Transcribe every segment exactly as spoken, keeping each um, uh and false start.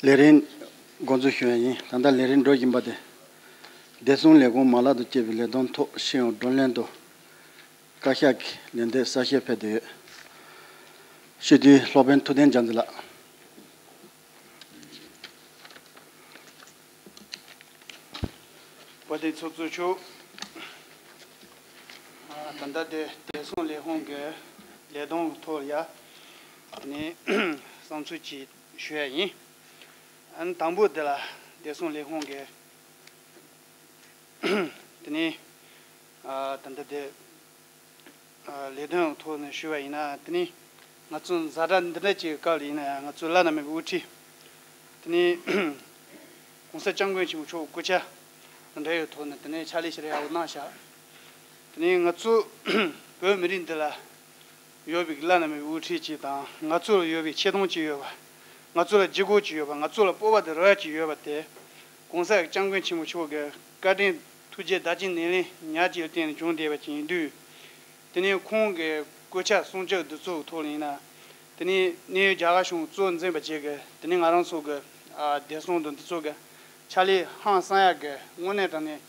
ལས་རིམ་འགོ་འཛུགས་ཞུ་ཡ་ཡིན། ད་ལྟ་ལས་རིམ་འགྲོ་བཞིན་པ་དེ། བདེ་སྲུང་ལས་ཁུངས་མ་ལག་ཏུ་སྤྱད་པའི་ལས་དོན་ཐོག་ཤེས་ཡོན་བགྲོ་གླེང་དུ། བཀའ་ཤག་གི་ལན་འདེབས་གསལ་བཤད་ཕེབས་བསྡད་ཡོད། སྤྱི་འཐུས་སློབ་དཔོན་ཐུབ་བསྟན་རྒྱ་མཚོ་ལགས། དཔལ་ལྡན་ཚོགས་གཙོ་མཆོག་ད་ལྟ་དེ་བདེ་སྲུང་ལས་ཁུངས་ཀྱི་ལས་དོན་ཐོག་ཡ་ནས་བསམ་ཚུལ་ཅིག་ཞུ་ཡ་ཡིན། ཨ་ནི་དང་པོ་དེ་ལ་བདེ་སྲུང་ལས་ཁུངས་ཀྱི་དེ་ནས་ད་ལྟ་དེ་ལས་དོན་ཐོག་ནས་ཞུས་པ་ཡིན་ན། དེ་ནས་ང་ཚོ་ཛ་དྲག་འདི་འདྲ་ཅིག་སྐབས་ལ་ཡིན་ན་ཡང་ང་ཚོ་བླ་ན་མེད་པའི་དབུ་ཁྲིད་དེ་ནས་༸གོང་ས་༸སྐྱབས་མགོན་ཆེན་པོ་མཆོག་སྐུ་ཕྱྭ་དང་འབྲེལ་ཡོད་ཐོག་ནས་དེ་ནས་ཕྱག་ལས་ཞེ་དྲག་ཡག་པོ་གནང་ཤག་དེ་ནས་ང་ཚོ་བོད་མི་རིགས་འདི་ལ་ཡོད་པའི་བླ་ན་མེད་པའི་དབུ་ཁྲིད་ཅིག་དང་། ང་ཚོ་ལ་ཡོད་པའི་ཆེ་མཐོང་ཅིག་ཡོད་པ། ང་ཚོ་ལ་ལྗིད་ཁོག་ཅིག་ཡོད་པ། ང་ཚོ་ལ་སྤོབས་པ་དང་རེ་བ་ཅིག་ཡོད་པ་དེ། ༸གོང་ས་༸སྐྱབས་མགོན་ཆེན་པོ་མཆོག་གི་བཀའ་དྲིན་ཐུགས་རྗེ་བདག་གཅེས་ནན་ལེགས་ཉག་གཅིག་ལ་བརྟེན་ནས་བྱུང་བསྡད་པ་ཅིག་ཡིན་དུས། དེ་ནས་ཁོང་གི་སྐུ་ཕྱྭ་གསུང་ཆོས་འདི་ཚོའི་ཐོག་ལ་ཡིན་ན། དེ་ནས་གནས་ཡུལ་རྒྱ་གར་གཞུང་གཙོ་འཛིན་པ་བཅས་ཀྱི་དེ་ནས་ང་རང་ཚོ་གི་ཨ་བདེ་སྲུང་དང་འདི་ཚོ་གི་ཕྱག་ལས་ཧང་སང་ཡག་གི་དངོས་གནས་དྲང་གནས་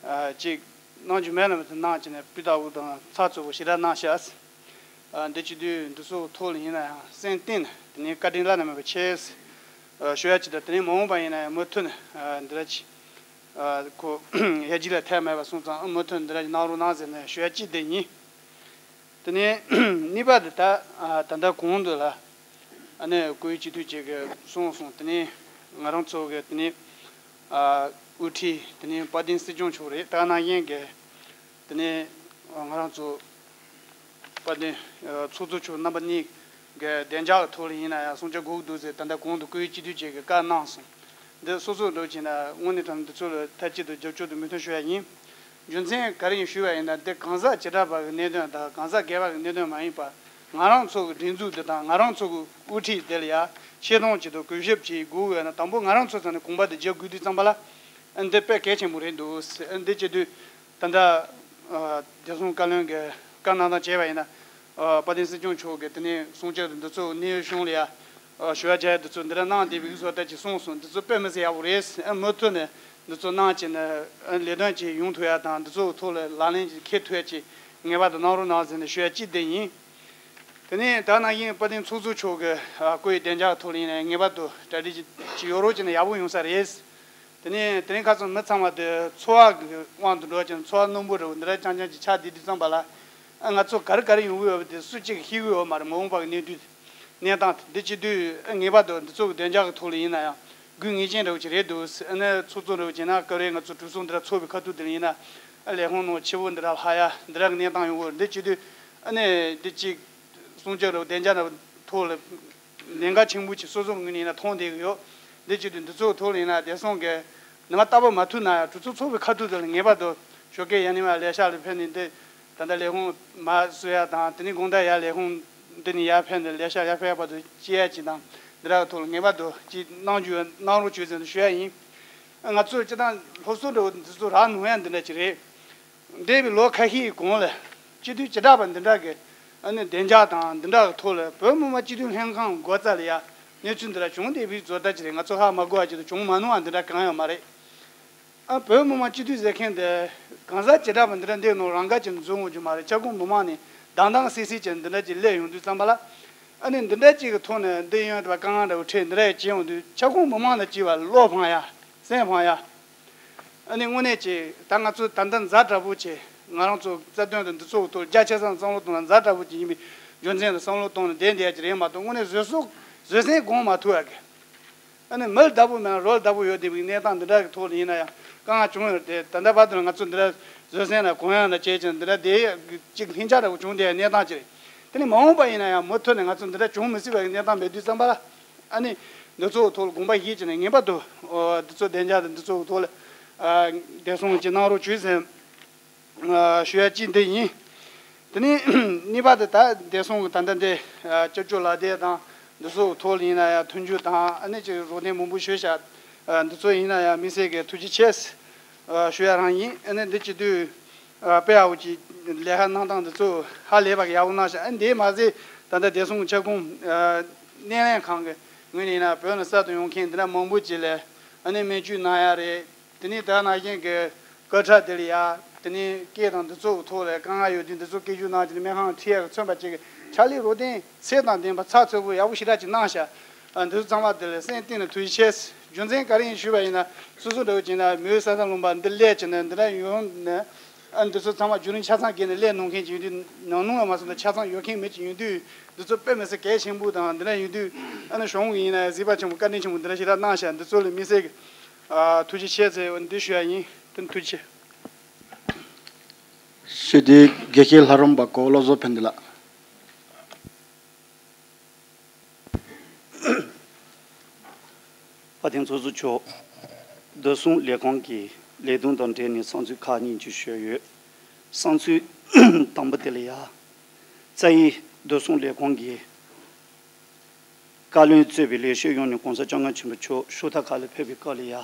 ཨ་ཅིག་གནང་རྒྱུ་མེད་ན་མེད་དུ་གནང་བྱས་ནས་སྤུས་དག་པོ་དང་ཚགས་ཚུད་པོ་ཞེ་དྲག་གནང་ཤག་ཨ་འདི་བྱེད་དུས་འདི་ཚོའི་ཐོག་ལ་ཡིན་ན་ཡང་སེམས་གཏིང་ནས་དེ་ནས་བཀའ་དྲིན་བླ་ན་མེད་པ་ཆེ་ཨ་ཞུ་ཡ་ཅིག་དང་། དེ་ནས་མ་འོངས་པ་ཡིན་ན་ཡང་མུ་མཐུད་ནས་ཨ་འདི་འདྲ་ཅིག་ཨ་ཁོ་ཡར་རྒྱས་ལ་ཐད་མེད་པ་སོང་ཙང་། ཨ་མུ་མཐུད་འདི་འདྲ་ཅིག་གནང་རོགས་གནང་ཟེར་ནས་ཞུ་ཡ་ཅིག་དེ་ཡིན། དེ་ནས་གཉིས་པ་དེ་ད་ཨ་ད་ལྟ་གོང་དུ་ལ་ཨ་ནི་སྐུའི་སྤྱི་འཐུས་ཅིག་གིས་གསུངས་སོང་། དེ་ནས་ང་རང་ཚོ་གི་དེ་ནས་ཨ་དབུ་ཁྲིད་དེ་ནས་དཔལ་ལྡན་སྲིད་སྐྱོང་མཆོག་རེད། ད་ནང་བཞིན་གི་དེ་ནས་ང་རང་ཚོ་དཔལ་ལྡན་ཚོགས་གཙོ་མཆོག་རྣམ་པ་གཉིས་ཀྱི་བདེ་འཇགས་ཀྱི་ཐོག་ལ་ཡིན་ན་ཡང་སྲུང་སྐྱོབ་དགོས་ཀྱི་འདུག་ཟེར། ད་ལྟ་གོང་དུ་སྐུའི་སྤྱི་འཐུས་ཅིག་གིས་བཀའ་གནང་སོང་། འདི་སོ་སོ་འགྲོ་བྱས་ན་དངོས་གནས་དྲང་འདི་ཚོ་ལ་མཐའ་གཅིག་ཏུ་རྒྱབ་སྐྱོར་དང་མོས་མཐུན་ཞུ་ཡ་ཡིན། རྒྱུ་མཚན་ག་རེ་ཡིན་ཞུས་པ་ཡིན་ན། འདི་གང་ཟག་བྱེ་བྲག་པ་གི་གནད་དོན་དང་གང་ཟག་སྒེར་པ་གི་གནད་དོན་མ་ཡིན་པ། ང་རང་ཚོ་གི་སྒྲིག་འཛུགས་འདི་དང་ང་རང་ཚོ་གི་དབུ་ཁྲིད་འདི་ལ་ཡ་ཆེ་མཐོང་ཅིག་དང་གུས་ཞབས་ཅིག་དགོས་ཡོད་ན། དང་པོ་ང་རང་ཚོ་ཚང་ནས་གོམ་པ་འདི་རྒྱག་དགོས་དུས་ཙམ་པ་ལ་འདི་དཔེ་གལ་ཆེན་པོ་རེད་འདུག། འདི་བྱེད་དུས་ད་ལྟ་བདེ་སྲུང་བཀའ་བློན་གྱི་བཀའ་གནང་སྟངས་བྱས་པ་ཡིན་ན། དཔལ་ལྡན་སྲིད་སྐྱོང་མཆོག་གིས་དེ་ནས་གསུང་ཆོས་འདི་ཚོ་གནས་ཡུལ་གཞུང་ལ་ཡ་ཞུ་བ་བྱ་ཡ་འདི་ཚོ་འདི་འདྲ་གནང་བསྡད་པའི་བཟོ་ལྟ་ཅིག་གསུངས་སོང་། འདི་ཚོ་དཔེ་མི་སྲིད་ཡག་པོ་རེད། མུ་མཐུད་ནས་འདི་ཚོ་གནང་བྱས་ནས་ལས་དོན་ཅིག་ཡོང་ཐུབ་ཡ་དང་འདི་ཚོའི་ཐོག་ལ་ལག་ལེན་ཅིག་འཁེལ་ཐུབ་ཡ་ཅིག་ངེས་པར་དུ་གནང་རོགས་གནང་ཟེར་ནས་ཞུ་ཡ་ཅིག་དེ་ཡིན། དེ་ནས་ད་ནང་བཞིན་དཔལ་ལྡན་ཚོགས་གཙོ་མཆོག་གི་སྐུའི་བདེ་འཇགས་ཐོག་ལ་ཡིན་ན་ངེས་པར་དུ་གྲ་སྒྲིག་ཅིག་ཅིག་ཡོད་རོགས་བྱས་ན་ཡག་པོ་ཡོང་ས་རེད། དེ་ནས་དེ་རིང་ཁ་སང་མི་ཚང་མ་དེ་འཚོ་བ་གི་དབང་དུ་འགྲོ་བྱས་ནས་འཚོ་བ་རྣོན་པོ་རེད་པ། འདི་འདྲ་རྐྱང་རྐྱང་ཅིག་ཆགས་བསྡད་དུས་ཙམ་པ་ལ། ཨ་ང་ཚོ་ག་རེ་ག་རེ་ཡོང་གི་ཡོད་པ་དེ་སུ་གཅིག་གིས་ཤེས་ཀྱི་ཡོད་མ་རེད། མ་འོངས་པ་གི་གནས་དུས་གནས་སྟངས་དེ་བྱེད་དུས་ངེས་པར་དུ་འདི་ཚོ་གི་བདེ་འཇགས་ཀྱི་ཐོག་ལ་ཡིན་ན་ཡང་དགོས་ངེས་ཅན་འདྲ་བོ་ཅིག་རེད་འདུག། ཨ་ནི་ཚོགས་གཙོ་འདྲ་བོ་བྱས་ན་སྐབས་རེ་ང་ཚོ་གྲོས་ཚོགས་འདི་འདྲ་ཚོགས་པའི་ཁ་ཐུག་དེ་ལ་ཡིན་ན། ཨ་ལས་ཁུངས་ནང་ཕྱི་པོ་འདི་འདྲ་ལྷག་ཡ་འདི་འདྲ་གི་གནས་སྟངས་ཡོང་གི་རེད། འདི་བྱེད་དུས་ཨ་ནི་འདི་གཅིག་སྲུང་སྐྱོབ་རེད་པ། བདེ་འཇགས་འདྲ་བོ་ཐོག་ལ་ལས་འགན་ཆེན་པོ་ཅིག་སོ་སོ་ངོས་ནས་ཡིན་ན་མཐོང་བསྡད་ཀྱི་ཡོད། འདི་བྱེད་དུས་འདི་ཚོ་ཐོག་ལ་ཡིན་ན་བདེ་སྲུང་གི་ནུས་པ་དག་པོ་མ་ཐུབ་ན་ཡང་གྲོས་ཚོགས་ཚོགས་པའི་ཁ་ཐུག་དེ་ལ་ངེས་པར་དུ་ཞོགས་ཀས་ཡར་ནས་མར་ལས་ཤག་ལ་ཕེབས་ནས་འདི་ད་ལྟ་ལས་ཁུངས་མར་བཟོ་ཡ་དང་། དེ་ནས་དགོང་དག་ཡར་ལས་ཁུངས་འདི་ནས་ཡར་ཕེབས་ནས་ལས་ཤག་ཡར་ཕེབས་ཡ་བར་དུ་སྐྱེལ་ཡ་ཅིག་དང་། འདི་འདྲ་གི་ཐོག་ལ་ངེས་པར་དུ་ཅིག་གནང་རྒྱུ་གནང་རོགས་བྱོས་ཟེར་ནས་ཞུ་ཡ་ཡིན། ང་ཚོས་སྤྱིར་བཏང་སློབ་གསོ་འདྲ་བོ་འདི་ཚོ་རག་མྱོང་ཡ་འདི་འདྲ་ཅིག་རེད། འདས་པའི་ལོ་ཁ་ཤས་ཀྱི་གོང་ལ་སྤྱི་འཐུས་བྱེ་བྲག་པ་འདི་འདྲ་གི་ཨ་ནི་བདེ་འཇགས་དང་འདི་འདྲ་གི་ཐོག་ལ་བོད་མི་མང་སྤྱི་འཐུས་ལྷན་ཁང་སྒོ་རྩ་ལ་ཡ་གནས་ཚུལ་འདི་འདྲ་བྱུང་བསྡད་པའི་བཟོ་ལྟ་ཅིག་རེད། ང་ཚོ་ཧ་མ་གོ་བ་ཅིག་དང་བྱུང་མ་མྱོང་བ་འདི་འདྲ་གང་ཡང་མ་རེད། ཨ་བོད་མི་མང་སྤྱི་འཐུས་ཟེར་མཁན་དེ་གང་ཟག་བྱེ་བྲག་པ་འདི་འདྲ་འདིའི་ནང་རང་འགན་ཅིག་འཛུལ་འོང་རྒྱུ་མ་རེད། ཁྱབ་ཁོངས་མི་མང་ནས་དྭངས་དྭངས་སིལ་སིལ་ཅིག་འདི་འདྲ་ཅིག་སླེབས་ཡོང་དུས་ཙམ་པ་ལ། ཨ་ནི་འདི་འདྲ་ཅིག་གི་ཐོག་ནས་འདི་ཡོང་དུས་དཀའ་ངལ་འདྲ་བོ་འཕྲད། འདི་འདྲ་ཡང་བྱེད་ཡོང་དུས་ཁྱབ་ཁོངས་མི་མང་དང་བཅས་པ་བློ་ཕངས་ཡ། སེམས་ཕངས་ཡ། ཨ་ནི་དངོས་གནས་ཀྱི་ད་ང་ཚོ་ད་ལྟ་ཛ་དྲག་པོ་བྱས། ང་རང་ཚོ་རྩ་དོན་དང་འདི་ཚོ་གི་ཐོག་རྒྱ་ཆེ་སར་བསམ་བློ་གཏོང་ན་ཛ་དྲག་པོ་ཅིག་ཡིན་པའི་རྒྱུ་མཚན་ལ་བསམ་བློ་གཏོང་ནས་བསྡད་བསྡད་ཡ་ཅིག་རེད་མ་གཏོགས། དངོས་གནས་བཟོད་གསོ་བཟོད་སེམས་སྒོམ་མ་ཐུབ་ཡ་གི། ཨ་ནི་མི་ལ་བདག་པོ་མེད་ན་རོ་ལ་བདག་པོ་ཡོད་བསྡད་པའི་གནས་སྟངས་འདི་འདྲ་གི་ཐོག་ལ་ཡིན་ན་ཡང་དཀའ་ངལ་བྱུང་ཡོད་རེད་དེ། ད་ལྟ་བར་དུ་ང་ཚོ་འདི་འདྲ་བཟོད་སེམས་ན་གུ་ཡངས་ན་བྱས་ཀྱང་འདི་འདྲ་བསྡད་ཡ་གཅིག་ལྷིང་འཇགས་འདྲ་བོ་བྱུང་བསྡད་ཡ་གནས་སྟངས་ཅིག་རེད། དེ་ནི་མ་འོངས་པ་ཡིན་ན་ཡང་མུ་མཐུད་ནས་ང་ཚོ་འདི་འདྲ་བྱུང་མི་སྲིད་པའི་གནས་སྟངས་མེད་དུས་ཙམ་པ་ལ། ཨ་ནི་འདི་ཚོ་ཐོག་ལ་དགོངས་པ་བཞེས་བྱས་ནས་ངེས་པར་དུ་འདི་ཚོ་བདེ་འཇགས་དང་འདི་ཚོ་ཐོག་ལ་བདེ་སྲུང་ཅིག་གནང་རོགས་བྱོས་ཟེར་ཞུ་ཡ་གཅིག་འདི་ཡིན། དེ་ནས་གཉིས་པ་དེ་ད་བདེ་སྲུང་གི་ད་ལྟ་འདི་སྐྱབས་བཅོལ་ལག་དེབ་དང་འདི་ཚོ་ཐོག་ལ་ཡིན་ན་ཡང་མཐུན་འགྱུར་དང་། ཨ་ནི་ཅིག་རོགས་དན་མང་པོ་ཞུས་ཤག། འདི་ཚོ་ཡིན་ན་ཡང་དམིགས་བསལ་གྱི་ཐུགས་རྗེ་ཆེ་ཞུ་ཡ་རང་ཡིན། ཨ་ནི་འདི་བྱེད་དུས་དཔེ་ཡག་པོ་ཅིག་ལས་ཀ་གནང་སྟངས་འདི་ཚོ་ཧ་ལས་པ་ཡག་པོ་གནང་ཤག། ཨ་ནི་དེ་མ་ཟད་ད་ལྟ་བདེ་སྲུང་ཁྱབ་ཁོངས་སྣེ་ལེན་ཁང་གི་ ངོས་ནས་ཡིན་ན་བོད་ནས་གསར་དུ་ཡོང་མཁན་འདི་འདྲ་མང་པོ་ཅིག་ལ་ཨ་ནི་སྨན་བཅོས་གནང་ཡ་རེད། དེ་ནས་ད་ནང་བཞིན་གྱི་སྐད་གྲགས་དེ་ལ་ཡ་དེ་ནས་སྐད་དང་འདི་ཚོ་གི་ཐོག་ལ་དཀའ་ངལ་ཡོད་དུས་འདི་ཚོ་སྐད་ཆ་གནང་བྱས་ནས་སྨན་ཁང་ཁྲིད་ཡ་གི་མཚོན་པ་ཅིག་གི་ཕྱག་ལས་རོགས་ཏན་ཚད་དང་ལྡན་པ་ཚགས་ཚུད་པོ་ཡག་པོ་ཞེ་དྲག་ཅིག་གནང་ཤག་ཨ། འདི་ཚོ་ཚང་མ་དེ་ལ་སེམས་གཏིང་ནས་ཐུགས་རྗེ་ཆེ། རྒྱུ་མཚན་ག་རེ་ཡིན་ཞུས་པ་ཡིན་ན་སོ་སོ་འདྲ་བོ་བྱས་ན་མོའི་ས་ས་ལུང་པ་འདི་སླེབས་བྱས་ནས་འདི་འདྲ་ཡོང་ནས། ཨ། འདི་ཚོ་ཚང་མ་བརྒྱུད་རིམ་ཆ་ཚང་བརྒལ་ནས་སླེབས་གནང་མཁན་ཅིག་ཡིན་དུས་ནང་ནང་ལ་མ་སོང་ན་ཆ་ཚང་ཡོད་མཁན་མི་ཅིག་ཡིན་དུས་འདི་ཚོ་དཔེ་མི་སྲིད་གལ་ཆེན་པོ་དང་འདི་འདྲ་ཡིན་དུས། ཨ་ནི་གཞུང་གི་ཡིན་ན་གཟིགས་པ་ཆེན་པོ་བཀའ་དྲིན་ཆེན་པོ་འདི་འདྲ་ཞིག་རག་གནང་ཤག་འདི་ཚོ་ལ་དམིགས་བསལ་གྱི་ཨ། ཐུགས་རྗེ་ཆེ་ཟེར་འདི་ཞུ་ཡ་ཡིན། དེ་ནི་ཐུགས་རྗེ་ཆེ། ཞུ་དེ་དགེ་བཤེས་ལྷ་རམས་པ་གོ་བོ་བློ་བཟང་ཕན་བདེ་ལགས། དཔལ་ལྡན་ཚོགས་གཙོ་མཆོག་བདེ་སྲུང་ལས་ཁང་གི་ལས་དོན་དང་འབྲེལ་ནས་བསམ་ཚུལ་ཁག་གཉིས་ཅིག་ཞུ་ཡོད། བསམ་ཚུལ་དང་པོ་དེ་ལ་ཡ། རྩ་བའི་བདེ་སྲུང་ལས་ཁང་གི་བཀའ་བློན་གཙོས་པའི་ལས་བྱེད་ཡོངས་ནས་༸གོང་ས་༸སྐྱབས་མགོན་ཆེན་པོ་མཆོག་ཕྱོགས་མཐའ་ཁག་ལ་ཕེབས་པའི་སྐབས་ལ་ཡ།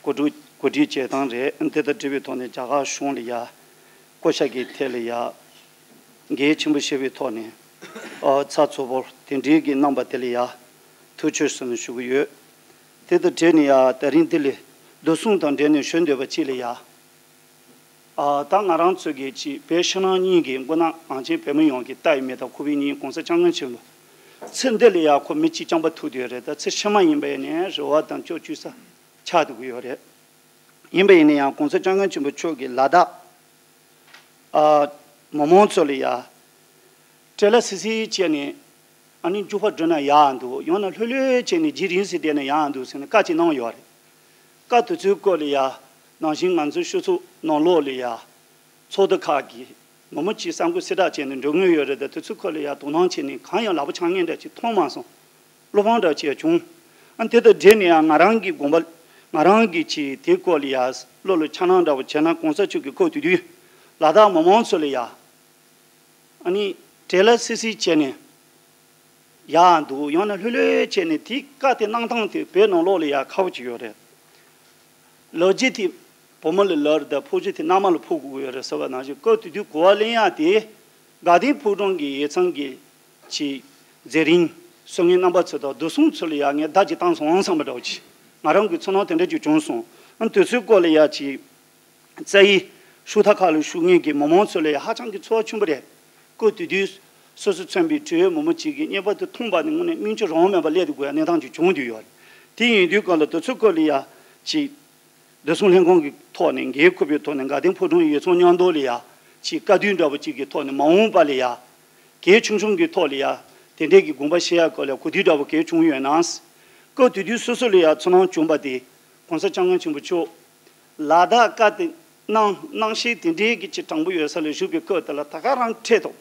གོ་སྒྲིག་གོ་སྒྲིག་བྱེད་སྟངས་རེད། དེ་དང་འབྲེལ་བའི་ཐོག་ནས་རྒྱ་གར་གཞུང་ལ་ཡ། བསྐོ་བཞག་གི་ཐད་ལ་ཡ། འགན་ཆེན་པོ་བཞེས་པའི་ཐོག་ནས། ཨ། ཚགས་ཚུད་པོ་དེ་འདྲའི་གི་གནང་པ་དེ་ལ་ཡ། ཐུགས་རྗེ་ཆེ་ཟེར་ནས་ཞུ་གི་ཡོད། དེ་དང་འབྲེལ་ནས་ཡ་ད་རིང་འདི་ལ་བདེ་སྲུང་དང་འབྲེལ་ནས་ཞུ་འདོད་པ་ཅིག་ལ་ཡ། ཨ། ད་ང་རང་ཚོ་གི་ཅིག་བོད་ཕྱི་ནང་གཉིས་ཀྱི་མགོ་ནག་གངས་ཅན་བོད་མི་ཡོངས་ཀྱི་ལྟ་བའི་མི་དང་ཁོག་པའི་སྙིང་༸གོང་ས་༸སྐྱབས་མགོན་ཆེན་པོ། ཚེ་འདི་ལ་ཡ་ཁོ་མི་གཅིག་རྐྱང་པ་ཐུག་བསྡད་ཡོད་རེད། ད་ཚེ་ཕྱི་མ་ཡིན་པ་ཡིན་ནའི་རེ་བ་དང་སྐྱབས་བཅོལ་ས་ཆགས་བསྡད་ཀྱི་ཡོད་རེད། ཡིན་པ་ཡིན་ན་ཡང་༸གོང་ས་༸སྐྱབས་མགོན་ཆེན་པོ་མཆོག་གིས་ལ་དྭགས། ཨ། མི་མང་ཚོ་ལ་ཡ། བྲེལ་བ་སི་སི་བྱས་ནས། ཨ་ནི་མགྱོགས་པ་འགྲོ་ན་ཡག་འདུག་ཡང་ན་ལྷོད་ལྷོད་བྱས་ནས་རྗེས་རིང་ཟིན་བསྡད་ན་ཡག་འདུག་ཟེར་ནས་བཀའ་ཅིག་གནང་ཡོད་རེད། བཀའ་དེ་ཚོའི་སྐོར་ལ་ཡ། ནང་བཞིན་ང་ཚོའི་ཤོག་ཚོགས་ནང་ལོགས་ལ་ཡ། ཚོགས་སྡེ་ཁག་གིས་མི་མང་གཅིག་གསར་འགོད་གསལ་བསྒྲགས་བྱས་ནས་འགྲོ་དངུལ་ཡོད་རེད་དེ་དེ་ཚོའི་སྐོར་ལ་ཡ་དོ་སྣང་བྱས་ནས་གང་ཡང་ལག་པ་འཆང་མཁན་འདྲ་ཅིག་མཐོང་མ་སོང་། བློ་ཕམ་འདྲ་ཅིག་བྱུང་། ཨ། དེ་དང་འབྲེལ་ནས་ཡང་ང་རང་གི་དགོངས་པ། ང་རང་གིས་ཅིག་དེའི་སྐོར་ལ་ཡ་བློ་ལ་འཆར་སྣང་འདྲ་བོ་བྱས་ན་༸གོང་ས་མཆོག་གིས་སྐབས་དེ་དུས་ལ་དྭགས་མི་མང་ཚོ་ལ་ཡ། ཨ་ནི་བྲེལ་བ་སི་སི་བྱས་ནས་ཡག་འདུག་ཡང་ན་ལྷོད་ལྷོད་བྱས་ནས་དེའི་བཀའ་དེ་གནང་སྟངས་དེ་བོད་ནང་ལོགས་ལ་ཡ་ཁག་པོ་ཅིག་ཡོད་རེད། ལོ་རྒྱུས་དེ་བུ་མོ་ལ་ལབ་རེད་དང་ཕོ་རྒྱུད་དེ་མནའ་མ་ལ་ཕོག་དགོས་ཀྱི་ཡོད་རེད་ཟེར་བ་ནང་བཞིན་སྐབས་དེ་དུས་གོ་བ་ལེན་ཡག་དེ་དགའ་ལྡན་ཕོ་བྲང་གི་ཡིག་ཚང་གི་ཅིག་མཛད་རིམ་སྲུང་མཁན་རྣམ་པ་ཚོ་དང་བདེ་སྲུང་ཚོ་ལ་ཡ་ངས་བརྡ་ཅིག་བཏང་སོང་བསམ་པ་འདྲ་བོ་ཅིག་ང་རང་གི་ཚོར་སྣང་དེ་འདྲ་ཅིག་བྱུང་སོང་། ཨ། དེ་ཚོའི་སྐོར་ལ་ཡ་ཅིག་རྩ་བའི་ཤོག་ཁག་ཁག་ལ་བཞུགས་མཁན་གྱི་མི་མང་ཚོ་ལ་ཡ་ཧ་ཅང་གི་ཚོར་བ་ཆེན་པོ་རེད། སྐབས་དེ་དུས་སོ་སོ་མཚོན་པའི་བྲེལ་ཡོད་མི་མང་ཅིག་གིས་རྙེད་པ་དེ་མཐོང་པ་ནི་དངོས་གནས་སྨིན་ཅི་རང་མེད་པ་སླེབས་དགོས་ཡ་གནས་སྟངས་ཅིག་བྱུང་བསྡད་ཡོད་རེད། དེ་ཡིན་དུས་སྐབས་ལ་དེ་ཚོའི་སྐོར་ལ་ཡ་ཅིག་བདེ་སྲུང་ལྷན་ཁང་གི་ཐོག་ནས་འགན་འཁུར་བའི་ཐོག་ནས་དགའ་ལྡན་ཕོ་བྲང་ཡིག་ཚང་མཉམ་དུ་ལ་ཡ་ཅིག་བཀའ་བསྡུར་འདྲ་བོ་ཅིག་གི་ཐོག་ནས་མ་འོངས་པ་ལ་ཡ་གལ་ཆུང་ཆུང་གི་ཐོག་ལ་ཡ་དེ་འདྲས་ཀྱི་དགོངས་པ་བཞེས་ཡ་སྐོར་ལ་གོ་བསྡུར་འདྲ་བོ་གལ་བྱུང་ཡོད་ན། སྐབས་དེ་དུས་སོ་སོ་ལ་ཡ་ཚོར་སྣང་བྱུང་བ་དེ་༸གོང་ས་༸སྐྱབས་མགོན་ཆེན་པོ་མཆོག་ལ་དྭགས་བཀའ་དེ་གནང་གནང་ཤེས་དེ་འདྲས་ཀྱི་ཅིག་དྲང་པོ་ཡོད་ས་ལ་བཞུགས་པའི་སྐབས་དེ་ལ་ད་ག་རང་འཕྲད་དོ།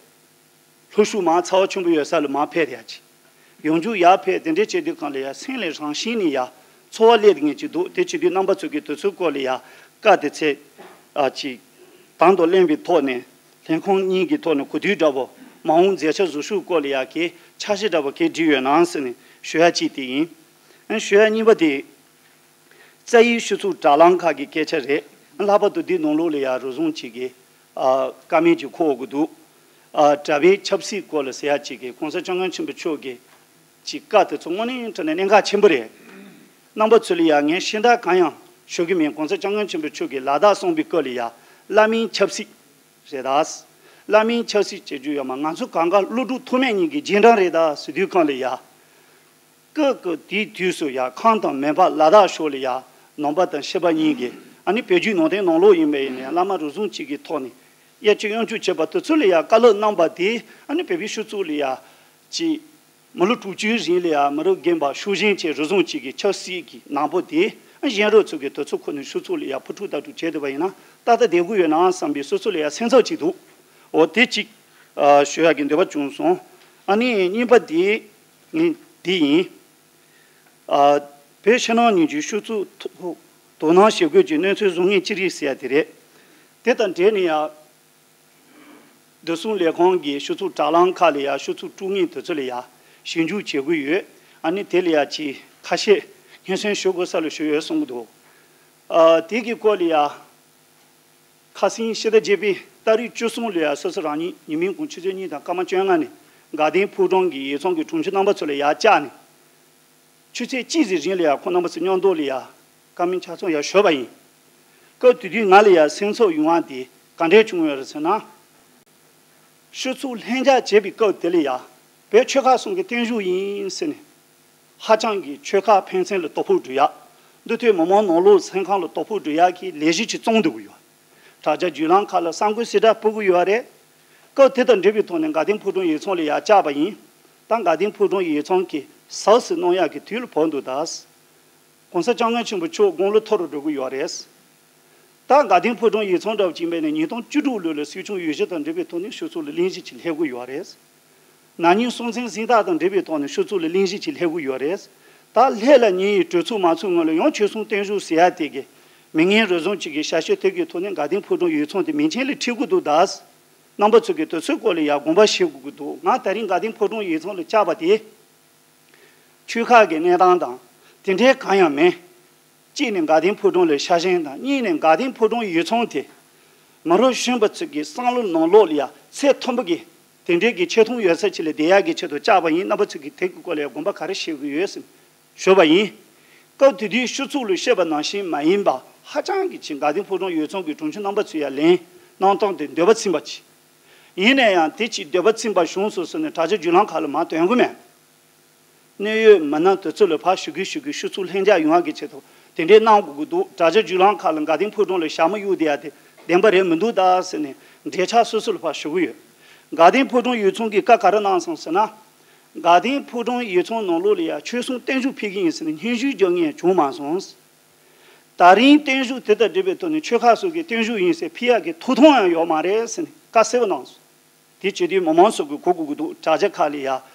ལྷོ་ཕྱོགས་མར་ཚ་བ་ཆེན་པོ་ཡོད་ས་ལ་མར་ཕེབས་ཡ་ཅིག་ཡང་འཇུག་ཡར་ཕེབས་དེ་འདྲའི་བྱེད་དུས་གང་ལ་ཡ་སེམས་ལ་རང་བཞིན་ནས་ཡ་ཚོར་བ་སླེབས་ངེས་ཅིག་འདུག་དེ་བྱེད་དུས་རྣམ་པ་ཚོ་གིས་དེ་ཚོའི་སྐོར་ལ་ཡ་བཀའ་དེ་ཚེ་ཨ་ཅིག་དང་དུ་ལེན་པའི་ཐོག་ནས་ལྷན་ཁང་གཉིས་ཀྱི་ཐོག་ནས་གོ་བསྡུར་འདྲ་པོ་མ་འོངས་མཛད་འཆར་བཟོ་ཤུགས་སྐོར་ལ་ཡ་གི་འཆར་གཞི་འདྲ་པོ་གས་བསྒྲིགས་ཡོད་ན་ཟེར་ནས་ཞུ་ཡ་གཅིག་དེ་ཡིན། ཨ་ཞུ་ཡ་གཉིས་པ་དེ། རྩ་བའི་ཤོག་ཚོགས་དྲ་ལམ་ཁག་གི་སྐད་ཆ་རེད། ལྷག་པར་དུ་འདི་ནང་ལོགས་ལ་ཡང་རུལ་སུངས་ཅིག་གི་ཨ་བཀའ་མོལ་ཅིག་འཁོར་དགོས་འདུག་ཨ་དྲ་བའི་ཆབ་སྲིད་སྐོར་ལ་ཟེར་ཡ་ཅིག་གི་༸གོང་ས་༸སྐྱབས་མགོན་ཆེན་པོ་མཆོག་གི་ཅིག་བཀའ་དེ་ཚོ་དངོས་གནས་དྲང་གནས་གནད་འགག་ཆེན་པོ་རེད། རྣམ་པ་ཚོ་ལ་ཡང་ངས་ཤེས་འདྲ་གང་ཡང་ཞུ་གི་མིན། ༸གོང་ས་༸སྐྱབས་མགོན་ཆེན་པོ་མཆོག་གིས་ལ་དྭགས་གསུངས་པའི་སྐོར་ལ་ཡང་བླ་མའི་ཆབ་སྲིད་རེད་ད། བླ་མའི་ཆབ་སྲིད་བྱེད་རྒྱུ་ཡོད་མ། ང་ཚོ་གང་ག་ཀླུ་སྒྲུབ་ཐོགས་མེད་གཉིས་ཀྱི་རྗེས་འབྲང་རེད་ད་ཟེར་དུས་གང་ལ་ཡང་། སྐབས་ཀྱི་དེའི་དུས་སུ་ཡང་ཁམས་དང་མོན་པ་ལ་དྭགས་ཕྱོགས་ལ་ཡང་ནང་པ་དང་ཤར་པ་གཉིས་ཀྱིས་ཨ་ནི་བོད་བརྒྱུད་ནང་བསྟན་ནང་ལོགས་ཡིན་པ་ཡིན་ནའི་བླ་མ་རུལ་སུངས་གཅིག་གི་ཐོག་ནས་དབྱེ་གཅོད་དབྱེ་འབྱེད་བྱས་པ་དེ་ཚོ་ལ་ཡང་བཀའ་སློབ་གནང་པ་དེ་ཨ་ནི་བོད་པའི་ཤོག་ཚོགས་ལ་ཡང་ཅིག་མི་ལོ་དྲུག་ཅུའི་རིང་ལ་ཡང་མི་རབས་རྒན་པ་ཤུགས་ཆེན་གྱི་རུལ་སུངས་གཅིག་གི་ཆབ་སྲིད་ཀྱི་ནག་པོ་དེ་གཞོན་རབས་ཚོ་གིས་དེ་ཚོ་ཁོ་ནས་ཤོག་ཚོགས་ལ་ཡང་ཕུ་དཀྲུག་ལྟ་གྲུབ་བྱས་བསྡད་པ་ཡིན་ན་ཏག་ཏག་བསྡད་ཀྱི་ཡོད་ན་བསམ་པའི་སོ་སོ་ལ་ཡང་སེམས་འཚབ་ཅིག་འདུག་འོ་དེ་གཅིག་ཨ་ཞུ་ཡག་གི་འདོད་པ་བྱུང་སོང་། ཨ་ནི་གཉིས་པ་དེ་ནི་འདི་ཡིན། ཨ་བོད་ཕྱི་ནང་གཉིས་ཀྱི་ཤོག་ཚོགས་ཐོག་དོ་སྣང་བྱེད་དགོས་ཀྱི་གནས་ཚུལ་བཟོ་མཁན་ཅི་རིགས་ཟེར་ཡ་དེ་རེད། དེ་དང་འབྲེལ་ནས་ཡང་། བདེ་སྲུང་ལས་ཁང་གི་ཤོག་ཚོགས་དྲ་ལམ་ཁག་ལ་ཡང་ཤོག་ཚོགས་དཀྲུག་མཁན་དེ་ཚོ་ལ་ཡང་ཞིབ་འཇུག་བྱེད་དགོས་ཡོད། ཨ་ནི་དེ་ལ་ཡང་ཅིག་ཁ་ཤས་སྙན་སེང་ཞུ་དགོས་ས་ལ་ཞུ་ཡོད་གསུང་གི་འདུག་ཨ་དེ་གི་སྐོར་ལ་ཡང་ཁ་སང་ཕྱི་ཟླ་བརྒྱད་པའི་ཏ་རིག་བཅུ་གསུམ་ལ་ཡང་སོ་སོ་རང་ཉིད་ཉི་མའི་གུང་ཆུ་ཚོད་གཉིས་དང་སྐར་མ་བཅོ་ལྔ་ནས་དགའ་ལྡན་ཕོ་བྲང་གི་ཡིག་ཚང་གི་དྲུང་ཆེ་རྣམ་པ་ཚོ་ལ་ཡང་བཅར་ནས། ཆུ་ཚོད་གཅིག་ཙམ་རིང་ལ་ཡ་ཁོང་རྣམ་པ་ཚོ་མཉམ་དུ་ལ་ཡ་བཀའ་མོལ་ཆ་ཚང་ཡ་ཞུས་པ་ཡིན། སྐབས་དེ་དུས་ང་ལ་ཡ་སེམས་ཚོར་ཡོང་བ་དེ་ག་འདྲས་བྱུང་ཡོད་རེད་ཟེར་ན། ཆོས་ཚོགས་ལྷན་རྒྱས་བྱས་པའི་སྐབས་དེ་ལ་ཡ་བོད་ཆོལ་ཁ་གསུམ་གྱི་བརྟན་བཞུགས་ཡིན་ཟེར་ནས། ཧ་ཅང་གི་ཆོལ་ཁ་ཕན་ཚུན་ལ་དོ་ཕོག་སྒྲིག་ཡག་འདི་ཐོས་མི་མང་ནང་ལོགས་སེམས་ཁམས་ལ་དོ་ཕོག་སྒྲིག་ཡག་གི་ལས་གཞི་ཅིག་བརྩམས་འདུག་གི་ཡོད། དྲ་རྒྱ་བརྒྱུད་ལམ་ཁག་ལ་གསར་འགོད་གསལ་བསྒྲགས་ཕུལ་གི་ཡོད་རེད། སྐབས་དེ་དང་འབྲེལ་བའི་ཐོག་ནས་དགའ་ལྡན་ཕོ་བྲང་ཡིག་ཚང་ལ་ཡར་བཅར་བ་ཡིན། ད་དགའ་ལྡན་ཕོ་བྲང་ཡིག་ཚང་གིས་གཟབ་གཟབ་གནང་ཡག་གི་དུས་ལ་བབས་འདུག་ད། ༸གོང་ས་༸སྐྱབས་མགོན་ཆེན་པོ་མཆོག་དགུང་ལོ་མཐོ་རུ་འགྲོ་གི་ཡོད་རེད། ད་དགའ་ལྡན་ཕོ་བྲང་ཡིག་ཚང་འདྲ་བོ་ཅིག་ཡིན་པ་ནས་ཉིས་སྟོང་བཅུ་དྲུག་ལོ་ལ་སྲིད་སྐྱོང་འོས་གཞི་དང་འབྲེལ་བའི་ཐོག་ནས་ཆོས་ཚོགས་ལ་གླེང་གཞི་ཅིག་སླེབས་ཀྱི་ཡོད་རེད། ན་ནིང་སྲོང་བཙན་གཟེངས་རྟགས་དང་འབྲེལ་བའི་ཐོག་ནས་ཆོས་ཚོགས་ལ་གླེང་གཞི་ཅིག་སླེབས་ཀྱི་ཡོད་རེད། ད་སླེབས་ལ་ཉེ་བའི་གྲོས་ཚོགས་མ་ཚོགས་སྔོན་ལ་ཡང་ཆོལ་གསུམ་བརྟན་བཞུགས་ཟེར་ཡ་དེ་གི་མི་ངན་རེ་ཟུང་ཅིག་གི་ཞབས་ཕྱི་ཐེབས་ཀྱི་ཐོག་ནས་དགའ་ལྡན་ཕོ་བྲང་ཡིག་ཚང་དེ་མིང་ཅན་ལ་ཁྲིད་དགོས་འདུག་ད། རྣམ་པ་ཚོ་གིས་དེ་ཚོའི་སྐོར་ལ་ཡ་དགོངས་པ་བཞེས་དགོས་ཀྱི་འདུག་ང་ད་རིང་དགའ་ལྡན་ཕོ་བྲང་ཡིག་ཚང་ལ་བཅར་བ་དེ། ཆོལ་ཁ་གི་གནས་སྟངས་དང་དེ་འདྲའི་གང་ཡང་མེད། གཅིག་ནས་དགའ་ལྡན་ཕོ་བྲང་ལ་ཤ་ཞེན་དང་། གཉིས་ནས་དགའ་ལྡན་ཕོ་བྲང་ཡིག་ཚང་དེ་མི་རབས་གཞོན་པ་ཚོ་གི་བསམ་བློ་ནང་ལོགས་ལ་ཡ་ཚད་མཐོན་པོ་གི་དེ་འདྲའི་གི་ཆེ་མཐོང་ཡོད་ས་ཅིག་ལ་བསྡད་ཡག་གི་ཆེད་དུ་བཅར་བ་ཡིན། རྣམ་པ་ཚོ་གིས་དེ་གི་སྐོར་ལ་ཡ་དགོངས་པ་ག་རེ་བཞེས་ཀྱི་ཡོད་ཟེར་ཞུས་པ་ཡིན། སྐབས་དེ་དུས་ཕྱི་ཚོགས་ལ་བཤད་པ་ནང་བཞིན་མ་ཡིན་པ་ཧ་ཅང་གི་ཆེ། དགའ་ལྡན་ཕོ་བྲང་ཡིག་ཚང་གི་དྲུང་ཆེ་རྣམ་པ་ཚོས་ཡ་ལན་གནང་སྟངས་དེ་འདོད་པ་ཚིམ་པ་ཅིག་ཡིན་ན་ཡང་དེ་ཅིག་འདོད་པ་ཚིམ་པ་བྱུང་སོང་ཟེར་ནས་དྲ་རྒྱ་བརྒྱུད་ལམ་ཁག་ལ་མར་འདོན་གི་མེད། གནད་ཡོད་མི་སྣ་དེ་ཚོ་ལ་ཕར་ཞུ་གི་ཞུ་གི་ཕྱི་ཚོགས་ལྷན་རྒྱས་ཡོང་ཡག་གི་ཆེད་དུ་དེ་འདྲའི་གནང་དགོས་ཀྱི་འདུག་དྲ་རྒྱ་བརྒྱུད་ལམ་ཁག་ལ་དགའ་ལྡན་ཕོ་བྲང་ལ་ཞྭ་མོ་གཡུག་བསྡད་ཡ་དེ་བདེན་པ་རེད་མི་འདུག་ད་ཟེར་ནས་འབྲེལ་ཆགས་སོ་སོ་ལ་ཕར་ཞུ་གི་ཡོད། དགའ་ལྡན་ཕོ་བྲང་ཡིག་ཚང་གིས་བཀའ་ག་རེ་གནང་སོང་ཟེར་ན། དགའ་ལྡན་ཕོ་བྲང་ཡིག་ཚང་ནང་ལོགས་ལ་ཡ་ཆོལ་གསུམ་བརྟན་བཞུགས་ཕུལ་གི་ཡིན་ཟེར་ནས་སྙན་ཞུ་རྒྱག་མཁན་བྱུང་མ་སོང་། ད་རིང་བརྟན་བཞུགས་དེ་དང་འབྲེལ་བའི་ཐོག་ནས་ཆོལ་ཁ་སོགས་ཀྱི་བརྟན་བཞུགས་ཡིན་ཟེར་ཕུལ་ཡག་གི་ཐོབ་ཐང་ཡང་ཡོད་མ་རེད་ཟེར་ནས་བཀའ་གསལ་པོ་གནང་སོང་། དེ་བྱེད་དུས་མི་མང་ཚོ་གིས་གོ་དགོས་ཀྱི་འདུག་དྲ་རྒྱ་ཁག་ལ་ཡ་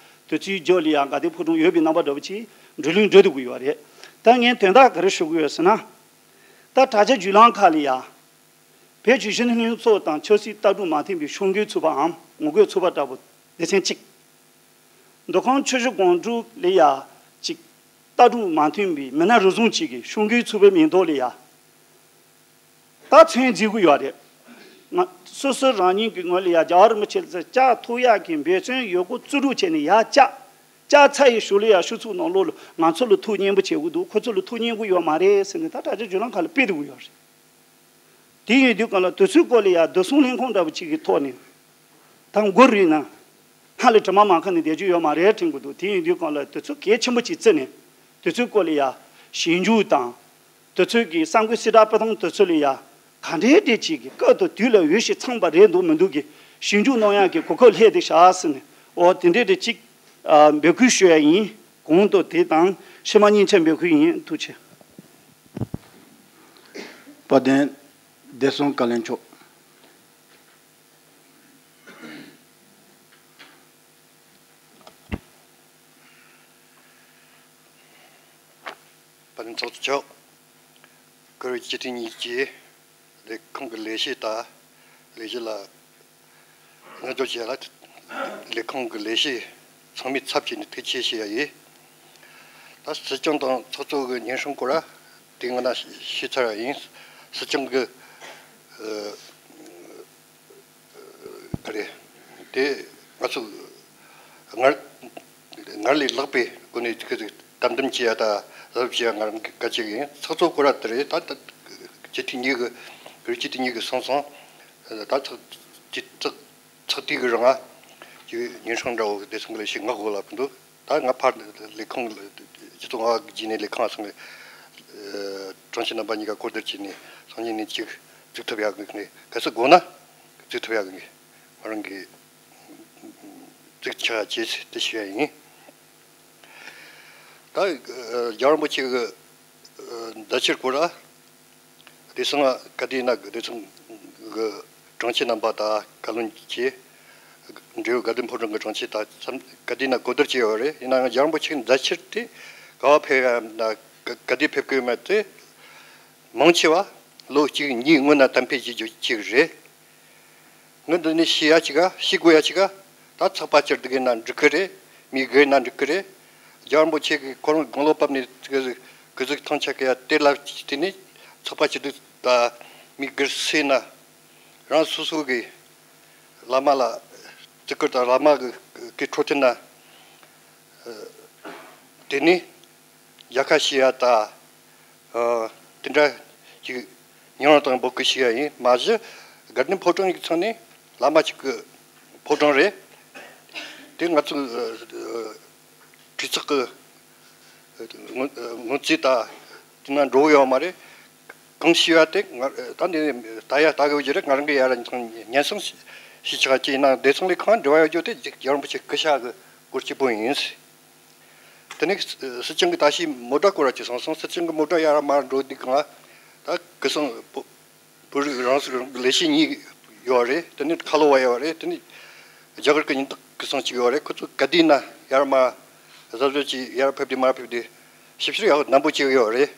དུས་ཚོད་བརྗོད་ལ་ཡ་དགའ་ལྡན་ཕོ་བྲང་ཡོད་པའི་རྣམ་པ་འདྲ་པོ་ཅིག་འགྲོ་ལུགས་འགྲོ་སྡོད་ཀྱི་ཡོད་རེད། ད་ངས་དོན་དག་ག་རེ་ཞུ་གི་ཡོད་ཟེར་ན། ད་དྲ་རྒྱ་བརྒྱུད་ལམ་ཁག་ལ་ཡ་བོད་ཀྱི་གཞོན་ནུ་ལྷན་ཚོགས་དང་ཆབ་སྲིད་ལྟ་གྲུབ་མ་མཐུན་པའི་ཤོག་འགོད་ཚུགས་པའམ་ངོ་རྒོལ་ཚུགས་པ་འདྲ་པོ་སྡེ་ཚན་གཅིག་འདུ་ཁང་ཆུ་བཞི་སྒང་དྲུག་ལ་ཡ་གཅིག་ལྟ་གྲུབ་མ་མཐུན་པའི་མི་སྣ་རེ་ཟུང་གཅིག་གིས་ཤོག་འགོད་ཚུགས་པའི་མིང་ཐོག་ལ་ཡ། ད་ཚོད་འཛིན་གྱི་ཡོད་རེད། ང་སོ་སོ་རང་ཉིད་ཀྱི་ངོས་ལ་ཡ་རྒྱལ་བ་རིན་པོ་ཆེ་ལ་བཅར་ཐུབ་ཡག་གི་འབད་བརྩོན་ཡོད་རྒུ་རྩལ་སྤྲུགས་བྱས་ནས་ཡར་བཅར། བཅར་ཚར་ཡི་ཞོར་ལ་ཡ་ཕྱི་ཚོགས་ནང་ལོགས་ལ་ང་ཚོ་ལ་ཐུགས་མཉེས་པོ་བྱེད་དགོས་འདུག་ཁོ་ཚོ་ལ་ཐུགས་མཉེས་པོ་ཡོད་མ་རེད་ཟེར་ནས་ད་དྲ་རྒྱ་བརྒྱུད་ལམ་ཁག་ལ་སྤེལ་བསྡད་ཀྱི་ཡོད་རེད། དེ་ཡིན་དུས་གང་ལ་དུས་ཚོད་སྐོར་ལ་ཡ་བདེ་སྲུང་ལྷན་ཁང་འདྲ་པོ་ཅིག་གི་ཐོག་ནས་ད་མགོ་རུས་ན་སྔ་ལ་དྲི་མ་མ་ཁ་ནས་བསྡད་རྒྱུ་ཡོད་མ་རེད་དྲན་གྱི་འདུག་དེ་ཡིན་དུས་གང་ལ་དུས་ཚོད་གལ་ཆེན་པོ་ཅིག་བརྩིས་ནས་དུས་ཚོད་སྐོར་ལ་ཡ་ཞིབ་འཇུག་དང་། དུས་ཚོད་ཀྱི་གསར་འགོད་གསལ་བསྒྲགས་སྤེལ་སྟངས་དུས་ཚོད་ལ་ཡ་ག་འདྲའི་འདྲ་ཅིག་གི་སྐབས་དང་དུས་ལ་འོས་ཤིང་འཚམས་པ་རེད་འདུག་མི་འདུག་གི་ཞིབ་འཇུག་གནང་ཡག་གི་གོ་སྐབས་སླེབས་བསྡད་ཤག་ཟེར་ནས་འོ་དེ་འདྲའི་འདྲ་ཅིག་འབོད་སྐུལ་ཞུ་ཡ་ཡིན། གོང་དུ་དེ་དང་ཕྱི་མ་སྙན་ཆ་འབོད་སྐུལ་ཡིན། ཐུགས་རྗེ་ཆེ། དཔལ་ལྡན་བདེ་སྲུང་བཀའ་བློན་མཆོག་དཔལ་ལྡན་ཚོགས་གཙོ་མཆོག་བཀུར་འོས་སྤྱི་འཐུས་གཉིས་ཀྱི་ལས་ཁུངས་ཀྱི་ལས་བྱེད་དང་ལས་གཞི་ལ་དངུལ་འབྱོར་བྱས་ལ་ལས་ཁུངས་ཀྱི་ལས་བྱེད་ཚང་མའི་ཚབ་བྱས་ནས་ཐུགས་རྗེ་ཆེ་ཞུ་ཡ་ཡིན། ད་སྲིད་སྐྱོང་དང་ཚོགས་གཙོ་གི་སྙན་སྲུང་སྐོར་ལ་དེ་སྔ་ན་ཞུས་ཚར་བ་ཡིན། སྲིད་སྐྱོང་གི་ཨ་རེད། དེ་ང་ཚོ་སྔར་སྔར་ལས་ལྷག་པའི་སྒོ་ནས་ཅིག་གི་དམ་འདེམས་བྱེད་ཡ་ད་རོབ་བྱེད་ཡ་ང་རང་གི་གལ་ཆེ་གི་ཡིན། ཚོགས་གཙོ་སྐོར་ར་དེ་རེད། ད་ད་སྤྱི་འཐུས་གཉིས་ཀྱི་བོད་སྤྱི་འཐུས་གཉིས་ཀྱི་སོང་སོང་ད་ཚོགས་ཀྱི་ཚོགས་ཚོགས་དུས་ཀྱི་རིང་ང་ཅིག་སྙན་སྲུང་འདྲ་བོ་བདེ་སྲུང་གི་ལས་བྱེད་མངགས་དགོས་ལབ་འདུག་ད་ང་ཕར་ལས་ཁུངས་སྤྱི་ཚོགས་ལྔ་པ་གི་བརྒྱུད་ནས་ལས་ཁུངས་སོང་ནས་དྲུང་ཆེ་རྣམ་པ་གཉིས་ཀ་གོ་བསྡུར་བྱས་ནས་སང་ཉིན་ནས་ཅིག་འཛུགས་ཐུབ་ཡག་གི་ངས་གལ་སྲིད་དགོས་ན་འཛུགས་ཐུབ་ཡག་གི་ངས་ང་རང་གིས་འཛུགས་ཆགས་བྱས་དེ་ཞུ་ཡ་ཡིན། ད་རྒྱལ་བ་རིན་པོ་ཆེ་གི་མཛད་ཕྱིར་སྐོར་ལ། དེ་སང་ག་དུས་ན་དེ་སང་གི་དྲུང་ཆེ་རྣམ་པ་དང་བཀའ་བློན་ཆེ། འབྲེལ་ཡོད་དགའ་ལྡན་ཕོ་བྲང་གི་དྲུང་ཆེ་དང་ག་དུས་ན་གོ་བསྡུར་བྱས་ཡོད་རེད། ཡིན་ནའང་རྒྱལ་བ་རིན་པོ་ཆེའི་མཛད་ཕྱིར་དེ་ག་བ་ཕེབས་ཡ་ན་ག་དུས་ཕེབས་དགོས་མེད་དེ་མང་ཆེ་བ་ལོ་གཅིག་གཉིས་སྔོན་ན་གཏན་འཁེལ་བྱེད་རྒྱུ་གཅིག་རེད། ངས་འདི་ནས་ཤེས་ཡ་གཅིག་ག་ཤེས་དགོས་ཡ་གཅིག་ག་ད་ཚོགས་པ་སྐྱིད་སྡུག་ཡིན་ན་འགྲིག་གི་རེད། མི་སྒེར་ཡིན་ན་འགྲིག་གི་རེད། རྒྱལ་བ་རིན་པོ་ཆེ་གིས་ཁོ་རང་དགུང་ལོ་བབས་ནས་གི་གི་གཟུགས་ཐང་ཆད་གི་ཡ་དེ་ལ་བརྟེན་ནས་ཚོགས་པ་སྐྱིད་སྡུག་ད་མི་སྒེར་སུ་ཡིན་ན་རང་སོ་སོ་གི་བླ་མ་ལ་བརྩི་བཀུར་དང་བླ་མ་གི་གི་འཕྲོད་བསྟེན་ན་དེ་ནས་ མཇལ་ཁ་ཞུ་ཡ་ད། ཨ། དེ་འདྲ་ཅིག་ཉིན་རང་དང་འབོད་སྐུལ་ཞུ་ཡ་ཡིན། མ་གཞི་དགའ་ལྡན་ཕོ་བྲང་གི་ཚང་ནས་བླ་མ་གཅིག་གི་ཕོ་བྲང་རེད། དེ་ང་ཚོའི་ཨ་གྲོས་ཚོགས་ཀྱི་ངོ་ངོ་རྩིས་ད་དེ་ན་འགྲོ་གི་ཡོད་མ་རེད། གང་ཞུས་པ་དེ་ང་ད་འདི་ལྟ་ཡ་ལྟ་གི་ཡོད་ཀྱི་རེད། ང་རང་གི་ཡ་ར་ཉན་སོང་ཞིག་ཆགས་ཀྱི་ཡིན་ན། བདེ་སྲུང་ལས་ཁང་འབྲེལ་བ་ཡོད་རྒྱུ་དེ་རྒྱལ་བ་རིན་པོ་ཆེ་སྐུ་ཤ་གི་སྐོར་གཅིག་པོ་ཡིན། དེ་ནས་སྲིད་སྐྱོང་གི་ད་ཤི་མོ་ཊ་སྐོར་ར་ཅིག་སོང་སོང་། སྲིད་སྐྱོང་གི་མོ་ཊ་ཡ་ར་མ་འགྲོ་དུས་གང་ད་སྐུ་སྲུང་བོད་རིགས་རང་སྲིད་ལས་བྱེད་གཉིས་ཡོད་རེད། དེ་ནས་ཁ་ལོ་བ་ཡོད་རེད། དེ་ནས་རྒྱ་གར་གྱི་ཉེན་རྟོག་གི་སོང་གཅིག་ཡོད་རེད། ཁོ་ཚོ་ག་དུས་ན་ཡར་མར་གཟབ་གཟབ་ཅིག་ཡར་ཕེབས་དུས་མར་ཕེབས་དུས་ཞིབ་བཤེར་ཡག་ནན་པོ་བྱེད་ཀྱི་ཡོད་རེད།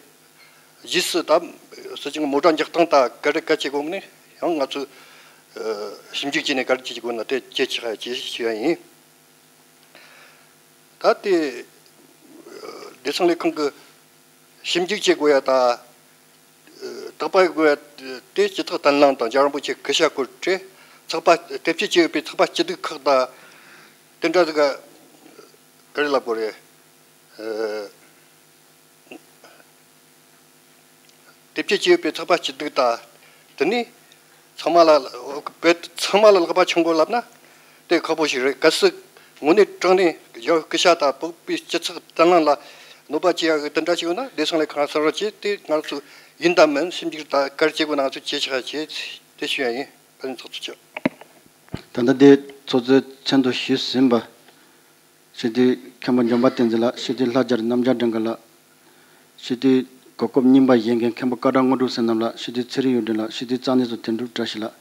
རྗེས་སུ་ད་སྲིད་སྐྱོང་མོ་ཊ་འཇོག་སྟངས་ད་ག་རེ་གལ་ཆེ་དགོས་ནི་ཡང་ང་ཚོས་ཞིབ་འཇུག་བྱས་ནས་ག་རེ་བྱེད་ཀྱི་དགོས་ན་དེ་གལ་ཆེ་ཁ་ཆེ་ཞུ་ཡ་ཡིན། ད་དེ་བདེ་སྲུང་ལས་ཁང་གི་ཞིབ་འཇུག་བྱེད་དགོས་ཡ་ད། དག་པ་དགོས་ཡ་དེ་སྤྱི་ཚོགས་བརྟན་ལྷིང་དང་རྒྱལ་བ་རིན་པོ་ཆེ་སྐུ་ཤ་སྐོར་བྲེ་ཚོགས་པ་དེབ་སྐྱེལ་བྱས་ཡོད་པའི་ཚོགས་པ་སྐྱིད་སྡུག་ཁག་དང་དེ་འདྲ་ཟིག་ག་རེ་ལབ་དགོས་རེད། དེབ་སྐྱེལ་བྱས་ཡོད་པའི་ཚོགས་པ་སྐྱིད་སྡུག་དང་། དེ་ནས་ཚང་མ་ལ་བོད་ཚང་མ་ལ་ལག་པ་འཆང་དགོས་ལབ་ན་དེ་ཁག་པོ་ཞིག་རེད། གལ་སྲིད་དངོས་གནས་དྲང་གནས་རྒྱལ་བའི་སྐུ་ཤ་དང་བོད་པའི་སྤྱི་ཚོགས་བརྟན་ལྷིང་ལ་གནོད་པ་བྱེད་ཡག་གི་དེ་འདྲ་ཞིག་ཡོད་ན་བདེ་སྲུང་ལས་ཁང་གསར་བ་བྱས་ཏེ་ང་ཚོ་ཡིན་དང་མིན་ཞིབ་འཇུག་དང་ག་རེ་བྱེད་དགོས་ན་ང་ཚོ་བྱེད་ཤག་བྱས་དེ་ཞུ་ཡ་ཡིན། བཀའ་དྲིན་ཚོགས་གཙོ་མཆོག་ད་ལྟ་དེ་ཚོགས་གཙོའི་མཚན་ཐོ་ཞུས་ཟིན་པ། སྤྱི་འཐུས་མཁན་པོ་འཇམ་དཔལ་བསྟན་འཛིན་ལགས། སྤྱི་འཐུས་ལྷ་རྒྱལ་རྣམ་རྒྱལ་སྒྲོལ་དཀར་ལགས། སྤྱི་འཐུས་གོ་སྐབས་རྙིང་པ་བཞེས་མཁན་མཁན་པོ་སྐལ་བཀྲ་དངོས་གྲུབ་བསོད་ནམས་ལགས། སྤྱི་འཐུས་ཚེ་རིང་གཡུ་སྒྲོན་ལགས། སྤྱི་འཐུས་རྩ་གནས་ཚོ་དོན་གྲུབ་བཀྲ་ཤིས་ལགས།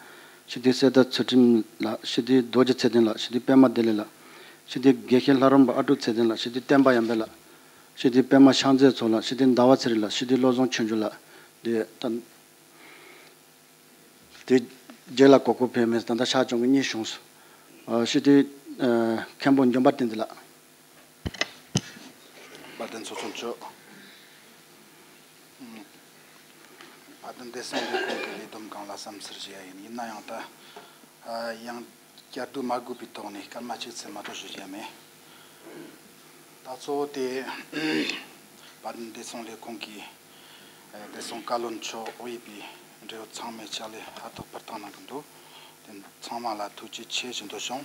སྤྱི་འཐུས་གསེར་རྟ་ཚུལ་ཁྲིམས་ལགས། སྤྱི་འཐུས་རྡོ་རྗེ་ཚེ་བརྟན་ལགས། སྤྱི་འཐུས་པད་མ་བདེ་ལེགས་ལགས། སྤྱི་འཐུས་དགེ་བཤེས་ལྷ་རམས་པ་ཨ་ཀྲུག་ཚེ་བརྟན་ལགས། སྤྱི་འཐུས་བསྟན་པ་ཡར་འཕེལ་ལགས། སྤྱི་འཐུས་པད་མ་ཤང་རྩེ་མཚོ་ལགས། སྤྱི་འཐུས་ཟླ་བ་ཚེ་རིང་ལགས། སྤྱི་འཐུས་བློ་བཟང་ཆོས་འབྱོར་ལགས། དེ་ད། དེ་རྗེས་ལ་གོ་སྐབས་ཕེབས་མེད། ད་ལྟ་ཤར་ཕྱོགས་ཀྱི་གཉིས་བྱུང་སོང་། ཨ། སྤྱི་འཐུས་ཨ་མཁན་པོ་འཇམ་དཔལ་བསྟན་འཛིན་ལགས། དཔལ་ལྡན་ཚོགས་གཙོ་མཆོག་དཔལ་ལྡན་བདེ་སྲུང་ལས་ཁུངས་ཀྱི་ལས་བསྡོམས་སྒང་ལ་བསམ་ཚུལ་ཞུ་ཡ་ཡིན། ཡིན་ན་ཡང་ད་ཡང་བསྐྱར་ཟློས་མ་དགོས་པའི་ཐོག་ནས་སྐར་མ་གཅིག་ཙམ་མ་གཏོགས་ཞུ་ཡ་མེད། ད་གཙོ་བོ་དེ་དཔལ་ལྡན་བདེ་སྲུང་ལས་ཁུངས་ཀྱི་བདེ་སྲུང་བཀའ་བློན་མཆོག་དབུས་པའི་འབྲེལ་ཡོད་ཚང་མས་ཕྱག་ལས་ཧུར་ཐག་འབུར་ཐག་གནང་གི་འདུག་དེ་ཚང་མ་ལ་ཐུགས་རྗེ་ཆེ་ཞུ་འདོད་བྱུང་།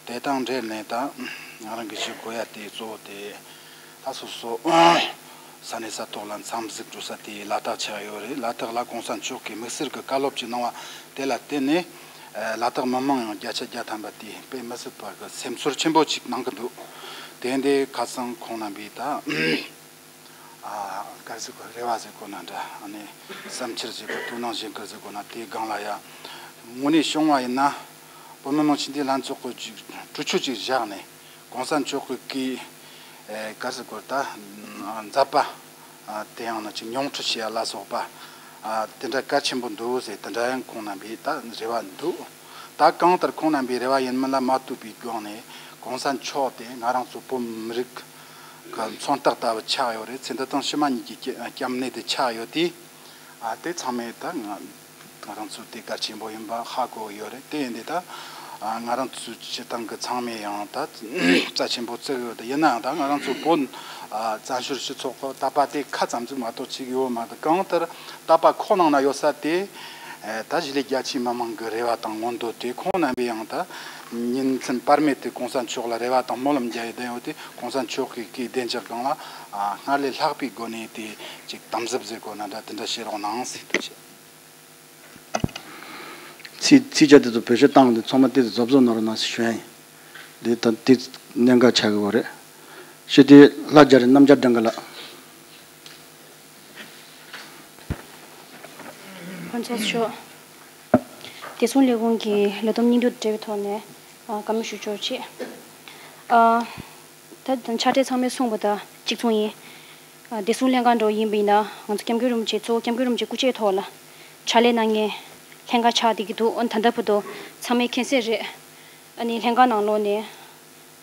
དེ་དང་འབྲེལ་ནས་ད་ང་རང་གིས་ཞུ་དགོས་ཡ་དེ་གཙོ་བོ་དེ་ད་སོ་སོ་ས་གནས་ས་ཐོག་ལ་འཚམས་གཟིགས་འགྲོ་ས་དེ་ལ་དྭགས་ཆགས་ཡོད་རེད། ལ་དྭགས་ལ་གོང་ས་མཆོག་གི་དམིགས་བསལ་གྱི་བཀའ་སློབ་ཅིག་གནང་བ་དེ་ལ་བརྟེན་ནས། ལ་དྭགས་མི་མང་ཡང་བརྒྱ་ཆ་བརྒྱ་ཐམ་པ་དེ་དཔེ་མི་སྲིད་པ་གི་སེམས་ཚོར་ཆེན་པོ་ཅིག་གནང་གི་འདུག་དེ་འདི་ཁ་སང་ཁོང་རྣམ་པས་ད་ཨ་ག་རེ་ཟེར་དགོས། རེ་བ་ཟེར་དགོས་ན་འདྲ། ཨ་ནི་བསམ་འཆར་ཟེར་དགོས། དོ་སྣང་བྱེད་དགོས་ཟེར་དགོས་ན་དེའི་སྒང་ལ་ཡ་དངོས་གནས་བྱུང་བ་ཡིན་ན་བོད་མི་མང་སྤྱི་འཐུས་ལྷན་ཚོགས་ཀྱི་ཅིག་གྲོས་ཆོད་ཅིག་བཞག་ནས་གོང་ས་མཆོག་གི་གི་ཨེ་ག་རེ་ཟེར་དགོས། ད་མཛད་པ་ཨ་དེ་ཡང་ན་ཅིག་མྱོང་ཁྲིད་བྱེད་ཡ་ལ་སོགས་པ་ཨ་དེ་འདྲ་གལ་ཆེན་པོ་འདུག་ཟེར་དེ་འདྲ་ཡང་ཁོང་རྣམ་པའི་ད་རེ་བ་འདུག་ད་གང་ལྟར་ཁོང་རྣམ་པའི་རེ་བ་ཡིན་མིན་ལ་མ་ལྟོས་པའི་སྒང་ནས་གོང་ས་མཆོག་དེ་ང་རང་ཚོ་བོད་མི་རིགས་ཀྱི་མཚོན་རྟགས་ལྟ་བུ་ཆགས་ཡོད་རེད། ཚེ་འདི་དང་ཕྱི་མ་གཉིས་ཀྱི་སྐྱབས་གནས་དེ་ཆགས་ཡོད་དུས། ཨ་དེ་ཚང་མས་ད་ང་ང་རང་ཚོ་དེ་གལ་ཆེན་པོ་ཡིན་པ་ཧ་གོ་ཡོད་རེད། དེ་ཡིན་དུས་ད་ཨ་ང་རང་ཚོའི་སྤྱི་བཏང་གི་ཚང་མས་ཡང་ད་རྩ་ཆེན་པོ་བརྩི་གི་ཡོད། དེ་ཡིན་ནའང་ད་ང་རང་ཚོ་བོད་ཨ་བཙན་བྱོལ་སྤྱི་ཚོགས་ཁག་ད་པ་དེ་ཁ་ཙམ་ཟིག་མ་གཏོགས་ཅིག་ཡོད་མ་རེད། གང་ལྟར་ད་པ་ཁོག་ནང་ན་ཡོད་ས་དེ་ཨ་ད་གཞིས་ལུས་རྒྱ་ཆེའི་མི་མང་གི་རེ་བ་དང་མངོན་འདོད་དེ་ཁོང་རྣམ་པས་ཡང་ད་ཉིན་མཚན་བར་མེད་དུ་གོང་ས་མཆོག་ལ་རེ་བ་དང་སྨོན་ལམ་རྒྱག་ཡི་བསྡད་ཡོད་དེ། གོང་ས་མཆོག་གི་གི་བདེ་འཇགས་སྒང་ལ་ཨ་སྔར་ལས་ལྷག་པའི་སྒོ་ནས་དེ་ཅིག་དམ་གཟབ་ཟེར་དགོས་ན་འདྲ། དེ་འདྲ་བྱེད་རོགས་གནང་ཟེར་འདུག་ཅེས། ཚིག་ཚིག་བཅད་དེ་ཚོ་བེད་སྤྱོད་བཏང་སྟེ་ཚང་མ་དེ་ཚོ་རྫོབ་རྫོབ་གནང་རོགས་གནང་ཟེར་ཞུ་ཡ་ཡིན། འདི་ད་འདི་གནད་འགག་ཆགས་ཀྱི་ཡོད་རེད། སྤྱི་འཐུས་ལྷ་རྒྱལ་རིན་རྣམ་རྒྱལ་སྒྲོལ་དཀར་ལགས། ཕུན་ཚོགས་མཆོག་བདེ་སྲུང་ལས་ཁུངས་ཀྱི་ལས་བསྡོམས་སྙིང་བསྡུས་འབྲེལ་བའི་ཐོག་ནས་ཨ་བཀའ་མོལ་ཞུ་ཆོག་ཅེས། ཨ་ད་ཕྱག་སྦྲེལ་ཚང་མས་གསུངས་པ་དང་གཅིག་མཚུངས་ཡིན། ཨ་བདེ་སྲུང་ལྷན་ཁང་འདྲ་བོ་ཡིན་པ་ཡིན་ན་ང་ཚོ་སྐྱབས་མགོན་རིན་པོ་ཆེ་གཙོ་བོ་སྐྱབས་མགོན་རིན་པོ་ཆེ་སྐུ་ཕྱྭའི་ཐོག་ལ་ཕྱག་ལས་གནང་མཁན་ལྷན་ཁག་ཆགས་བསྡད་ཀྱི་འདུག་ཨ་ནི་ད་ལྟ་བར་དུ་ཚང་མས་མཁྱེན་གསལ་རེད། ཨ་ནི་ལྷན་ཁང་ནང་ལོགས་ནས་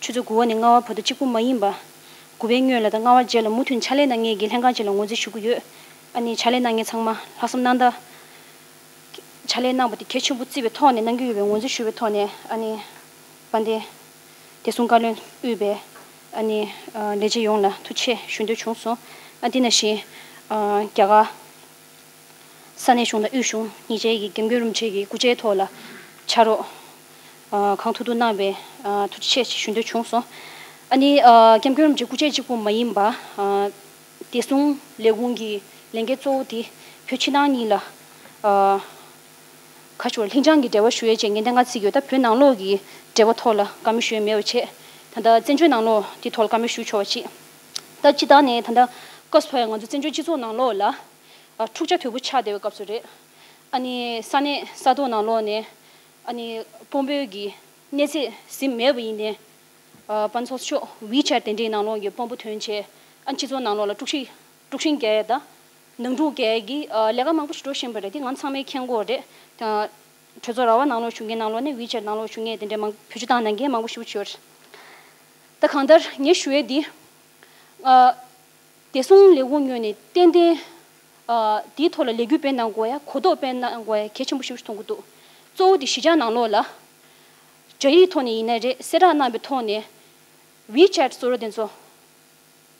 ཆུ་ཚོད་དགུ་པ་ནས་ལྔ་པ་བར་དུ་གཅིག་པུ་མ་ཡིན་པ། དགུ་པའི་སྔོན་ལ་དང་ལྔ་པ་རྗེས་ལ་མུ་མཐུད་ཕྱག་ལས་གནང་མཁན་གྱི་ལྷན་ཁང་ཅིག་ལ་ངོས་འཛིན་ཞུ་གི་ཡོད། ཨ་ནི་ཕྱག་ལས་གནང་མཁན་ཚང་མ་ལྷག་བསམ་རྣམ་དག་ཕྱག་ལས་གནང་པ་དེ་གལ་ཆེན་པོ་བརྩིས་པའི་ཐོག་ནས་གནང་གི་ཡོད་པའི་ངོས་འཛིན་ཞུ་བའི་ཐོག་ནས། ཨ་ནི་དཔལ་ལྡན་བདེ་སྲུང་བཀའ་བློན་དབུས་པའི་ ཨ་ནི་ཨ་ལས་བྱེད་ཡོངས་ལ་ཐུགས་རྗེ་ཆེ་ཞུ་འདོད་བྱུང་སོང་། ཨ་དེ་ནང་བཞིན་ཨ་རྒྱ་གར་ས་གནས་གཞུང་དང་དབུས་གཞུང་གཉིས་ཆའི་གི་འགན་འཁུར་རིམ་བྱེད་ཀྱི་སྐུ་ཕྱྭའི་ཐོག་ལ་ཕྱག་རོགས་ཨ་གང་ཐུབ་ཐུབ་གནང་བའི་ཨ་ཐུགས་རྗེ་ཆེ་ཞུ་འདོད་བྱུང་སོང་། ཨ་ནི་ཨ་འགན་འཁུར་རིམ་བྱེད་སྐུ་ཕྱྭ་གཅིག་པུ་མ་ཡིན་པ་ཨ་བདེ་སྲུང་ལས་ཁུངས་ཀྱི་ལས་འགན་གཙོ་བོ་དེ་བོད་ཕྱི་ནང་གཉིས་ལ་ཨ་ག་ཞུ་བ་ལྷིང་འཇགས་ཀྱི་འབྲེལ་བ་ཞུ་ཡས་བྱས་ངེས་གཏན་ཁ་ཚིག་ཡོད། ད་བོད་ནང་ལོགས་ཀྱི་འབྲེལ་བ་ཐོག་ལ་བཀའ་མོལ་ཞུ་ཡས་མེད་པ་བྱས། ད་ལྟ་བཙན་བྱོལ་ནང་ལོགས་དེ་ཐོག་ལ་བཀའ་མོལ་ཞུ་ཆོག་པ་ཅིག་ད་སྤྱི་བཏང་ནས་ད་ལྟ་སྐབས་སུ་བབ་ཡ་ང་ཚོ་བཙན་བྱོལ་སྤྱི་ཚོགས་ནང་ལོགས་ལ་ཨ་འཁྲུག་ཆ་དོད་པོ་ཆགས་བསྡད་པའི་སྐབས་སུ་རེད། ཨ་ནི་ས་གནས་ས་ཐོག་ནང་ལོགས་ནས་ཨ་ནི་དཔོན་པོའི་གི་གནས་ཚད་ཟིན་མེད་པ་ཡིན་ནའི་ཨ་དཔལ་འབྱོར་ཕྱོགས་ཝི་ཆེ་ཊི་དེ་འདྲའི་ནང་ལོགས་ཀྱི་དཔོན་པོ་ཐོན་བྱས་ཨ་སྤྱི་ཚོགས་ནང་ལོགས་ལ་དཀྲུག་ཤིང་དཀྲུག་ཤིང་རྒྱག་ཡས་དང་ནང་འཁྲུག་རྒྱག་ཡས་ཀྱི་ཨ་ལས་ཀ་མང་པོ་ཞིག་འགྲོ་བཞིན་པ་རེད། དེ་ང་ཚང་མས་མཁྱེན་གྱི་ཡོད་རེད། ད་གྲོས་ཚོགས་ར་བ་ནང་ལོགས་བཞུགས་མཁན་ནང་ལོགས་ནས་ཝི་ཆེ་ཊི་ནང་ལོགས་བཞུགས་མཁན་དེ་འདྲའི་མང་བེད་སྤྱོད་བཏང་གནང་མཁན་མང་པོ་ཞིག་ཡོད་རེད། ད་གང་ལྟར་ངས་ཞུ་ཡས་འདི་ཨ་བདེ་སྲུང་ལས་ཁུངས་ངོས་ནས་ཏན་ཏན་ཨ་འདིའི་ཐོག་ལ་ལས་འགུལ་སྤེལ་གནང་དགོས་ཡ་གོ་རྟོགས་སྤེལ་གནང་དགོས་ཡ་གལ་ཆེན་པོ་ཞིག་མཐོང་གི་འདུག་གཙོ་བོ་དེ་གཞིས་ཆགས་ནང་ལོགས་ལ་སྦྱར་ཡིག་ཐོག་ནས་ཡིན་ན་རེད། གསལ་བསྒྲགས་གནང་བའི་ཐོག་ནས་ཝི་ཆེ་ཊི་བཟོ་འདྲ་དེ་ཚོ་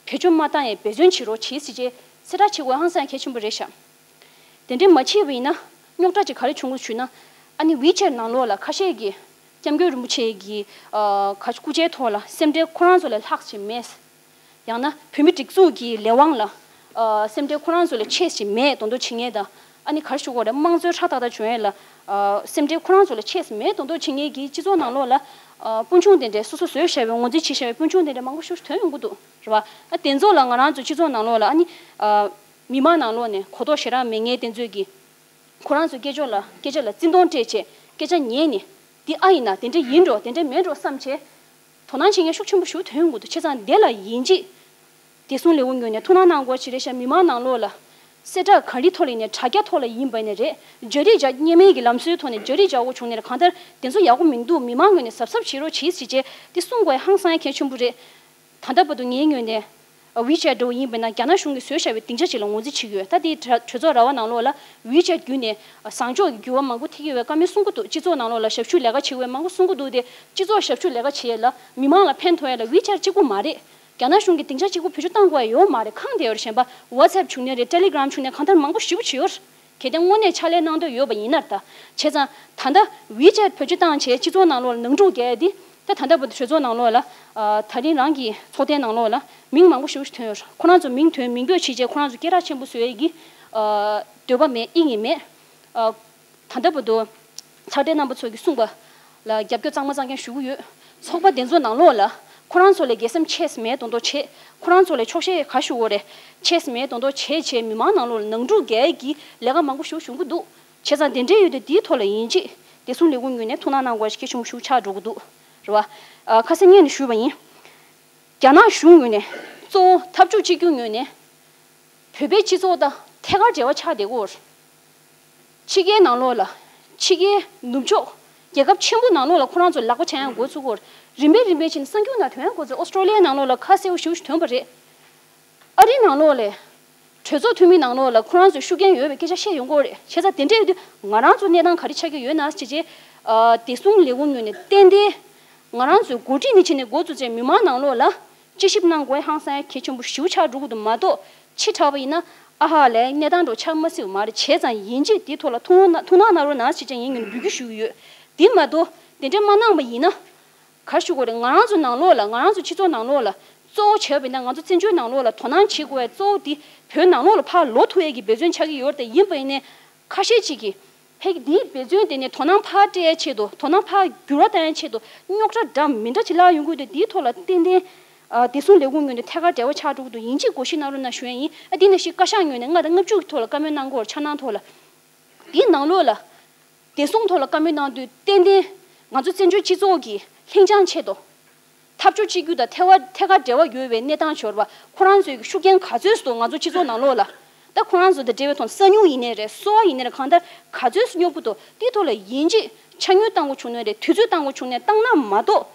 བེད་སྤྱོད་མ་བཏང་ཡ་འབད་བརྩོན་བྱེད་རོགས་བྱེད་ཟེར་བྱས་གསལ་བསྒྲགས་བྱེད་དགོས་ཧང་སང་གལ་ཆེན་པོ་རེད་ཤག་དེ་འདྲས་མ་བྱས་པ་ཡིན་ན་རྙོག་དྲ་ཅིག་ག་རེ་བྱུང་གི་ཞུས་ན། ཨ་ནི་ཝི་ཆེ་ཊི་ནང་ལོགས་ལ་ཁ་ཤས་ཀྱིས་སྐྱབས་མགོན་རིན་པོ་ཆེ་གི་ཨ་ག་སྐུ་ཕྱྭའི་ཐོག་ལ་སེམས་ཁྲལ་ཁོ་རང་ཚོ་ལས་ལྷག་ཅིག་མེད། ཡང་ན་བོད་མི་སྒྲིག་འཛུགས་ཀྱི་ལས་དབང་ལ་ཨ་སེམས་ཁྲལ་ཁོ་རང་ཚོ་ལས་ཆེ་ཞིག་མེད་མདོག་མདོག་བྱེད་མཁན་དང་། ཨ་ནི་ག་རེ་ཞུ་དགོས་རེད། དམངས་གཙོའི་ཧྲག་ཐག་ཐག་བྱུང་ཡས་ལ་ཨ་སེམས་ཁྲལ་ཁོ་རང་ཚོ་ལས་ཆེ་ཞིག་མེད་མདོག་མདོག་བྱེད་མཁན་གྱི་སྤྱི་ཚོགས་ནང་ལོགས་ལ་ཨ་དཔུང་ཆུང་དེ་འདྲའི་སོ་སོ་བཟོས་བཞག་པའི་ངོས་འཛིན་བྱེད་བཞག་པའི་དཔུང་ཆུང་དེ་འདྲ་མང་པོ་ཞིག་ཐོན་ཡོང་གི་འདུག་རེད་བ། ཨ་དེ་ཚོ་ལ་ང་རང་ཚོ་སྤྱི་ཚོགས་ནང་ལོགས་ལ་ཨ་ནི་ཨ་མི་མང་ནང་ལོགས་ནས་གོ་རྟོགས་ཞེ་དྲག་མེད་མཁན་དེ་ཚོས་ཀྱིས་ཁོ་རང་ཚོའི་སྐད་ཅོར་ལ་སྐད་ཆ་ལ་བརྩི་མཐོང་སྤྲད་བྱས་སྐད་ཆ་ཉན་ནས་འདི་ཨ་ཡིན་ན་དེ་འདྲ་ཡིན་འགྲོ་དེ་འདྲ་མིན་འགྲོ་བསམ་བྱས་དོ་སྣང་བྱེད་མཁན་ཤུགས་ཆེན་པོ་ཞིག་ཐོན་ཡོང་གི་འདུག་བྱས་ཙང་དེ་ལ་ཡིན་གཅིག་བདེ་སྲུང་ལས་ཁུངས་ངོས་ནས་ཐུགས་སྣང་གནང་དགོས་ཅིག་རེད་ཤག་མི་མང་ནང་ལོགས་ལ་གསལ་བསྒྲགས་ག་རེ་ཐོག་ལ་ཡིན་ནའི་དྲ་རྒྱ་ཐོག་ལ་ཡིན་པ་ཡིན་ནའི་རེད། སྦྱར་ཡིག་བྱ་སྔོན་མའི་གི་ལམ་སྲོལ་ཐོག་ནས་སྦྱར་ཡིག་བྱ་དགོས་བྱུང་ནའི་རེད། གང་ལྟར་དེ་ཚོ་ཡག་པོ་མི་འདུག་མི་མང་ངོས་ནས་གཟབ་གཟབ་བྱེད་རོགས་བྱེད་ཟེར་བྱས་དེ་གསུང་དགོས་ཡ་ཧང་སང་ཡ་གལ་ཆེན་པོ་རེད། ད་ལྟ་བར་དུ་ངའི་ངོས་ནས་ཝི་ཆེ་ཊི་འདྲ་བོ་ཡིན་པ་ན་རྒྱ་ནག་གཞུང་གིས་བཟོས་བཞག་པའི་སྡིངས་ཆ་ཅིག་ལ་ངོས་འཛིན་བྱེད་ཀྱི་ཡོད། ད་དེའི་གྲ་གྲོས་ཚོགས་ར་བ་ནང་ལོགས་ལ་ཝི་ཆེ་ཊི་བརྒྱུད་ནས་བཟང་ཕྱོགས་ཀྱི་འགྱུར་བ་མང་པོ་ཐེབས་ཀྱི་ཡོད་པའི་བཀའ་མོལ་གསུང་གི་འདུག་སྤྱི་ཚོགས་ནང་ལོགས་ལ་ཞབས་ཞུ་ལས་ཀ་བྱེད་པའི་མང་པོ་གསུང་གི་འདུག་དེ་སྤྱི་ཚོགས་ཞབས་ཞུ་ལས་ཀ་བྱེད་ཡས་ལ་མི་མང་ལ་ཕན་ཐོགས་ཡས་ལ་ཝི་ཆེ་ཊི་གཅིག་པུ་མ་རེད། རྒྱ་ནག་གཞུང་གིས་སྡིངས་ཆ་གཅིག་པུ་བེད་སྤྱོད་བཏང་དགོས་ཡ་ཡོད་མ་རེད། གང་དེ་ཡོད་རེད། གཞན་པ་ཝ་ཚེབ་བྱུང་ནའི་རེད། ཊེ་ལི་གྷི་རམ་བྱུང་ནའི་གང་ལྟར་མང་པོ་ཞེ་པོ་ཅིག་ཡོད་རེད། གལ་ཏེ་དངོས་གནས་ཕྱག་ལས་གནང་འདོད་ཡོད་པ་ཡིན་ན་ད། བྱས་ཙང་ད་ལྟ་ཝི་ཆེ་ཊི་བེད་སྤྱོད་བཏང་བྱས་སྤྱི་ཚོགས་ནང་ལོགས་ལ་ནང་འཁྲུག་རྒྱག་ཡ་འདི་ད་ད་ལྟ་བར་དུ་གྲོས་ཚོགས་ནང་ལོགས་ལ་ཨ་ད་རིང་རང་གི་ཚོགས་ཐེངས་ནང་ལོགས་ལ་མིང་མང་པོ་ཞེ་པོ་ཞིག་ཐོན་ཡོད་རེད། ཁོ་རང་ཚོ་མིང་ཐོན་མིང་འབོད་བྱས་བྱས་ཁོ་རང་ཚོ་སྐད་གྲགས་ཆེན་པོ་བཟོ་ཡ་གི་ཨ་འདོད་པ་མེད། དབྱིངས་ཡིན་མེད། ཨ་ད་ལྟ་བར་དུ་ཕྱག་སྦྲེལ་རྣམ་པ་ཚོ་གིས་གསུངས་པ་ལ་རྒྱབ་སྐྱོར་གཙང་མ་གཙང་རྐྱང་ཞུ་གི་ཡོད། ཚོགས་པ་དེ་ཚོ་ནང་ལོགས་ལ་ཁོ་རང་ཚོ་ལས་དགེ་སེམས་ཆེ་ས་མེད་མདོག་མདོག་བྱས། ཁོ་རང་ཚོ་ལས་ཆོག་ཤེས་ག་ཞུ་དགོས་རེད། ཆེ་ས་མེད་མདོག་མདོག་བྱས་བྱས་མི་མང་ནང་ལོགས་ལ་ནང་འཁྲུག་རྒྱག་ཡས་ཀྱི་ལས་ཀ་མང་པོ་ཞིག་བྱུང་གི་འདུག་བྱས་ཙང་དེ་འདྲའི་ཡོད་དུས་དེའི་ཐོག་ལ་ཡིན་གཅིག་བདེ་སྲུང་ལས་ཁུངས་ངོས་ནས་ཐུགས་སྣང་གནང་དགོས་ཡ་ཞིག་གལ་ཆེན་པོ་ཞིག་ཆགས་འགྲོ་གི་འདུག་རེད་བ། ཨ་ཁ་སང་ཉིན་ནས་ཞུས་པ་ཡིན། རྒྱ་ནག་གཞུང་ངོས་ནས་གཙོ་བོ་འཐབ་ཕྱོགས་གཅིག་གྱུར་ངོས་ནས་བོད་པའི་སྤྱི་ཚོགས་དང་ཐད་ཀར་འབྲེལ་བ་ཆགས་བསྡད་ཀྱི་ཡོད་རེད། ཕྱི་རྒྱལ་ནང་ལོགས་ལ་ཕྱི་རྒྱལ་ནུབ་ཕྱོགས་རྒྱལ་ཁབ་ཆེན་པོ་ནང་ལོགས་ལ་ཁོ་རང་ཚོ་ལག་པ་འཆང་ཡ་འགོ་ཚུགས་ཀྱི་ཡོད་རེད། རིམ་པས་རིམ་པས་ཕྱིན་ནས་གསར་འགྱུར་ནང་ཐོན་ཡ་འགོ་ཚུགས། ཨོ་སི་ཀྲོ་ལི་ཡའི་ནང་ལོགས་ལ་ཁ་གསལ་པོ་ཞེ་པོ་ཞིག་ཐོན་པ་རེད། ཨ་རིའི་ནང་ལོགས་ལ་གྲོས་ཚོགས་འཐུས་མིའི་ནང་ལོགས་ལ་ཁོ་རང་ཚོས་ཤུགས་རྐྱེན་ཡོད་པའི་སྐད་ཆ་བཤད་ཡོང་གི་ཡོད་རེད། བྱས་ཙང་དེ་འདྲ་ཡོད་དུས་ང་རང་ཚོ་གནས་སྟངས་ག་རེ་ཆགས་ཀྱི་ཡོད་ན་ཟེར་བྱས། ཨ་བདེ་སྲུང་ལས་ཁུངས་ངོས་ནས་ཏན་ཏན་ང་རང་ཚོའི་འགོ་ཁྲིད་ནས་བྱས་ནས་འགོ་བཙུགས་བྱས་མི་མང་ནང་ལོགས་ལ་དཔྱད་ཞིབ་གནང་དགོས་ཧང་སང་ཡ་གལ་ཆེན་པོ་ཞེ་པོ་ཆགས་འགྲོ་གི་འདུག་མ་གཏོགས་ཕྱི་དྲགས་པ་ཡིན་ན་ཨ་ཧ་ལས་གནས་སྟངས་འདྲ་ཆགས་མ་སྲིད་པ་མ་རེད། བྱས་ཙང་ཡིན་གཅིག་དེའི་ཐོག་ལ་ཐུགས་སྣང་ཐུགས་སྣང་གནང་རོགས་གནང་ཟེར་བྱས་ངས་ངོས་ནས་འབོད་སྐུལ་ཞུ་གི་ཡོད། དེ་མ་གཏོགས་དེ་འདྲ་མ་གནང་པ་ཡིན་ན། ག་རེ་ཞུ་དགོས་རེད། ང་རང་ཚོ་ནང་ལོགས་ལ་ང་རང་ཚོ་སྤྱི་ཚོགས་ནང་ལོགས་ལ་གཙོ་བོ་བྱས་པ་ཡིན་ན་ང་ཚོ་བཙན་བྱོལ་ནང་ལོགས་ལ་དོ་སྣང་བྱེད་དགོས་པའི་གཙོ་བོ་དེ་བོད་ནང་ལོགས་ལ་ཕར་ལོག་ཐུབ་ཡས་ཀྱི་འབད་བརྩོན་བྱ་གི་ཡོད་རེད། དེ་ཡིན་པ་ཡིན་ནའི་ཁ་ཤས་ཅིག་གིས་ཕ་གི་འདིའི་འབད་བརྩོན་དེ་ནི་དོ་སྣང་ཕར་སྤྲད་ཡས་ཆེད་དུ་དོ་སྣང་ཕར་འགྱུར་བ་གཏོང་ཡས་ཆེད་དུ་རྙོག་དྲ་འདྲ་མི་འདྲ་ཅིག་བསླངས་ཡོང་གི་འདུག་དེའི་ཐོག་ལ་ཏན་ཏན་ཨ་བདེ་སྲུང་ལས་ཁུངས་ངོས་ནས་ཐད་ཀར་འབྲེལ་བ་ཆགས་འགྲོ་གི་འདུག་ཡིན་གཅིག་དགོངས་བཞེས་གནང་རོགས་གནང་ཞུ་ཡས་ཡིན། ཨ་དེ་ནང་བཞིན་བཀའ་ཤག་ངོས་ནས་ལྔ་དང་ལྔ་བཅུ་གི་ཐོག་ལ་བཀའ་མོལ་གནང་དགོས་འཆར་སྣང་ཐོག་ལ། དེའི་ནང་ལོགས་ལ་བདེ་སྲུང་ཐོག་ལ་བཀའ་མོལ་གནང་དུས་ཏན་ཏན་ང་ཚོ་བཙན་བྱོལ་སྤྱི་ཚོགས་ཀྱི་ལྷིང་འཇགས་ཆེད་དུ་འཐབ་ཕྱོགས་གཅིག་གྱུར་དང་ཐད་ཀར་ཐད་ཀར་འབྲེལ་བ་ཡོད་པའི་གནས་སྟངས་འབྱོར་བ་ཁོ་རང་ཚོའི་ཤུགས་རྐྱེན་ག་ཚོད་སུ་ང་ཚོ་སྤྱི་ཚོགས་ནང་ལོགས་ལ་ད་ཁོ་རང་ཚོ་དང་འབྲེལ་བའི་ཐོག་ས་སྨྱུག་ཡིན་ནའི་རེད། སོ་པ་ཡིན་ནའི་རེད། གང་ལྟར་ག་ཚོད་སུ་སྨྱུག་པོ་འདུག་དེའི་ཐོག་ལ་ཡིན་གཅིག་འཆར་སྣོན་བཏང་དགོས་བྱུང་ནའི་རེད། དུས་ཚོད་བཏང་དགོས་བྱུང་ནའི་བཏང་ན་མ་གཏོགས།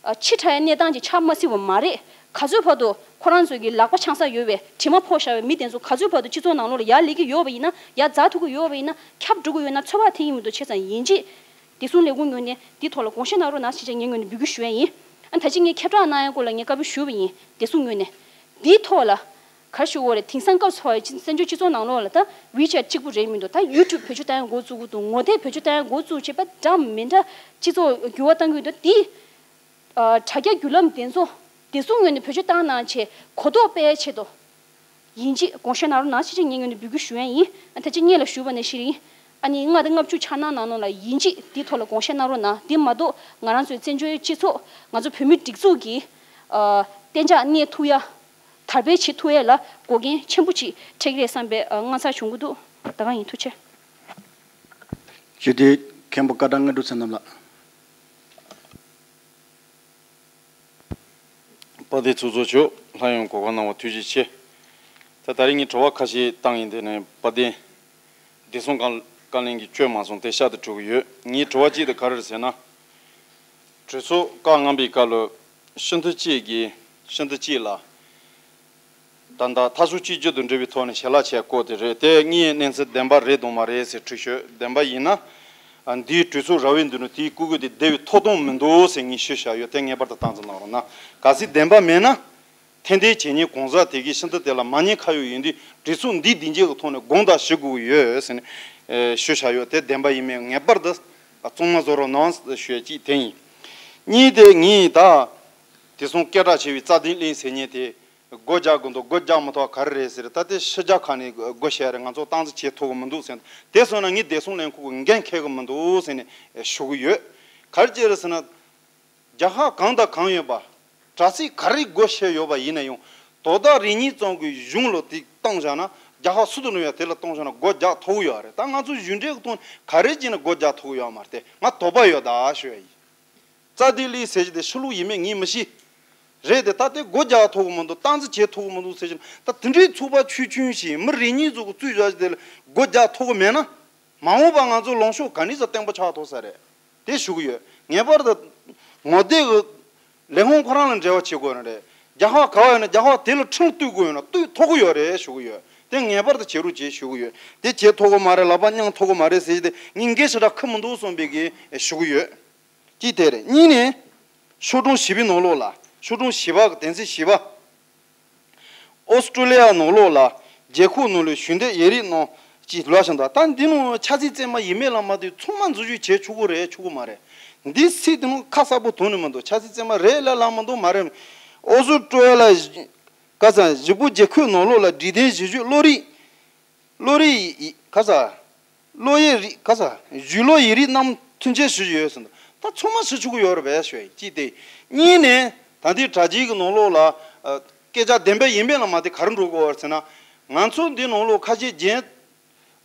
ཕྱི་དྲགས་ཡ་གནས་སྟངས་ཅིག་ཆགས་མ་སྲིད་པ་མ་རེད། ག་ཚོད་བར་དུ་ཁོ་རང་ཚོ་གི་ལག་པ་འཆང་ས་ཡོད་པའི་དྲི་མ་ཕོག་བཞག་པའི་མི་དེ་ཚོ་ག་ཚོད་བར་དུ་སྤྱི་ཚོགས་ནང་ལོགས་ལ་ཡར་སླེབས་ཀྱི་ཡོད་པ་ཡིན་ན། ཡར་འཛེག་ཐུབ་ཀྱི་ཡོད་པ་ཡིན་ན། ཁྱབ་འགྲོ་གི་ཡོད་ན། ཚོད་དཔག་ཐེབས་ཀྱི་མི་འདུག་བྱས་ཙང་ཡིན་གཅིག་བདེ་སྲུང་ལས་ཁུངས་ངོས་ནས་འདིའི་ཐོག་ལ་དགོངས་བཞེས་གནང་རོགས་གནང་ཞེས་བྱས་ངའི་ངོས་ནས་འབོད་སྐུལ་ཞུ་ཡ་ཡིན། ཨ་ད་ཅི་ངས་ཁྱབ་བསྒྲགས་གནང་ཡ་སྐོར་ལ་ངས་བཀའ་འབུལ་ཞུས་པ་ཡིན། བདེ་སྲུང་ངོས་ནས་འདིའི་ཐོག་ལ་ག་རེ་ཞུ་དགོས་རེད། དེང་སང་སྐབས་སུ་བར་བཙན་བྱོལ་སྤྱི་ཚོགས་ནང་ལོགས་ལ་ད་ཝི་ཆེ་ཊི་གཅིག་པུ་རེད་མི་འདུག་ད་ཡུ་ཊུབ་བེད་སྤྱོད་བཏང་ཡ་འགོ་བཙུགས་ཀྱི་འདུག་ངོ་དེབ་བེད་སྤྱོད་བཏང་ཡ་འགོ་བཙུགས་བྱས་པ་འདྲ་མི་འདྲ་སྤྱི་ཚོགས་འགྱུར་བ་གཏང་གི་འདུག་འདི་ཨ་དྲ་རྒྱ་བརྒྱུད་ལམ་འདི་ཚོ་བདེ་སྲུང་ངོས་ནས་བེད་སྤྱོད་བཏང་གནང་བྱས་གོ་རྟོགས་སྤེལ་ཆེད་དུ་ཡིན་གཅིག་དགོངས་བཞེས་གནང་རོགས་གནང་ཞེས་ངས་ངོས་ནས་འབོད་སྐུལ་ཞུ་ཡ་ཡིན། ཨ་ད་ཅི་སྔོན་ལ་ཞུས་པ་ནང་བཞིན་ཨ་ནི་ལྔ་དང་ལྔ་བཅུ་འཆར་སྣང་ནང་ལོགས་ལ་ཡིན་གཅིག་འདིའི་ཐོག་ལ་དགོངས་བཞེས་གནང་རོགས་གནང་། འདི་མ་གཏོགས་ང་རང་ཚོའི་བཙན་བྱོལ་སྤྱི་ཚོགས་ང་ཚོ་བོད་མིའི་སྒྲིག་འཛུགས་ཀྱི་ཨ་གཏན་འཇགས་གནས་ཐུབ་ཡ། དར་སྤེལ་བྱེད་ཐུབ་ཡས་ལ་འགོག་རྐྱེན་ཆེན་པོ་ཅིག་འཕྲད་ཀྱི་རེད་བསམ་པའི་ཨ་མངའ་ཚ་བྱུང་གི་འདུག་ད་ག་ཡིན། ཐུགས་རྗེ་ཆེ། ཞུ་དེ་མཁན་པོ་བཀའ་དྲིན་དངོས་གྲུབ་བསོད་ནམས་ལགས། དཔལ་ལྡན་ཚོགས་གཙོ་མཆོག་ལྷན་ཡོང་གོ་སྐབས་གནང་བ་ཐུགས་རྗེ་ཆེ། ད་ད་རིང་ངས་དྲི་བ་ཁ་ཤས་བཏང་ཡིན། དེ་ནས་དཔལ་ལྡན་བདེ་སྲུང་བཀའ་བཀའ་བློན་གྱིས་བཅོས་མ་སོང་། དེ་ཤར་དུ་འགྲོ་གི་ཡོད། ངའི་དྲི་བ་གཅིག་དེ་ག་རེ་རེད་ཟེར་ན། གྲོས་ཚོགས་བཀའ་གནང་པའི་སྐབས་ལ་སྤྱི་འཐུས་གཅིག་གིས་སྤྱི་འཐུས་གཅིག་ལ་ད་ལྟ་འཐབ་ཕྱོགས་གཅིག་གྱུར་དང་འབྲེལ་བའི་ཐོག་ནས་ཞལ་ལག་བྱས་སྐོར་དེ་རེད། དེ་དངོས་ཡོད་གནས་ཚུལ་བདེན་པ་རེད་དང་མ་རེད་ཟེར་དྲི་ཞུས། བདེན་པ་ཡིན་ན་འདིའི་གྲོས་ཚོགས་ར་བའི་མདུན་དུ་དེའི་སྐུ་གོ་དེ་བསྡད་པའི་ཐོབ་ཐང་མི་འདུག་ཟེར་ངས་ཞུས་བཞག་ཡོད། དེ་ངེས་པར་དུ་སྟངས་འཛིན་གནང་རོགས་གནང་། གལ་སྲིད་བདེན་པ་མེད་ན། འཐེན་འཐེན་བྱེད་མཁན་གང་ཟག་དེ་གིས་སྤྱི་འཐུས་དེ་ལ་མ་ཉེས་ཁ་གཡོགས་ཡིན་དུས་གྲོས་ཚོགས་འདིའི་སྡིངས་ཆའི་ཐོག་ནས་དགོངས་དག་ཞུ་དགོས་ཀྱི་ཡོད་ཟེར་ནས་ཞུས་བཞག་ཡོད། དེ་བདེན་པ་ཡིན་མིན་ངེས་པར་དུ་གཙང་མ་བཟོ་རོགས་གནང་ཞུ་ཡ་གཅིག་དེ་ཡིན། གཉིས་དེ་ངས་ད་དེ་སོང་སྐད་གྲགས་ཆེ་བའི་རྩ་དོན་གླིང་ཟེར་མཁན་དེ་སྒོ་རྒྱག་དགོས་འདུག་སྒོ་རྒྱག་མི་ཐུབ་པ་ག་རེ་རེད་ཟེར། ད་དེ་ཕྱི་རྒྱལ་ཁག་ནས་སྒོ་ཕྱེ་རེད། ང་ཚོ་སྟངས་འཛིན་བྱེད་ཐུབ་ཀྱི་མི་འདུག་ཟེར། དེ་སོང་ན་ངས་བདེ་སྲུང་ལས་ཁུངས་ཀྱི་འགན་འཁྱེར་གྱི་མི་འདུག་ཟེར་ནས་ཞུ་གི་ཡོད། ག་རེ་བྱས་རེད་ཟེར་ན། རྒྱལ་ཁབ་གང་དང་གང་ཡོད་པ། དྲག་རྩལ་ག་རེ་སྒོ་ཕྱེ་ཡོད་པ་ཡིན་ན་ཡང་དོ་བདག་རེ་གཉིས་ཙམ་གྱི་གཞུང་ལ་དེ་བཏང་བཞག་ན། རྒྱལ་ཁབ་སུ་དང་ཡང་དེ་ལ་བཏང་བཞག་ན་སྒོ་རྒྱག་ཐུབ་ཀྱི་ཡོད་རེད། ད་ང་ཚོ་གཞུང་འབྲེལ་གྱི་ཐོག་ནས་ག་རེ་བྱས་ན་སྒོ་རྒྱག་ཐུབ་ཀྱི་ཡོད་མ་རེད། དེ་ང་དོགས་པ་ཡོད་ད་ཞུ་ཡ་ཡིན། རྩ་དོན་གླིང་ཟེར་གྱི་དེ་ཕྱི་ལོགས་ཡིན་མིན་ངས་མི་ཤེས། རེད་དེ་ད་དེ་སྒོ་རྒྱག་ཐུབ་ཀྱི་མི་འདུག་སྟངས་འཛིན་བྱེད་ཐུབ་ཀྱི་མི་འདུག་ཟེར་གྱི་ན། ད་དེ་འདྲའི་ཚོགས་པ་ཆུང་ཆུང་ཞིག་མི་རེ་གཉིས་ཙམ་གྱིས་བཙུགས་བཞག་དེ་ལ་སྒོ་རྒྱག་ཐུབ་ཀྱི་མེད་ན། མ་འོངས་པ་ང་ཚོ་ལངས་ཕྱོགས་ག་ནས་ཟ་བརྟན་པོ་ཆགས་ཐུབ་ས་རེད། དེ་ཞུ་གི་ཡོད། ངེས་པར་དུ་ངོ་དེབ་ཀྱི་ལས་ཁུངས་ཁོ་རང་ལ་འབྲེལ་བ་བྱེད་དགོས་ནི་རེད། རྒྱལ་ཁབ་ག་བ་ཡོད་ན་རྒྱལ་ཁབ་དེ་ལ་ཁྲིམས་གཏུག་དགོས་ཡོད་ན་གཏུག་ཐུབ་ཀྱི་ཡོད་རེད་ཞུ་གི་ཡོད། དེ་ངེས་པར་དུ་བྱེད་རོགས་བྱེད་ཞུ་གི་ཡོད། དེ་བྱེད་ཐུབ་ཀྱི་མ་རེད། ལག་པ་མཉམ་ཐུབ་ཀྱི་མ་རེད་ཟེར་གྱི་དེ་ངས་འགན་ཞེ་དྲག་འཁུར་མི་འདུག་བསམ་པའི་གི་ཞུ་གི་ཡོད། གཅིག་དེ་རེད། གཉིས་ནས། ཤོག་གྲངས་བཞི་པའི་ནང་ལོགས་ལ། ཤོག་གྲངས་བཞི་པ་གི་དོན་ཚན་བཞི་པ། ཨོ་སི་ཀྲོ་ལི་ཡ་ནང་ལོགས་ལ་རྒྱལ་ཁབ་ནང་ལ་ཞུ་འདོད་ཡོད་རིགས་རྣམས་ཀྱིས་ལོ་ཤང་དང་། ད་འདི་ནང་ཆབ་སྲིད་བཙན་པ་ཡིན་མིན་ལ་མ་ལྟོས་ཚང་མ་འཛུལ་ཞུགས་བྱེད་ཆོག་གི་རེད་ཆོག་གི་མ་རེད། འདི་ཚིག་འདི་ནང་ཁ་གསལ་པོ་དོན་ནི་མི་འདུག་ཆབ་སྲིད་བཙན་པ་རེད་ལ་ལ་མི་འདུག་མ་རེད། ཨོ་སི་ཀྲོ་ལི་ཡ་ལ་ག་ས་གཞིས་སྤོ་རྒྱལ་ཁབ་ནང་ལོགས་ལ་འབྲེལ་ལྡན་གཞིས་བཞུགས་བློ་རིག་བློ་རིག་ཡི་ག་ས། བློ་ཡི་རིགས་ག་ས། གཞུང་ལུགས་ཡིག་རིགས་རྣམས་མཐུན་རྐྱེན་ཞུ་རྒྱུ་ཡོད་ཟེར་འདུག་ད་ཚང་མ་ཞུ་ཆོག་གི་ཡོད་རེད་པས་ཞུ་ཡ་གཅིག་དེ། གཉིས་ནས་ད་ལྟའི་དྲ་རྒྱའི་གི་ནང་ལོགས་ལ་ཨ་སྐད་ཆ་བདེན་པ་ཡིན་པས་ལ་མ་དེ་ག་རེ་འགྲོ་དགོས་པ་ཟེར་ན། ང་ཚོ་འདི་ནང་ལོགས་ཁ་ཤས་རྒྱན་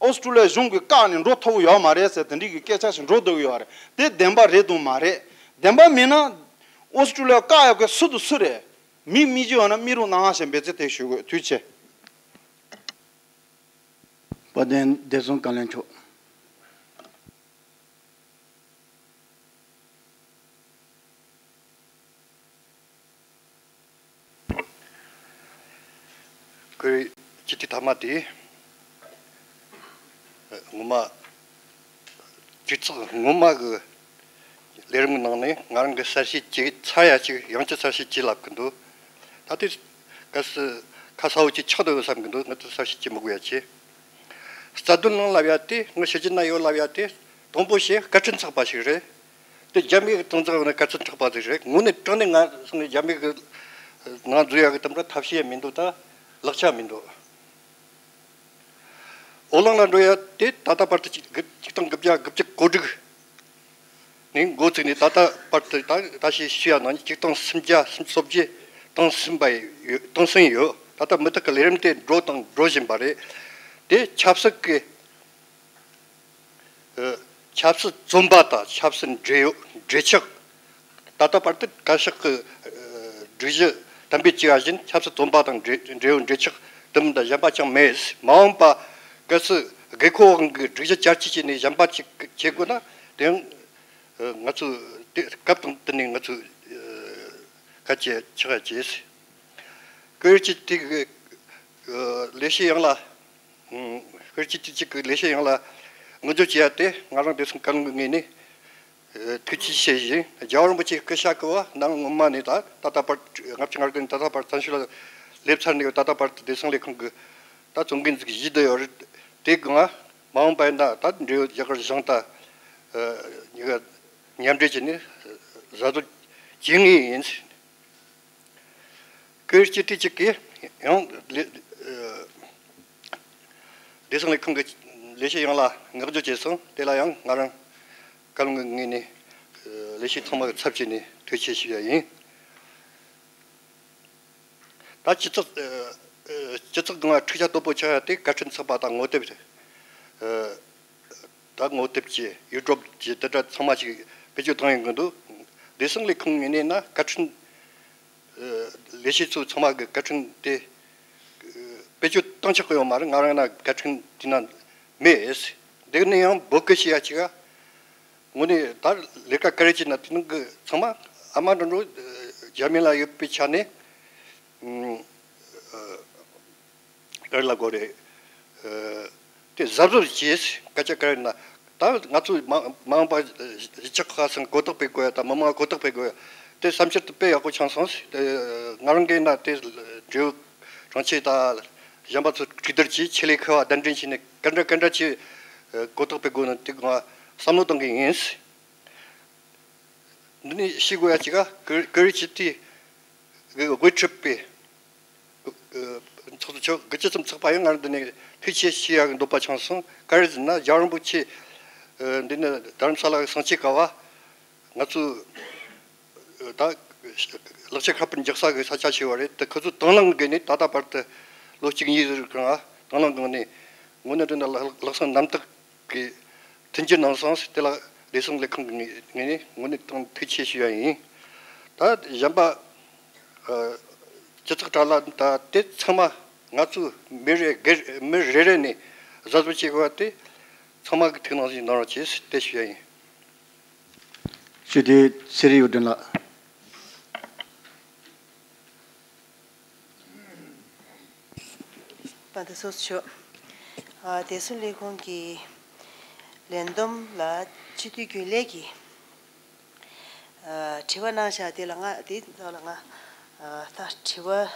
ཨོ་སི་ཀྲོ་ལི་ཡ་གཞུང་གིས་བཀག་ནས་འགྲོ་ཐུབ་ཀྱི་ཡོད་མ་རེད་ཟེར་དེ་འདྲའི་གི་སྐད་ཆ་ཞིག་འགྲོ་སྡོད་ཀྱི་ཡོད་རེད། དེ་བདེན་པ་རེད་དང་མ་རེད། བདེན་པ་མིན་ན་ཨོ་སི་ཀྲོ་ལི་ཡ་བཀག་ཡག་གི་སུ་དང་སུ་རེད། མིག་མིག་ཅིག་ཡོད་ན་མིག་རུ་ནང་ཞེས་འབད་བརྩོན་དེ་ཞུ་དགོས། ཐུགས་རྗེ་ཆེ། དཔལ་ལྡན་བདེ་སྲུང་བཀའ་བློན་མཆོག་ཁོའི་སྤྱི་འཐུས་མཐའ་མ་དེ་ངོ་མ་སྤྱི་ཚོགས་ངོ་མ་གི་ལས་རིམ་གྱི་ནང་ནས་ང་རང་གི་གསལ་བཤད་ཅིག་ཚར་ཡ་ཅིག་ཡང་བསྐྱར་གསལ་བཤད་ཅིག་ལབ་གི་འདུག་ད་ལྟའི་གལ་སྲིད་ཁ་གསལ་བོ་ཅིག་ཆགས་འདུག་བསམ་གི་འདུག་ང་ཚོ་གསལ་བཤད་ཅིག་མི་དགོས་ཡ་ཆེ། རྩ་དོན་ནང་ལབ་ཡ་དེ་ངས་ཕྱི་རྒྱལ་ན་ཡོད་ལབ་ཡ་དེ་དང་པོ་ཞིག་བཀའ་དྲིན་ཚེགས་པ་ཞིག་རེད། དེ་རྒྱ་མི་གི་དོན་ཚན་ནི་བཀའ་དྲིན་ཚེགས་པ་ཞིག་རེད། དངོས་གནས་དྲང་གནས་ང་སོང་ནས་རྒྱ་མི་གི་ནང་འཛུལ་ཡ་གི་དམ་དྲག་ཐབས་ཤེས་མི་འདུག་ད་ལག་ཆ་མི་འདུག་འོ་ལང་ལ་འགྲོ་ཡ་དེ་ད་ལྟ་བར་དུ་ཆིག་དང་དགུ་བརྒྱ་དགུ་བཅུ་གོ་དྲུག་ནས་འགོ་བཙུགས་ནས་ད་ལྟ་བར་དུ་ད་ད་ཞེས་ཞུ་ཡ་ནང་ཆིག་དང་སུམ་བརྒྱ་སུམ་ཅུ་སོ་བརྒྱད་དང་ཟིན་པ་ཡོད་དང་ཟིན་ཡོད། ད་ལྟ་མུ་མཐུད་ཀྱི་ལས་རིམ་དེ་འགྲོ་དང་འགྲོ་བཞིན་པ་རེད། དེ་ཆབ་སྲིད་ཀྱི་ཆབ་སྲིད་བཙོན་པ་དང་ཆབ་སྲིད་བགྲེས་ཡོད་བགྲེས་ཆགས། ད་ལྟ་བར་དུ་བཀའ་ཤག་གི་སྒྲིག་གཞི་དམ་པའི་བཅས་པ་བཞིན་ཆབ་སྲིད་བཙོན་པ་དང་བགྲེས་བགྲེས་ཡོད་བགྲེས་ཆགས་དུ་མི་དང་གཞན་པ་ཅང་མེད། མ་འོངས་པ་གལ་སྲིད་དགོས་མཁོ་དབང་གི་སྒྲིག་གཞི་བསྐྱར་བཅོས་བྱས་ནས་གཞན་པ་ཅིག་བྱེད་དགོས་ན་དེ་ཡང་ང་ཚོས་དེ་སྐབས་དང་བསྟུན་ནས་ང་ཚོས་གལ་ཆེ་ཆགས་ཡ་བྱས། སྐུ་ཡོད་ཀྱི་དེ་གི་ལས་བྱེད་ཡོངས་ལ་སྐུ་ཡོད་ཀྱི་དེ་གཅིག་གི་ལས་བྱེད་ཡོངས་ལ་ངོ་སྦྱོར་བྱེད་ཡ་དེ་ང་རང་བདེ་སྲུང་བཀའ་བློན་གྱི་ངོས་ནས། ཐུགས་རྗེ་ཆེ་ཞུ། རྒྱལ་བ་རིན་པོ་ཆེའི་སྐུ་ཞབས་ཀྱིས་ནང་སྔོན་མ་ནས་ད་ད་ལྟ་བར་ལྔ་བཅུ་ང་དགུ་ནས་ད་ལྟ་བར་བཙན་བྱོལ་ལ་སླེབས་ཚར་ནས་ད་ལྟ་བར་དུ་བདེ་སྲུང་ལས་ཁུངས་ཀྱི་ད་བཙོན་འགན་ཟིག་བཞེས་བསྡད་ཡོད་རེད། དེ་གང་མ་འོངས་པ་ཡིན་ན་ད་འབྲེལ་ཡོད་རྒྱ་གར་གཞུང་དང་མཉམ་འབྲེལ་བྱས་ནས་གཟབ་གཟབ་བྱེད་ངེས་ཡིན། བཀུར་སྤྱི་འཐུས་གཅིག་གིས་ཡང་ལས་བདེ་སྲུང་ལས་ཁུངས་ཀྱི་ལས་བྱེད་ཡོངས་ལ་བསྔགས་བརྗོད་བྱས་སོང་། དེ་ལ་ཡང་ང་རང་བཀའ་བློན་གྱི་ངོས་ནས་ལས་བྱེད་ཚང་མ་གི་ཚབ་བྱས་ནས་ཐུགས་རྗེ་ཆེ་ཞུ་ཡ་ཡིན། ད་སྤྱི་ཚོགས་སྤྱི་ཚོགས་སྒང་ལ་འཁྲུག་ཆ་དོད་པོ་ཆགས་ཡ་དེ་བཀའ་དྲིན་ཚེགས་པ་དང་ངོ་དེབ་ད་ངོ་དེབ་ཀྱི་ཡུ་ཊུབ་ཀྱི་དེ་འདྲ་ཚང་མ་ཞིག་བེད་སྤྱོད་བཏང་ཡོང་གི་འདུག་བདེ་སྲུང་ལས་ཁུངས་ངོས་ནས་ན་བཀའ་དྲིན་ལས་བྱེད་ཚོ་ཚང་མ་གི་བཀའ་དྲིན་དེ་བེད་སྤྱོད་བཏང་ཆོག་གི་ཡོད་མ་རེད། ང་རང་ན་བཀའ་དྲིན་དེ་ན་མེད། དེ་ནས་ཡང་འབོད་སྐུལ་བྱེད་ཡ་ཅིག་ག་ངོས་ནས་ད་ལས་ཀ་ག་རེ་བྱེད་ན་དེ་ནང་གི་ཚང་མ་ཨ་མ་འགྲོ་འགྲོ་རྒྱ་མི་ལ་ཡོད་པའི་ཆ་ནས། ག་རེ་ལབ་དགོས་རེད། དེ་གཟབ་གཟབ་བྱས། སྐད་ཆ་ག་རེ་ན་ད་ང་ཚོ་མ་མ་འོངས་པ་གཞིས་ཆགས་ཁག་ཚང་གོ་རྟོགས་སྤེལ་དགོས་ཡ་དང་མི་མང་གོ་རྟོགས་སྤེལ་དགོས་ཡ་དེ་བསམ་འཆར་དེ་དཔེ་ཡག་པོ་བྱུང་སོང་། དེ་ང་རང་གིས་ན་དེ་འབྲེལ་ཡོད་དྲུང་ཆེ་དང་གཞན་པ་ཚོ་གྲོས་བསྡུར་གྱིས་ཆེད་ལས་མཁས་པ་གདན་འདྲེན་བྱས་ནས་ག་འདྲ་ག་འདྲ་བྱས་གོ་རྟོགས་སྤེལ་དགོས་ན་དེ་ང་བསམ་བློ་གཏོང་གི་ཡིན། འདི་ནས་ཤེས་དགོས་ཡ་གཅིག་ག་ཀུ་ཀུ་རེ་ཅི་ཏི་གི་དབུ་ཁྲིད་པའི་ཚོགས་གཙོ་མཆོག་གི་ཅི་ཙམ་ཚོགས་པ་ཡང་ང་འདི་ནས་ཐུགས་རྗེ་ཆེ་ཞུ་ཡ་གི་འདོད་པ་བྱུང་སོང་། ག་རེ་ཟེར་ན་རྒྱལ་བ་རིན་པོ་ཆེ་འདི་ནས་རྡ་རམ་ས་ལ་གི་གསུང་ཆོས་སྐབས་བ་ང་ཚོ་ད་ལག་ཆ་ཁ་པར་འཇོག་ས་གི་ས་ཆ་ཞིག་ཡོད་རེད། དེ་ཁོ་ཚོ་དང་བླངས་གི་ནས་ད་ལྟ་བར་དུ་ལོ་གཅིག་གཉིས་རིང་དང་བླངས་གི་ནས་དངོས་གནས་དྲང་གནས་ལྷག་བསམ་རྣམ་དག་གི་མཐུན་འགྱུར་གནང་སོང་། དེ་ལ་བདེ་སྲུང་ལས་ཁུངས་ཀྱི་ངོས་ནས་དངོས་གནས་དྲང་ཐུགས་རྗེ་ཆེ་ཞུ་ཡ་ཡིན། ད་གཞན་པ་སྤྱི་ཚོགས་དྲ་ལམ་ད་དེ་ཚང་མ་ང་ཚོ་མི་རེ་སྒེར་མི་རེ་རེ་ནས་གཟབ་གཟབ་བྱེད་དགོས་པ་དེ་ཚང་མ་གི་ཐུགས་སྣང་ཞིག་གནང་རོགས་བྱེད་དེ་ཞུ་ཡ་ཡིན། ཞུ་དེ་ཚེ་རིང་གཡུ་སྒྲོན་ལགས། པ་དེ་སོ་སོ་ཆོག་ཨ་བདེ་སྲུང་ལས་ཁུངས་ཀྱི་ལས་བསྡོམས་ལ་སྤྱི་འཐུས་རྒྱུན་ལས་ཀྱིས་ཨ་དྲི་བ་གནང་བཞག་དེ་ལ་ང་དེ་ཐོག་ལ་ང་ཨ་ད་དྲི་བ་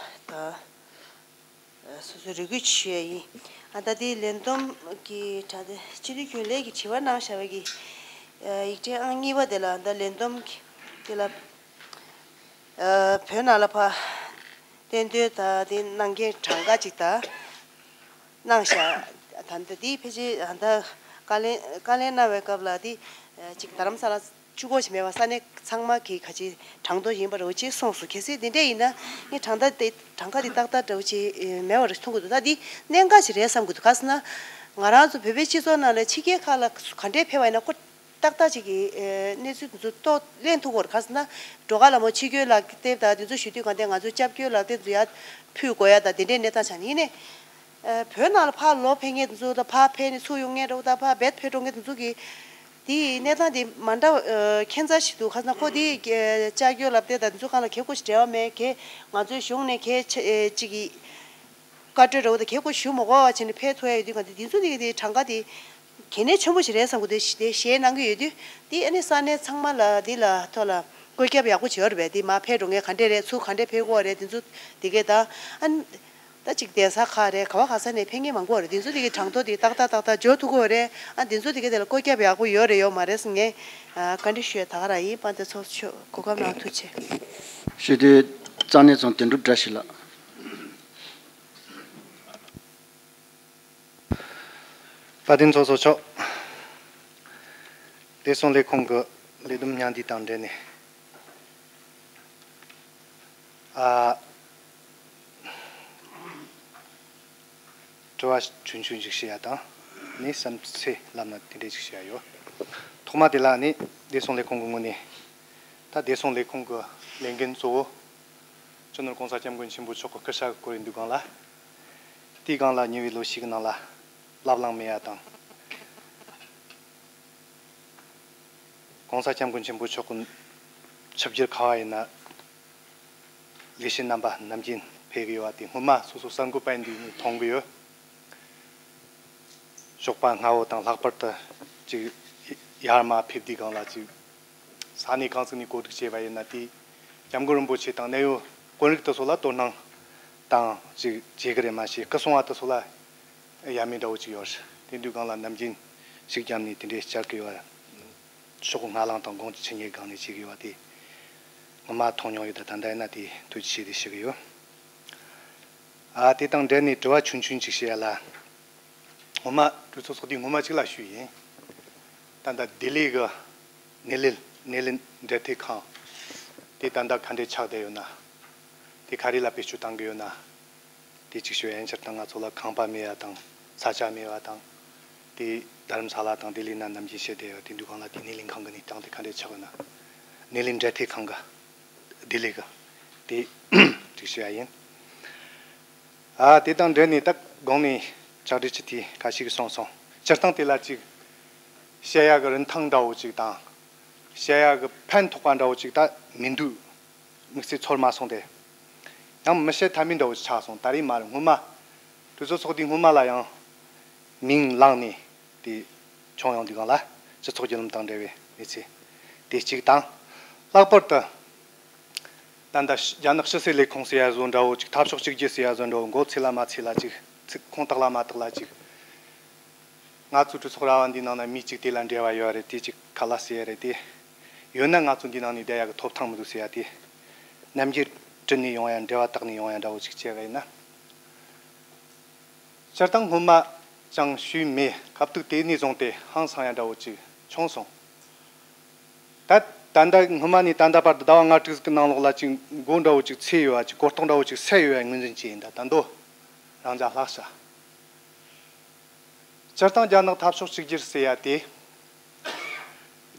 དང་སོ་སོའི་རེ་སྐུལ་ཞུ་ཡ་ཡིན། ཨ་ད་དེ་ལས་བསྡོམས་ཀྱི་དྲ་དེ་སྤྱི་འཐུས་རྒྱུན་ལས་ཀྱིས་དྲི་བ་གནང་བཞག་པ་གི་ཨ་ཡིག་ཕྲེང་ཨང་གཉིས་པ་དེ་ལ་ད་ལས་བསྡོམས་ཀྱི་དེ་ལ། ཨ་བོད་ནང་ལ་ཕར་གཏན་སྡོད་དང་དེ་གནང་མཁན་གྲངས་ཀ་ཅིག་དང་གནང་བཞག་ད་ལྟ་དེ་ཕལ་ཆེར་ད་ལྟ་བཀའ་ལན་བཀའ་ལན་གནང་བའི་སྐབས་ལ་དེ་ཅིག་རྡ་རམ་ས་ལ་གཅིག་པོ་ཞིག་མེད་པ་ས་གནས་ཚང་མ་གི་ག་ཅིག་གྲངས་ཐོ་ཡིན་པ་འདྲ་བོ་ཅིག་གསུངས་སོང་། གལ་སྲིད་དེ་འདྲ་ཡིན་ན་ངས་གྲངས་ཐོ་དེ་གྲངས་ཀ་དེ་ཏག་ཏག་འདྲ་བོ་ཅིག་མེད་པ་རེད་མཐོང་གི་འདུག་ད་དེ་གནད་འགག་ཅིག་རེད་བསམ་གི་འདུག་ག་ཟེར་ན་ང་རང་ཚོ་བོད་པའི་སྤྱི་ཚོགས་ནང་ལ་ཕྱི་རྒྱལ་ཁག་ལ་ག་འདྲས་ཕེབས་པ་ཡིན་ན་ཁོ། ཏག་ཏག་ཅིག་གི་ཨེ་གནས་ཚུལ་དེ་ཚོ་རྟོགས་ལེན་ཐུབ་ཀྱི་ཡོད་རེད། ག་ཟེར་ན་སྒྲོལ་དཀར་ལྷ་མོ་ཆིབས་བསྒྱུར་ལག་དེབ་དང་དེ་ཚོ་ཞུ་དུས་གང་ལྟར་ང་ཚོ་སྐྱབས་བཅོལ་ལག་དེབ་དེ་ཚོ་ཡར་ཕུལ་དགོས་ཡ་དང་དེ་འདྲའི་གནས་སྟངས་ཆགས་ནས་ཡིན་ནའི་ཨེ་བོད་ནང་ལ་ཕར་ལོག་ཕེབས་མཁན་དེ་ཚོ་དང་ཕར་ཕེབས་ནས་ཚུར་ཡོང་མཁན་འདྲ་བོ་དང་ཕར་རྦད་ཕེབས་འགྲོ་མཁན་དེ་ཚོ་གི་དེའི་གནས་སྟངས་དེ་མ་འདྲ་ཨེ་ཁྱད་མཚར་ཞིག་འདུག་ག་ཟེར་ན་ཁོ་དེ་ཨེ་སྐྱབས་བཅོལ་ལག་དེབ་དང་དེ་ཚོ་སྒང་ལ་གལ་ཁོ་ཞིག་འབྲེལ་བ་མེད། གལ་ང་ཚོའི་གཞུང་ནས་གལ་ཆ་ཨེ་ཅིག་གི་བཀའ་འཁྲོལ་འདྲ་བོ་དང་གལ་ཁོ་ཞུ་མ་དགོས་པ་བྱས་ནས་ཕེབས་ཐུབ་ཡ་ཡོད་དུས་ག་འདི་འདི་ཚོ་དེ་གི་དེ་གྲངས་ཀ་དེ་གལ་གནད་ཆེན་པོ་ཞིག་རེད་བསམ་གི་འདུག་དེ་བཤད་གནང་གི་ཡོད་དུས་དེ་ཨ་ནི་ས་གནས་ཚང་མ་ལ་འདི་ལ་ཐོག་ལ་བཀོད་ཁྱབ་ཡག་པོ་བྱེད་ཡོད་རེད་པས། དེ་མར་ཕེབས་འགྲོ་མཁན་ག་འདྲས་རེད། ཚུར་ག་འདྲས་ཕེབས་དགོས་རེད། དེ་ཚོ་དེ་གས་ད་ཨ་ནི་ད་ཅིག་གདན་ས་ཁག་རེད། ག་བ་ག་ས་ནས་ཕེབས་མཁན་མང་པོ་རེད། དེ་ཚོ་དེ་གི་གྲངས་ཐོ་དེ་ཏག་ཏག་ཏག་ཏག་འབྱོར་ཐུབ་ཀྱི་ཡོད་རེད། ཨ་དེ་ཚོ་དེ་གས་དེ་ལ་བཀོད་ཁྱབ་ཡག་པོ་ཡོད་རེད་ཡོད་མ་རེད་ཟེར་ངས་ཨ་བཀའ་འདྲི་ཞུ་ཡ་ད་ག་རང་ཡིན། དཔལ་ལྡན་ཚོགས་གཙོ་མཆོག་གོ་སྐབས་གནང་ཐུགས་རྗེ་ཆེ། ཞུ་དེ་རྩ་གནས་ཚང་དོན་གྲུབ་བཀྲ་ཤིས་ལགས། དཔལ་ལྡན་ཚོགས་གཙོ་མཆོག་བདེ་སྲུང་ལས་ཁུངས་ཀྱི་ལས་བསྡོམས་སྙིང་བསྡུས་དང་འབྲེལ་ནས། ཨ། དྲི་བ་ཆུང་ཆུང་ཞིག་ཞུ་ཡ་དང་། ནི་བསམ་ཚུལ་ལབ་ན་དེ་འདྲས་ཞིག་ཞུ་ཡ་ཡོད། ཐོག་མ་དེ་ལ་ནི་བདེ་སྲུང་ལས་ཁུངས་ཀྱི་ངོས་ནས། ད་བདེ་སྲུང་ལས་ཁུངས་ཀྱི་ལས་འགན་གཙོ་བོ། སྤྱི་ནོར་༸གོང་ས་༸སྐྱབས་མགོན་ཆེན་པོ་མཆོག་གི་སྐུ་ཕྱྭ་གི་སྐོར་ཡིན་དུས་སྒང་ལ། དེའི་སྒང་ལ་ཉེ་བའི་ལོ་ཤས་ཀྱི་ནང་ལ་བླ་བླངས་མེད་ཡ་དང་། ༸གོང་ས་༸སྐྱབས་མགོན་ཆེན་པོ་མཆོག་གི་ཆིབས་བསྒྱུར་ཁག་ཡིན་ན། ལས་བྱེད་རྣམ་པ་ནམ་རྒྱུན་ཕེབས་ཀྱི་ཡོད་པ་དེ་སྔོན་མ་སོ་སོ་གསར་འགོད་པ་ཡིན་དུས་ནས་མཐོང་གི་ཡོད། ཞོགས་པ་སྔ་བོ་དང་ལྷག་པར་དུ་ཅིག་ཡར་མར་ཕེབས་དུས་སྒང་ལ་ཅིག་ ས་གནས་གང་ཟིག་ནས་གོ་སྒྲིག་བྱས་པ་ཡིན་ན། དེའི་སྐྱབས་མགོན་རིན་པོ་ཆེ་དང་གནད་ཡོད་དཔོན་རིགས་དེ་ཚོ་ལ་དོ་སྣང་དང་ཅིག་བྱེད་གི་རེད། མ་གཞི་སྐུ་སྲུང་བ་དེ་ཚོ་ལ་ཡ་མེད་འདྲ་བོ་ཅིག་ཡོད་རེད། དེ་དུས་སྒང་ལ་ནམ་རྒྱུན་ཤུགས་བརྒྱབ་ནས་དེ་འདྲའི་བསྐྱར་གི་ཡོད། ཕྱོགས་སྔ་ལངས་དང་དགོངས་ཆེ་ཉེ་སྒང་ནས་བྱེད་གི་ཡོད་པ་དེ་ངོ་མ་མཐོང་མྱོང་ཡོད། ད་ད་ལྟ་ཡིན་ན་དེ་ཐུགས་རྗེ་ཆེ་དེ་ཞུ་གི་ཡོད། ཨ་དེ་དང་འབྲེལ་ནས་དྲི་བ་ཆུང་ཆུང་ཅིག་བཤད་ཡ་ལ། ངོ་མ་གྲོས་ཚོགས་ཚོགས་དུས་ངོ་མ་གཅིག་ལ་ཞུས་ཡིན། ད་ལྟ་ལྡི་ལི་གི་སྣེ་ལེན་སྣེ་ལེན་འབྲེལ་མཐུད་ཁང་དེ་ད་ལྟ་ག་འདྲས་ཆགས་བསྡད་ཡོད་ན། དེ་ག་རེ་ལ་བེད་སྤྱོད་བཏང་གི་ཡོད་ན། དེ་གཅིག་ཞུ་ཡ་ཡིན། སྤྱིར་བཏང་ང་ཚོ་ལ་ཁང་པ་མེད་པ་དང་ས་ཆ་མེད་པ་དང་། དེ་རྡ་རམ་ས་ལ་དང་ལྡི་ལི་ན་ནམ་རྒྱུན་བཤད་བསྡད་ཡོད། དེ་དུས་སྒང་ལ་དེ་སྣེ་ལེན་ཁང་གི་གནས་སྟངས་དེ་ག་འདྲས་ཆགས་ཡོད་ན། སྣེ་ལེན་འབྲེལ་མཐུད་ཁང་གི་ལྡི་ལི་གི་དེ་གཅིག་ཞུ་ཡ་ཡིན། ཨ་དེ་དང་འབྲེལ་ནས་ད་གོང་ནས་ཕྱག་བྲིས་ཅིག་དེ་ཁ་ཤས་ཀྱིས་གསུངས་སོང་། སྤྱིར་བཏང་དེ་ལ་ཅིག་བཤད་ཡ་གི་རིན་ཐང་འདྲ་བོ་ཅིག་དང་། བཤད་ཡ་གི་ཕན་ཐོགས་པ་འདྲ་བོ་ཅིག་ད་མི་འདུག། དམིགས་བསལ་ཚོར་མ་སོང་སྟེ། ཡང་མི་བཤད་ཐབས་མེད་འདྲ་བོ་ཅིག་ཆགས་སོང་། ད་རེས་མ་རེད། སྔོན་མ་གྲོས་ཚོགས་ཚོགས་དུས་སྔོན་མ་ལ་ཡང་མིང་བླངས་ནས་དེ་བྱུང་ཡོང་དུས་སྒང་ལ་སྤྱི་ཚོགས་བརྒྱུད་ལམ་དང་འབྲེལ་བའི་གནས་ཚུལ་དེ་གཅིག་དང་། ལྷག་པར་དུ་ད་ལྟ་རྒྱ་ནག་ཕྱི་སྲིད་ལས་ཁུངས་ཟེར་ཡ་བཟོ་འདྲ་བོ་ཅིག། འཐབ་ཕྱོགས་གཅིག་གྱུར་ཟེར་ཡ་བཟོ་འདྲ་བོ། མགོ་ཚོས་ལ་མ་ཚོས་ལ་ཅིག། ཚིག་ཁུངས་དག་ལ་མ་དག་ལ་ཅིག། ང་ཚོའི་གྲོས་ཚོགས་ར་བ་འདིའི་ནང་ན་མི་གཅིག་དེ་ལ་འབྲེལ་བ་ཡོད་རེད། དེ་གཅིག་ཁ་ལ་ཟེར་རེད། དེ་ཡོད་ན་ང་ཚོ་འདི་ནང་ནས་བསྡད་ཡག་གི་ཐོབ་ཐང་མི་འདུག་ཟེར་ཡ་དེ། ནམ་རྒྱུན་དྲི་ནས་ཡོང་ཡ། འབྲེལ་བ་བཏགས་ནས་ཡོང་ཡ་འདྲ་བོ་ཅིག་བྱས་པ་ཡིན་ན། སྤྱིར་བཏང་སྔོན་མ་ཅང་ཞུས་མེད། སྐབས་དུས་དེ་ནས་བཟུང་སྟེ་ཧང་སང་ཡ་འདྲ་བོ་ཅིག་བྱུང་སོང་། ད་ད་ལྟ་སྔོན་མ་ནས་ད་ལྟ་བར་དུ་ཟླ་བ་ལྔ་དྲུག་ཟིག་གི་ནང་ལོགས་ལ་ཅིག་མགོ་འདྲ་བོ་ཅིག་ཚོས་ཡོད་པ་ཅིག། གོ་རྟོགས་འདྲ་བོ་ཅིག་སད་ཡོད་པ་ངོས་འཛིན་བྱས་ཡིན། ད་ད་འདོད་རང་ཅག་ལྷག་བྱ། སྤྱིར་བཏང་རྒྱ་ནག་འཐབ་ཕྱོགས་གཅིག་གྱུར་ཟེར་ཡ་དེ།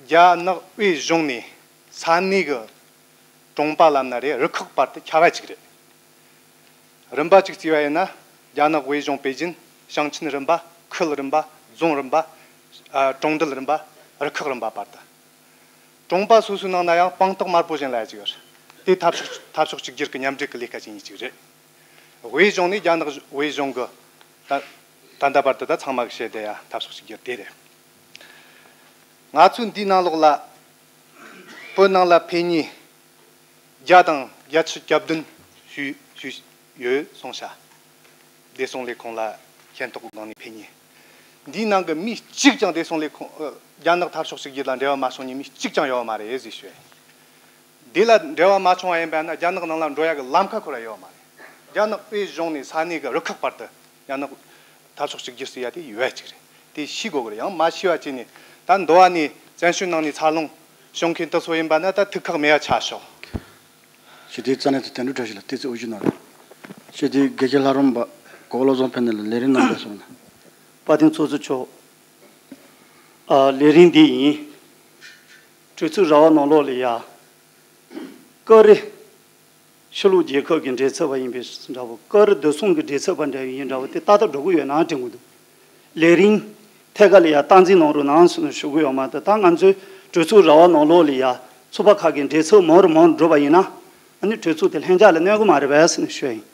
རྒྱ་ནག་དབུས་གཞུང་ནས་ས་གནས་ཀྱི་གྲོང་པ་ལབ་ན་རེད། རུ་ཁག་བར་དུ་ཁྱབ་པ་ཅིག་རེད། རིམ་པ་ཅིག་བརྩིས་པ་ཡིན་ན། རྒྱ་ནག་དབུས་གཞུང་པེ་ཅིན། ཞིང་ཆེན་རིམ་པ། ཁུལ་རིམ་པ། རྫོང་རིམ་པ། ཨ་གྲོང་རྡལ་རིམ་པ། རུ་ཁག་རིམ་པ་བར་དུ། གྲོང་པ་སོ་སོའི་ནང་ན་ཡང་སྤང་ཐང་དམར་པོ་ཅན་ལབ་ཡ་ཅིག་ཡོད་རེད། དེ་འཐབ་ཕྱོགས་འཐབ་ཕྱོགས་གཅིག་གྱུར་གྱི་མཉམ་འབྲེལ་གྱི་ལས་ཀ་བྱེད་མཁན་ཅིག་རེད། དབུས་གཞུང་ནས་རྒྱ་ནག་དབུས་གཞུང་གི་ད་ད་ལྟ་བར་དུ་ད་ཚང་མ་གི་བཤད་བསྡད་ཡ་འཐབ་ཕྱོགས་གཅིག་གྱུར་དེ་རེད། ང་ཚོའི་འདིའི་ནང་ལོགས་ལ་བོད་ནང་ལ་ཕེབས་མཁན་བརྒྱ་དང་བརྒྱད་ཅུ་གྱ་བདུན་ཞུས་ཞུས་ཡོད་གསུངས་ཤག། བདེ་སྲུང་ལས་ཁུངས་ལ་མཁྱེན་རྟོགས་གི་སྒང་ནས་ཕེབས་མཁན། འདིའི་ནང་གི་མི་གཅིག་ཀྱང་བདེ་སྲུང་ལས་ཁུངས་ཨ་རྒྱ་ནག་འཐབ་ཕྱོགས་གཅིག་གྱུར་ལ་འབྲེལ་བ་མ་བྱུང་མཁན་མི་གཅིག་ཀྱང་ཡོད་མ་རེད་ཟེར་ཞུ། འདི་ལ་འབྲེལ་བ་མ་བྱུང་བ་ཡིན་པ་ན་རྒྱ་ནག་ནང་ལ་འགྲོ་ཡག་གི་ལམ་ཁ་ཁོ་ར་ཡོད་མ་རེད། རྒྱ་ནག་དབུས་གཞུང་ནས་ས་གནས་ཀྱི་རུ་ཁག་བར་དུ་རྒྱ་ནག་འཐབ་ཕྱོགས་གཅིག་གྱུར་ཟེར་ཡ་དེ་ཡོད་ཅིག་རེད། དེ་ཤེས་དགོས་ཀྱི་རེད། ཡང་མ་ཤེས་པ་བྱས་ནས་ད་འདི་བ་ནས་བཙན་བྱོལ་ནང་ནས་འཚར་ལོངས་བྱུང་མཁན་དེ་ཚོ་ཡིན་པ་ན་ད་ཐུགས་ཁག་མེད་པ་ཆགས་ཤོག། ཞི་བདེའི་རྩ་གནད་དུ་དོན་གྲུབ་བཀྲ་ཤིས་ལགས་ཏོག་ཙམ་དབུ་བཞུགས་གནང་རོགས། ཞི་བདེའི་དགེ་བཤེས་ལྷ་རམས་པ་གོ་བློ་བཟང་ཕེབས་ནས་ལ་ལས་རིམ་གནང་བར་སོང་ན། དཔལ་ལྡན་ཚོགས་གཙོ་མཆོག། ཨ་ལས་རིམ་འདི་ཡིན། གྲོས་ཚོགས་ར་བ་ནང་ལོགས་ལ་ཡ། ཀ་རི་ཕྱི་ལོགས་རྒྱལ་ཁབ་ཀྱི་མགྲིན་ཚབ་པ་ཡིན་པའི་འདྲ་བོ། ཀ་རི་བདེ་སྲུང་གི་མགྲིན་ཚབ་པ་འདྲ་བོ་ཡིན་འདྲ་བོ་དེ་ཏག་ཏག་འགྲོ་གི་ཡོད་ན་དྲན་གི་འདུག། ལས་རིམ་ཐད་ཀ་ལ་ཡ་སྟངས་འཛིན་གནང་རོགས་གནང་ཟེར་ནས་ཞུ་གི་ཡོད་མ་གཏོགས། ད་ང་ཚོའི་གྲོས་ཚོགས་ར་བ་ནང་ལོགས་ལ་ཡ་ཚོགས་པ་ཁག་གི་མགྲིན་ཚབ་མང་རུ་མང་རུ་འགྲོ་བ་ཡིན་ན། ཨ་ནི་གྲོས་ཚོགས་དེ་ལྷིང་འཇགས་ལ་གནས་གི་མ་རེད་པས་ཟེར་ནས་ཞུ་ཡ་ཡིན།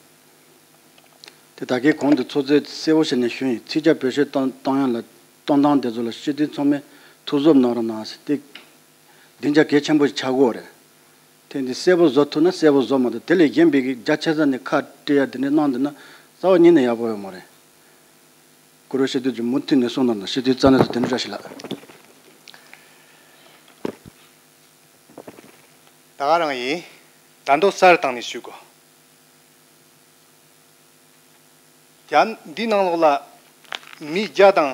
དེ་ད་གིན་གོང་དུ་ཚོགས་གཙོས་གསལ་པོ་བྱས་ནས་ཞུས་ཡིན། ཚིག་བརྒྱ་བེད་སྤྱོད་གཏོང་གཏོང་ཡ་ལ་གཏོང་སྟངས་དེ་ཚོ་ལ་སྤྱི་འཐུས་ཚང་མས་ཐུགས་གཟབ་གནང་རོགས་གནང་ཟེར། དེ་དེ་འདྲ་གལ་ཆེན་པོ་ཞིག་ཆགས་ཀྱི་ཡོད་རེད། དེ་འདི་གསལ་པོ་བཟོ་ཐུབ་ན་གསལ་པོ་བཟོ་མ་ཐུབ། དེ་ལས་གཞན་པའི་གི་རྒྱ་ཆེ་ས་ནས་ཁ་བྲལ་ཡ་དེ་འདྲ་གནང་བསྡད་ན་རྩ་བ་ཉིད་ནས་ཡག་པོ་ཡོད་མ་རེད། གུ་རུ་སྤྱི་འཐུས་ཀྱིས་མུ་མཐུད་ནས་གསུངས་གནང་དང་། སྤྱི་འཐུས་རྩ་ནས་སུ་དེ་འདྲ་བཀྲ་ཤིས་ལགས། ད་ག་རང་ཡིན། ད་མདོ་གསར་བཏང་ནས་ཞུ་དགོས། རྒྱ་འདི་ནང་ལོགས་ལ་མི་བརྒྱ་དང་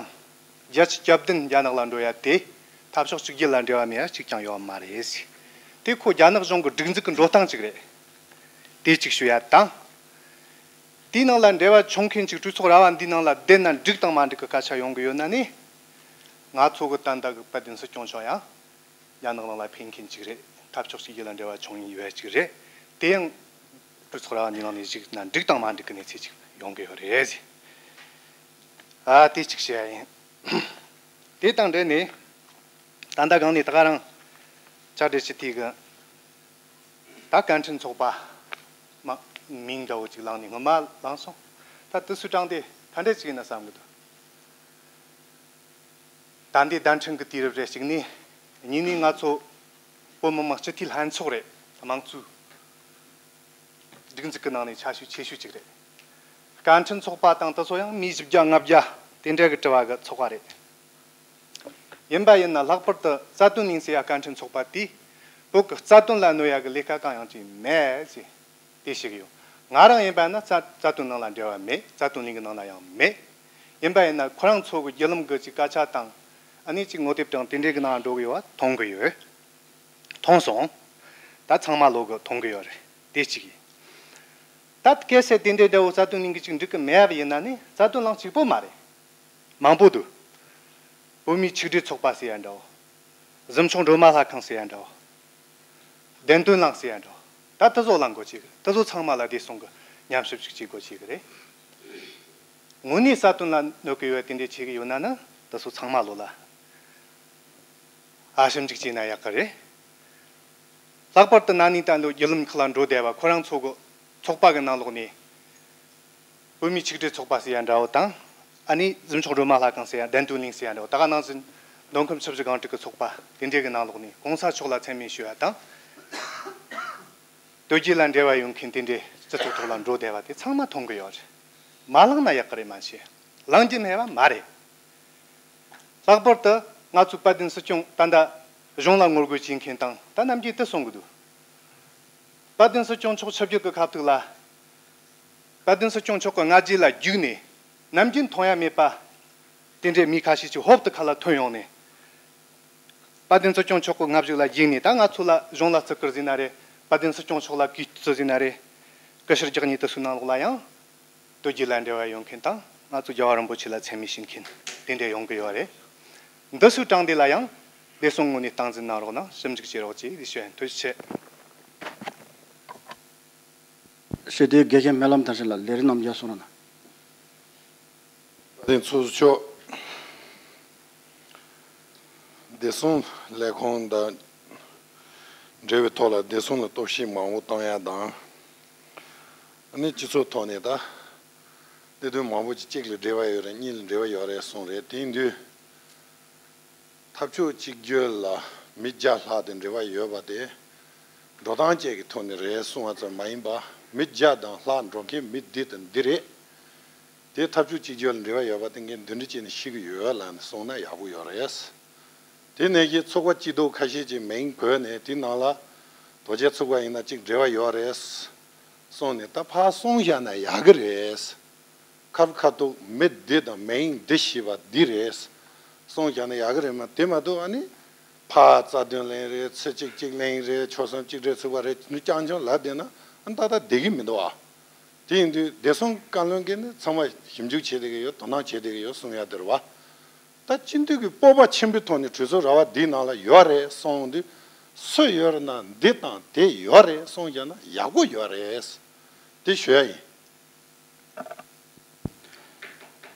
བརྒྱད་ཅུ་གྱ་བདུན་རྒྱ་ནག་ལ་འགྲོ་ཡ་དེ་འཐབ་ཕྱོགས་གཅིག་གྱུར་ལ་འབྲེལ་བ་མེད་ཡ་གཅིག་ཀྱང་ཡོད་མ་རེད། དེ་ཁོ་རྒྱ་ནག་གཞུང་གི་སྒྲིག་འཛུགས་ཀྱི་འགྲོ་སྟངས་གཅིག་རེད། དེ་གཅིག་ཞུ་ཡ་དང་། དེའི་ནང་ལ་འབྲེལ་བ་བྱུང་མཁན་གཅིག་གྲོས་ཚོགས་ར་བ་འདིའི་ནང་ལ་བསྡད་ན་འགྲིག་དང་མ་འགྲིག་གི་སྐད་ཆ་ཡོང་གི་ཡོད་ན་ནི། ང་ཚོ་གི་ད་ལྟ་གི་དཔལ་ལྡན་སྲིད་སྐྱོང་མཆོག་ཡང་རྒྱ་ནག་ནང་ལ་ཕེབས་མཁན་གཅིག་རེད། འཐབ་ཕྱོགས་གཅིག་གྱུར་ལ་འབྲེལ་བ་བྱུང་ཡོད་གཅིག་རེད། དེ་ཡང་གྲོས་ཚོགས་ར་བ་འདིའི་ནང་ནས་གཅིག་ན་འགྲིག་དང་མ་འགྲིག་གི་གནས་ཚུལ་གཅིག་ཡོང་གི་ཡོད་རེད། ཨ་དེ་གཅིག་བཤད་ཡ་ཡིན། དེ་དང་འབྲེལ་ནས་ད་ལྟ་གང་ནས་ད་ག་རང་ཕྱག་བྲིས་ཅིག་དེ་གི་ད་བཀའ་འཕྲིན་ཚོགས་པ་མ་མིང་འདྲ་བོ་ཅིག་བླངས་ནས་སྔོན་མ་བླངས་སོང་། ད་དུས་སུ་དྲངས་ཏེ་ག་འདྲས་ཅིག་ཡིན་ན་བསམ་གི་འདུག། ད་འདི་བརྡ་འཕྲིན་གི་དུས་རབས་རེད། གཅིག་ནས། གཉིས་ནས་ང་ཚོ་ བོད་མི་མང་སྤྱི་འཐུས་ལྷན་ཚོགས་རེད། དམངས་གཙོའི་སྒྲིག་འཛུགས་ཀྱི་ནང་ནས་ཆ་ཤས་ཆེ་ཤོས་གཅིག་རེད། བཀའ་འཕྲིན་ཚོགས་པ་དང་དེ་ཚོ་ཡང་མི་བཞི་བརྒྱ་ལྔ་བརྒྱ་དེ་འདྲ་གི་གྲས་གི་ཚོགས་པ་རེད། ཡིན་པ་ཡིན་ན་ལྷག་པར་དུ་རྩ་དོན་གླེང་སའི་བཀའ་འཕྲིན་ཚོགས་པ་དེས་བོད་ཀྱི་རྩ་དོན་ལ་གནོད་ཡ་གི་ལས་ཀ་གང་ཡང་བྱས་མེད་ཅེས་དེ་ཞིག་ཡོད། ང་རང་ཡིན་པ་ན་རྩ་རྩ་དོན་ནང་ལ་འབྲེལ་བ་མེད། རྩ་དོན་གླེང་གི་ནང་ལ་ཡང་མེད། ཡིན་པ་ཡིན་ན་ཁོ་རང་ཚོ་གི་བརྒྱུད་ལམ་གི་ཅིག་སྐད་ཆ་དང་ཨ་ནི་ཅིག་ངོ་དེབ་དང་དེ་འདྲའི་གི་ནང་འགྲོ་གི་ཡོད་པ་མཐོང་གི་ཡོད། མཐོང་སོང་། ད་ཚང་མ་ལོག་གི་མཐོང་གི་ཡོད་རེད། དེ་གཅིག་ཡིན། ད་གལ་སྲིད་དེ་འདྲའི་འདྲ་བོ་རྩ་དོན་གླེང་གི་ཅིག་འགྲིག་གི་མེད་པ་ཡིན་ན་ནི་རྩ་དོན་ལ་གཅིག་པོ་མ་རེད། མང་པོ་འདུག་བོད་མིའི་ཆིག་སྒྲིལ་ཚོགས་པ་ཟེར་ཡ་འདྲ་བོ། གཟིམ་ཆུང་སྒྲོལ་མ་ལྷ་ཁང་ཟེར་ཡ་འདྲ་བོ། བདེན་དོན་གླིང་ཟེར་ཡ་འདྲ་བོ། ད་དེ་ཚོ་གླེང་དགོས་ཀྱི་གི། དེ་ཚོ་ཚང་མ་ལ་བདེ་སྲུང་གི་ཉམས་ཞིབ་ཅིག་བྱེད་དགོས་ཀྱི་གི་རེད། དངོས་གནས་རྩ་དོན་ལ་གནོད་གི་ཡོད་དེ་འདྲ་བྱེད་གི་ཡོད་ན་ནི་དེ་ཚོ་ཚང་མ་ལོ་ལ་ཨ་ཞིབ་འཇུག་བྱས་ན་ཡག་གི་རེད། ལྷག་པར་དུ་ན་ནིང་ད་ལོ་བརྒྱུད་ལམ་ཁག་ལ་འགྲོ་བསྡད་པ་ཁོ་རང་ཚོ་གི་ཚོགས་པ་གི་ནང་ལོགས་ནས་བོད་མིའི་ཆིག་སྒྲིལ་ཚོགས་པ་ཟེར་ཡ་འདྲ་བོ་དང་། ཨ་ནི་གཟིམ་ཆུང་སྒྲོལ་མ་ལྷ་ཁང་ཟེར་ཡ། བདེན་དོན་གླིང་ཟེར་ཡ་འདྲ་བོ། ད་ག་ནང་བཞིན་མདོ་ཁམས་ཆུ་བཞི་སྒང་དྲུག་གི་ཚོགས་པ་དེ་འདྲའི་གི་ནང་ལོགས་ནས་གོང་ས་མཆོག་ལ་མཚན་སྨད་ཞུ་ཡ་དང་། དོལ་རྒྱལ་ལ་འབྲེལ་བ་ཡོད་མཁན་དེ་འདྲའི་སྤྱི་ཚོགས་ཐོག་ལ་འགྲོ་བསྡད་པ་དེ་ཚང་མ་མཐོང་གི་ཡོད་རེད། མ་གླེང་ན་ཡག་གི་རེད་མ་གཞི། གླེང་རྒྱུ་མེད་པ་མ་རེད། ལྷག་པར་དུ་ང་ཚོའི་དཔལ་ལྡན་སྲིད་སྐྱོང་ད་ལྟ་གཞུང་ལ་ངོ་རྒོལ་བྱེད་མཁན་དང་ད་ནམ་རྒྱུན་དེ་གསུང་གི་འདུག་དཔལ་ལྡན་སྲིད་སྐྱོང་མཆོག་ཆིབས་བསྒྱུར་གྱི་ཁ་ཐུག་ལ། དཔལ་ལྡན་སྲིད་སྐྱོང་མཆོག་གི་ང་རྒྱལ་ལ་རྒྱུགས་ནས་ནམ་རྒྱུན་མཐོང་ཡ་མེད་པ། དེ་འདྲའི་མི་ཁ་ཤས་ཅིག་ཧོབ་ཏེ་ཁ་ལ་ཐོན་ཡོང་ནས། དཔལ་ལྡན་སྲིད་སྐྱོང་མཆོག་གི་ང་བཞུགས་ལ་རྒྱུགས་ནས་ད་ང་ཚོ་ལ་གཞུང་ལ་བརྩི་བཀུར་ཟེར་ན་རེད། དཔལ་ལྡན་སྲིད་སྐྱོང་མཆོག་ལ་གུས་བརྩི་ཟེར་ན་རེད། སྐུ་ཞབས་རྒྱག་ཉེས་དེ་ཚོའི་ནང་ལོགས་ལ་ཡང་། དོལ་རྒྱལ་ལ་འབྲེལ་བ་ཡོད་མཁན་དང་ང་ཚོ་རྒྱལ་བ་རིན་པོ་ཆེ་ལ་མཚན་སྨད་ཞུ་མཁན་དེ་འདྲ་ཡོང་གི་ཡོད་རེད། འདི་ཚོའི་དྲང་བདེན་ལ་ཡང་བདེ་སྲུང་ངོས་ནས་སྟངས་འཛིན་གནང་རོགས་གནང་། ཞིབ་འཇུག་བྱེད་རོགས་གྱིས་ཞུ་ཡིན། ཐུགས་རྗེ་ཆེ། ཞུ་དེ་དགེ་རྒན་སྨོན་ལམ་དར་ཞིང་ལགས་ལས་རིམ་རྣམས་རྒྱབ་སོང་ར་ན། དེ་ཚོགས་གཙོ་མཆོག་བདེ་སྲུང་ལས་ཁུངས་དང་འབྲེལ་བའི་ཐོག་ལ་བདེ་སྲུང་ལ་གཏོར་བཤིག་མང་པོ་བཏང་ཡ་དང་། ཨ་ནི་སྤྱི་ཚོགས་ཐོག་ནས་ད་སྡེ་དོན་མང་པོ་ཅིག་གཅིག་ལ་འབྲེལ་བ་ཡོད་རེད། གཉིས་ལ་འབྲེལ་བ་ཡོད་རེད་གསུངས་རེད། དེ་ཡིན་དུས། འཐབ་ཕྱོགས་གཅིག་གྱུར་ལ་མི་བརྒྱ་ལྷག་དེ་འབྲེལ་བ་ཡོད་པ་དེ། འགྲོ་སྟངས་བཅས་ཀྱི་ཐོག་ནས་རེད་གསུང་བ་ཙམ་མ་ཡིན་པ། མི་བརྒྱ་དང་ལྷག་འགྲོ་མཁན་མི་འདི་དང་འདི་རེད། དེ་འཐབ་ཕྱོགས་གཅིག་གྱུར་ལ་འབྲེལ་བ་ཡོད་པ་དེ་ངས་མདུན་གྲལ་བཅད་ནས་ཤེས་ཀྱི་ཡོད་ལབ་ནས་གསུངས་ན་ཡག་པོ་ཡོད་རེད། དེ་ནས་ཀྱི་ཚོགས་པ་སྐྱིད་སྡུག་ཁ་ཤས་ཀྱི་མིང་བཀོད་ནས་དེ་ནང་ལ་རྡོ་རྗེ་ཚོགས་པ་ཡིན་ན་གཅིག་འབྲེལ་བ་ཡོད་རེད་གསུངས་ནས་ད་ཕར་གསུངས་བཞག་ན་ཡག་གི་རེད། ཁ་ཁ་ཐུག་མི་འདི་དང་མིང་འདི་ཞེས་པ་འདི་རེད། གསུངས་བཞག་ན་ཡག་གི་རེད་མ། དེ་མ་གཏོགས་ཨ་ནི་ཕར་རྩ་དོན་གླེང་རེད། ཚིག་གཅིག་གཅིག་གླེང་རེད། ཆོལ་གསུམ་གཅིག་སྒྲིལ་ཚུགས་པ་རེད། ནི་རྐྱང་རྐྱང་ལབ་བསྡད་ན་ཨ་ནི་ཏག་ཏག་བསྡད་ཀྱི་མི་འདུག་ཨ། དེ་ཡིན་དུས་བདེ་སྲུང་བཀའ་བློན་གྱིས་ནི་ཚང་མ་ཞིབ་འཇུག་བྱེད་བསྡད་ཀྱི་ཡོད། དོ་སྣང་བྱེད་བསྡད་ཀྱི་ཡོད་གསུང་ཡ་དེ་རེད་བ། ད་སྤྱི་འཐུས་ཀྱི་སྤོབས་པ་ཆེན་པོའི་ཐོག་ནས་གྲོས་ཚོགས་ར་བ་འདིའི་ནང་ལ་ཡོད་རེད་གསུངས་དུས་སུ་ཡོད་རེད་ན་འདི་དང་དེ་ཡོད་རེད་གསུངས་བཞག་ན་ཡག་པོ་ཡོད་རེད། དེ་ཞུ་ཡ་ཡིན།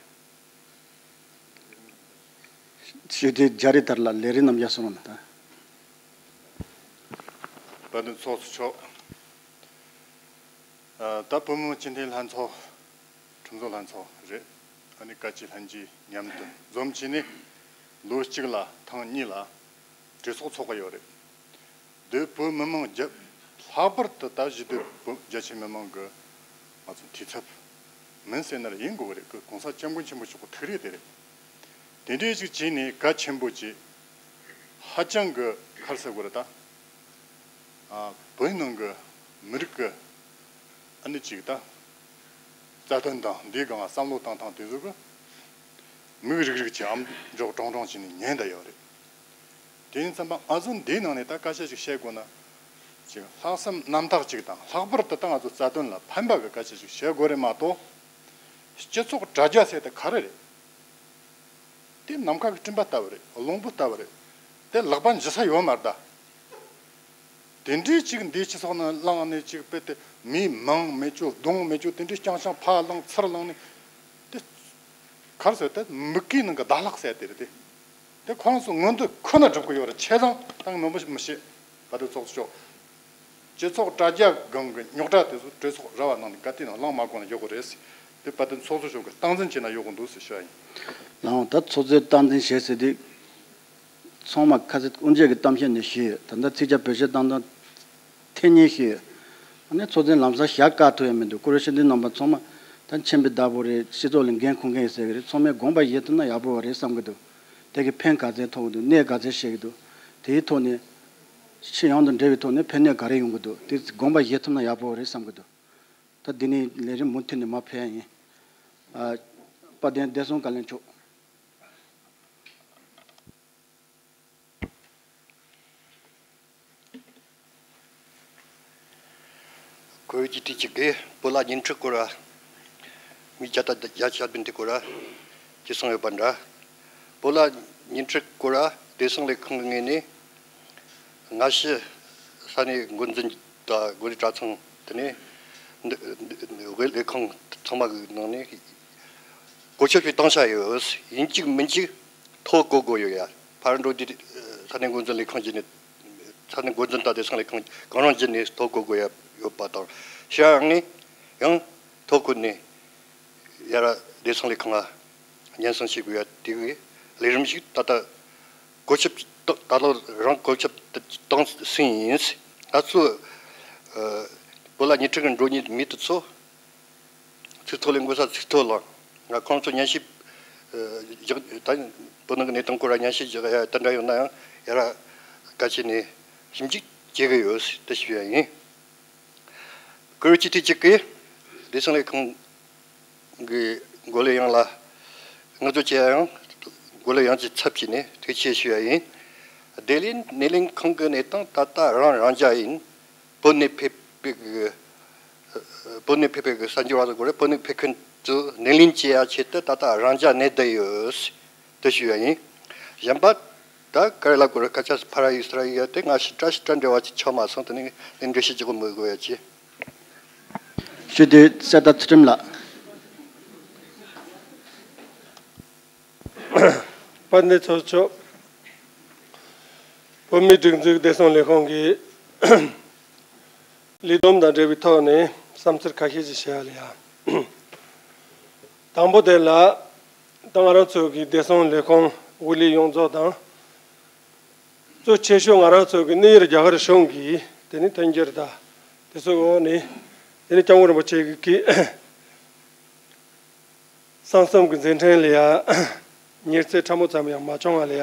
ཞུ་དེ་རྒྱ་རི་ཐར་ལ་ལས་རིགས་རྣམས་ཡར་སོང་ན་ད། དཔལ་ལྡན་ཚོགས་གཙོ་མཆོག་ཨ། ད་བོད་མི་སྤྱི་འཐུས་ལྷན་ཚོགས། ཁྲིམས་བཟོ་ལྷན་ཚོགས་རེད། ཨ་ནི་བཀའ་སྤྱི་ལྷན་རྒྱས་མཉམ་དུ་འཛོམས་བྱས་ནས་ལོ་གཅིག་ལ་ཐེངས་གཉིས་ལ་གྲོས་ཚོགས་ཚོགས་ཀྱི་ཡོད་རེད། འདི་བོད་མི་མང་རྒྱ། ལྷག་པར་དུ་ད་གཞིས་སྡོད་བོད་རྒྱ་ཆེ་མི་མང་གི་ང་ཚོ་འཐུས་ཚབ་མིན་ཟེར་ན་ར་ཡིན་དགོས་པ་རེད། གོང་ས་སྐྱབས་མགོན་ཆེན་པོ་མཆོག་གི་ཐུགས་རེ་དེ་རེད། དེ་འདྲའི་ཞིག་བྱས་ནས་གལ་ཆེན་པོ་ཅིག་ཧ་ཅང་གི་ག་རེ་ཟེར་དགོས་རེད་ད། ཨ། བོད་ནང་གི་མི་རིགས་ཀྱི་ཨ་ནི་ཅིག་ད་རྩ་དོན་དང་འདིའི་སྒང་བསམ་བློ་བཏང་སྟངས་དེ་ཚོ་གི་མིག་རིག་རིག་ཅིག་ཨམ་ཅོག་ཀྲོང་ཀྲོང་བྱས་ནས་ཉན་བསྡད་ཡོད་རེད། དེ་ཡིན་ཙམ་པ་ང་ཚོ་འདིའི་ནང་ནས་ད་སྐད་ཆ་ཅིག་བཤད་དགོས་ན། ཅིག་ལྷག་བསམ་རྣམ་དག་ཅིག་དང་ལྷག་པར་དུ་ད་ང་ཚོ་རྩ་དོན་ལ་ཕན་པ་གི་སྐད་ཆ་ཅིག་བཤད་དགོས་རེད་མ་གཏོགས། སྤྱི་ཚོགས་དྲ་རྒྱ་ཟེར་དེ་ག་རེ་རེད། དེ་ནམ་མཁའ་གི་སྤྲིན་པ་ལྟ་བུ་རེད། རླུང་བུ་ལྟ་བུ་རེད། དེ་ལག་པ་འཇུ་ས་ཡོད་མ་རེད་ད། དེ་འདྲའི་ཅིག་འདིའི་སྤྱི་ཚོགས་ནང་བླངས་ནས་ཅིག་དཔེ་དེ་མི་མང་མེད་རྒྱུ་གདོང་མེད་རྒྱུ་དེ་འདྲའི་རྐྱང་རྐྱང་ཕར་བླངས་ཚུར་བླངས་ནས་དེ། ག་རེ་ཟེར་དེ་མུ་གེའི་ནང་གི་ཟླ་ལྷག་ཟེར་དེ་རེད་དེ། དེ་ཁོ་རང་ཚོ་མངོན་འདོད་ཁོ་ན་སྒྲུབ་གི་ཡོད་རེད། ཆེ་ཚང་ད་ངས་མང་པོ་ཞིག་མི་བཤད། བཀའ་དྲིན་ཚོགས་གཙོ་མཆོག་སྤྱི་ཚོགས་དྲ་རྒྱ་སྒང་གི་རྙོག་དྲ་དེ་ཚོ་གྲོས་ཚོགས་ར་བ་ནང་ནས་ག་དུས་ནང་བླངས་མ་དགོས་ན་ཡོད་དགོས་རེད་ཟེར། དེ་བཀའ་དྲིན་ཚོགས་གཙོ་མཆོག་གིས་སྟངས་འཛིན་བྱས་ན་ཡོད་དགོས་འདུག་ཟེར་ཞུ་བ་ཡིན། ལགས་འོང་། ད་ཚོགས་གཙོས་སྟངས་འཛིན་བྱས་ཟེར་དུས། ཚང་མ་ཁ་སང་དབུ་འབྱེད་ཀྱི་གཏམ་བཤད་ནས་ཞུས་ཡོད། ད་ལྟ་ཚིག་ཇ་བེད་སྤྱོད་བཏང་སྟངས་འཐེན་ཉེས་ཞུས་ཡོད། ཨ་ནི་ཚོགས་ཆེན་ལམ་སང་བཞག་བཀག་ཐུབ་ཡ་མི་འདུག། ཀུ་རུ་ཤི་འདི་རྣམ་པ་ཚང་མ་ད་མཆན་པའི་བདག་པོ་རེད། སྤྱི་ཚོགས་ལ་འགན་འཁུར་མཁན་ཡིན་ཟེར་གི་རེད། ཚང་མས་དགོངས་པ་བཞེས་ཐུབ་ན་ཡག་པོ་རེད་བསམ་གི་འདུག། དེ་གི་ཕན་ག་ཚད་ཐོགས་གི་འདུག། གནད་ག་ཚད་ཤེས་གི་འདུག། དེའི་ཐོག་ནས་ཕྱི་ཡོངས་དང་འབྲེལ་བའི་ཐོག་ནས་ཕན་གནོད་ག་རེ་ཡོང་གི་འདུག། དེ་དགོངས་པ་བཞེས་ཐུབ་ན་ཡག་པོ་རེད་བསམ་གི་འདུག། ད་འདི་ནས་ལས་རིམ་མུ་མཐུད་ནས་མར་ཕེབས་ཡ་ཡིན། ཨ། དཔལ་ལྡན་བདེ་སྲུང་བཀའ་བློན་མཆོག། བཀུར་འོས་སྤྱི་འཐུས་གཅིག་གིས་བོད་ལ་ཉིན་ཁྲི་སྐོར་བ། མི་བརྒྱ་དང་བརྒྱད་ཅུ་གྱ་བདུན་དེ་སྐོར་བ་ཅེས་གསུངས་ཡོད་པ་འདྲ། བོད་ལ་ཉིན་ཁྲི་སྐོར་བ་བདེ་སྲུང་ལས་ཁང་གི་ངོས་ནས་སྔ་ཕྱི་ས་གནས་འགོ་འཛིན་དང་འགོ་ཁྲིད་གྲྭ་ཚང་དེ་ནས་འདི་འདི་འདི་ལས་ཁང་ཚང་མ་གི་ནང་ནས་བཀོད་ཁྱབ་ཅིག་བཏང་བཞག་ཡོད། ཡིན་གཅིག་མིན་གཅིག་ཐོ་བཀོད་དགོས་ཡོད་ཡ། ཕ་ར་འགྲོ་འདི་ས་གནས་འགོ་འཛིན་ལས་ཁང་བརྒྱུད་ནས། ས་གནས་འགོ་འཛིན་དང་བདེ་སྲུང་ལས་ཁང་གང་རུང་བརྒྱུད་ནས་ཐོ་བཀོད་དགོས་ཡ་ཡོད་པ་དང་། ཕྱིར་ཡང་ནས་ཡང་ཐོ་བཀོད་ནས་ཡར་བདེ་སྲུང་ལས་ཁང་ལ་སྙན་སེང་བྱེད་དགོས་ཡ་དེ་གི་ལས་རིམ་ཞིག་ད་ལྟ་བཀོད་ཁྱབ་ད་ད་ལོ་རང་བཀོད་ཁྱབ་བཏང་ཟིན་ཡིན། ང་ཚོ་ཨ་བོད་ལ་ཉིན་ཁྲི་གི་འགྲོ་མཁན་མི་དེ་ཚོ་ཚིག་ཐོ་ལེན་དགོས་ས་ཚིག་ཐོ་ལེན། ང་ཁོང་ཚོ་སྙན་ཞུ་ཨ་བཞག་ད་བོད་ནང་གི་གནས་སྟངས་སྐོར་ལ་སྙན་ཞུ་བཞག་ཡ་དེ་འདྲ་ཡོད་ན་ཡང་ཡར་བཀའ་བྱས་ནས་ཞིབ་འཇུག་བྱེད་གི་ཡོད་ཟེར་དེ་ཞུ་ཡ་ཡིན། བཀུར་འོས་སྤྱི་འཐུས་གཅིག་གིས་བདེ་སྲུང་ལས་ཁང་གི་འགོ་ལས་ཡོངས་ལ་བསྔགས་བརྗོད་བྱེད་ཡ་ཡང་། འགོ་ལས་ཡོངས་ཀྱི་ཚབ་བྱས་ནས་ཐུགས་རྗེ་ཆེ་ཞུ་ཡ་ཡིན། བདེ་ལེགས་སྣེ་ལེན་ཁང་གི་གནས་སྟངས་ད་ལྟ་རང་རང་འཇགས་ཡིན། བོད་ནས་ཕེབས་པའི་གི་བོད་ནས་ཕེབས་པའི་གི་གསར་འབྱོར་བ་ཚོ་དགོས་རེད། བོད་ནས་ཕེབས་མཁན་ཚོ་སྣེ་ལེན་བྱེད་ཡ་ཆེད་དུ་ད་ལྟ་རང་འཇགས་གནས་བསྡད་ཡོད་དེ་ཞུ་ཡ་ཡིན། གཞན་པ་ད་ག་རེ་ལབ་དགོས་རེད། སྐད་ཆ་ཕར་ར་ཡིག་ཚུར་ར་ཡིག་ཡ་དེ་ང་ཞིག་བཀྲ་ཤིས་བཀྲ་འདྲ་བ་ཅིག་ཆགས་མ་སོང་། དེ་ནས་ནས་འགྲེལ་བཤད་ཅིག་མི་དགོས་ཡ་ཅི། ཞུ་དེ་གསལ་ལྟ་ཚུལ་ཁྲིམས་ལགས། དཔལ་ལྡན་ཚོགས་གཙོ། བོད་མིའི་སྒྲིག་འཛུགས་བདེ་སྲུང་ལས་ཁུངས་ཀྱི་ལས་བསྡོམས་དང་འབྲེལ་བའི་ཐོག་ནས་བསམ་ཚུལ་ཁ་ཤས་ཤིག་བཤད་ཡ་ལ་ཡ། དང་པོ་དེ་ལ་ད་ང་རང་ཚོ་གི་བདེ་སྲུང་ལས་ཁུངས་དབུ་ལས་ཡོངས་རྫོགས་དང་། གཙོ་ཆེ་ཤོས་ང་རང་ཚོ་གི་གནས་ཡུལ་རྒྱ་གར་གཞུང་གི་དེ་ནི་མཐུན་འགྱུར་དང་དེ་ཚོའི་འོག་ནས་དེ་ནི་སྐྱབས་མགོན་རིན་པོ་ཆེ་གི་གི་གསང་གསུམ་གྱི་མཛད་འཕྲིན་ལ་ཡ་ཉེར་འཚེ་ཕྲ་མོ་ཙམ་ཡང་མ་བྱུང་བ་ལ་ཡ།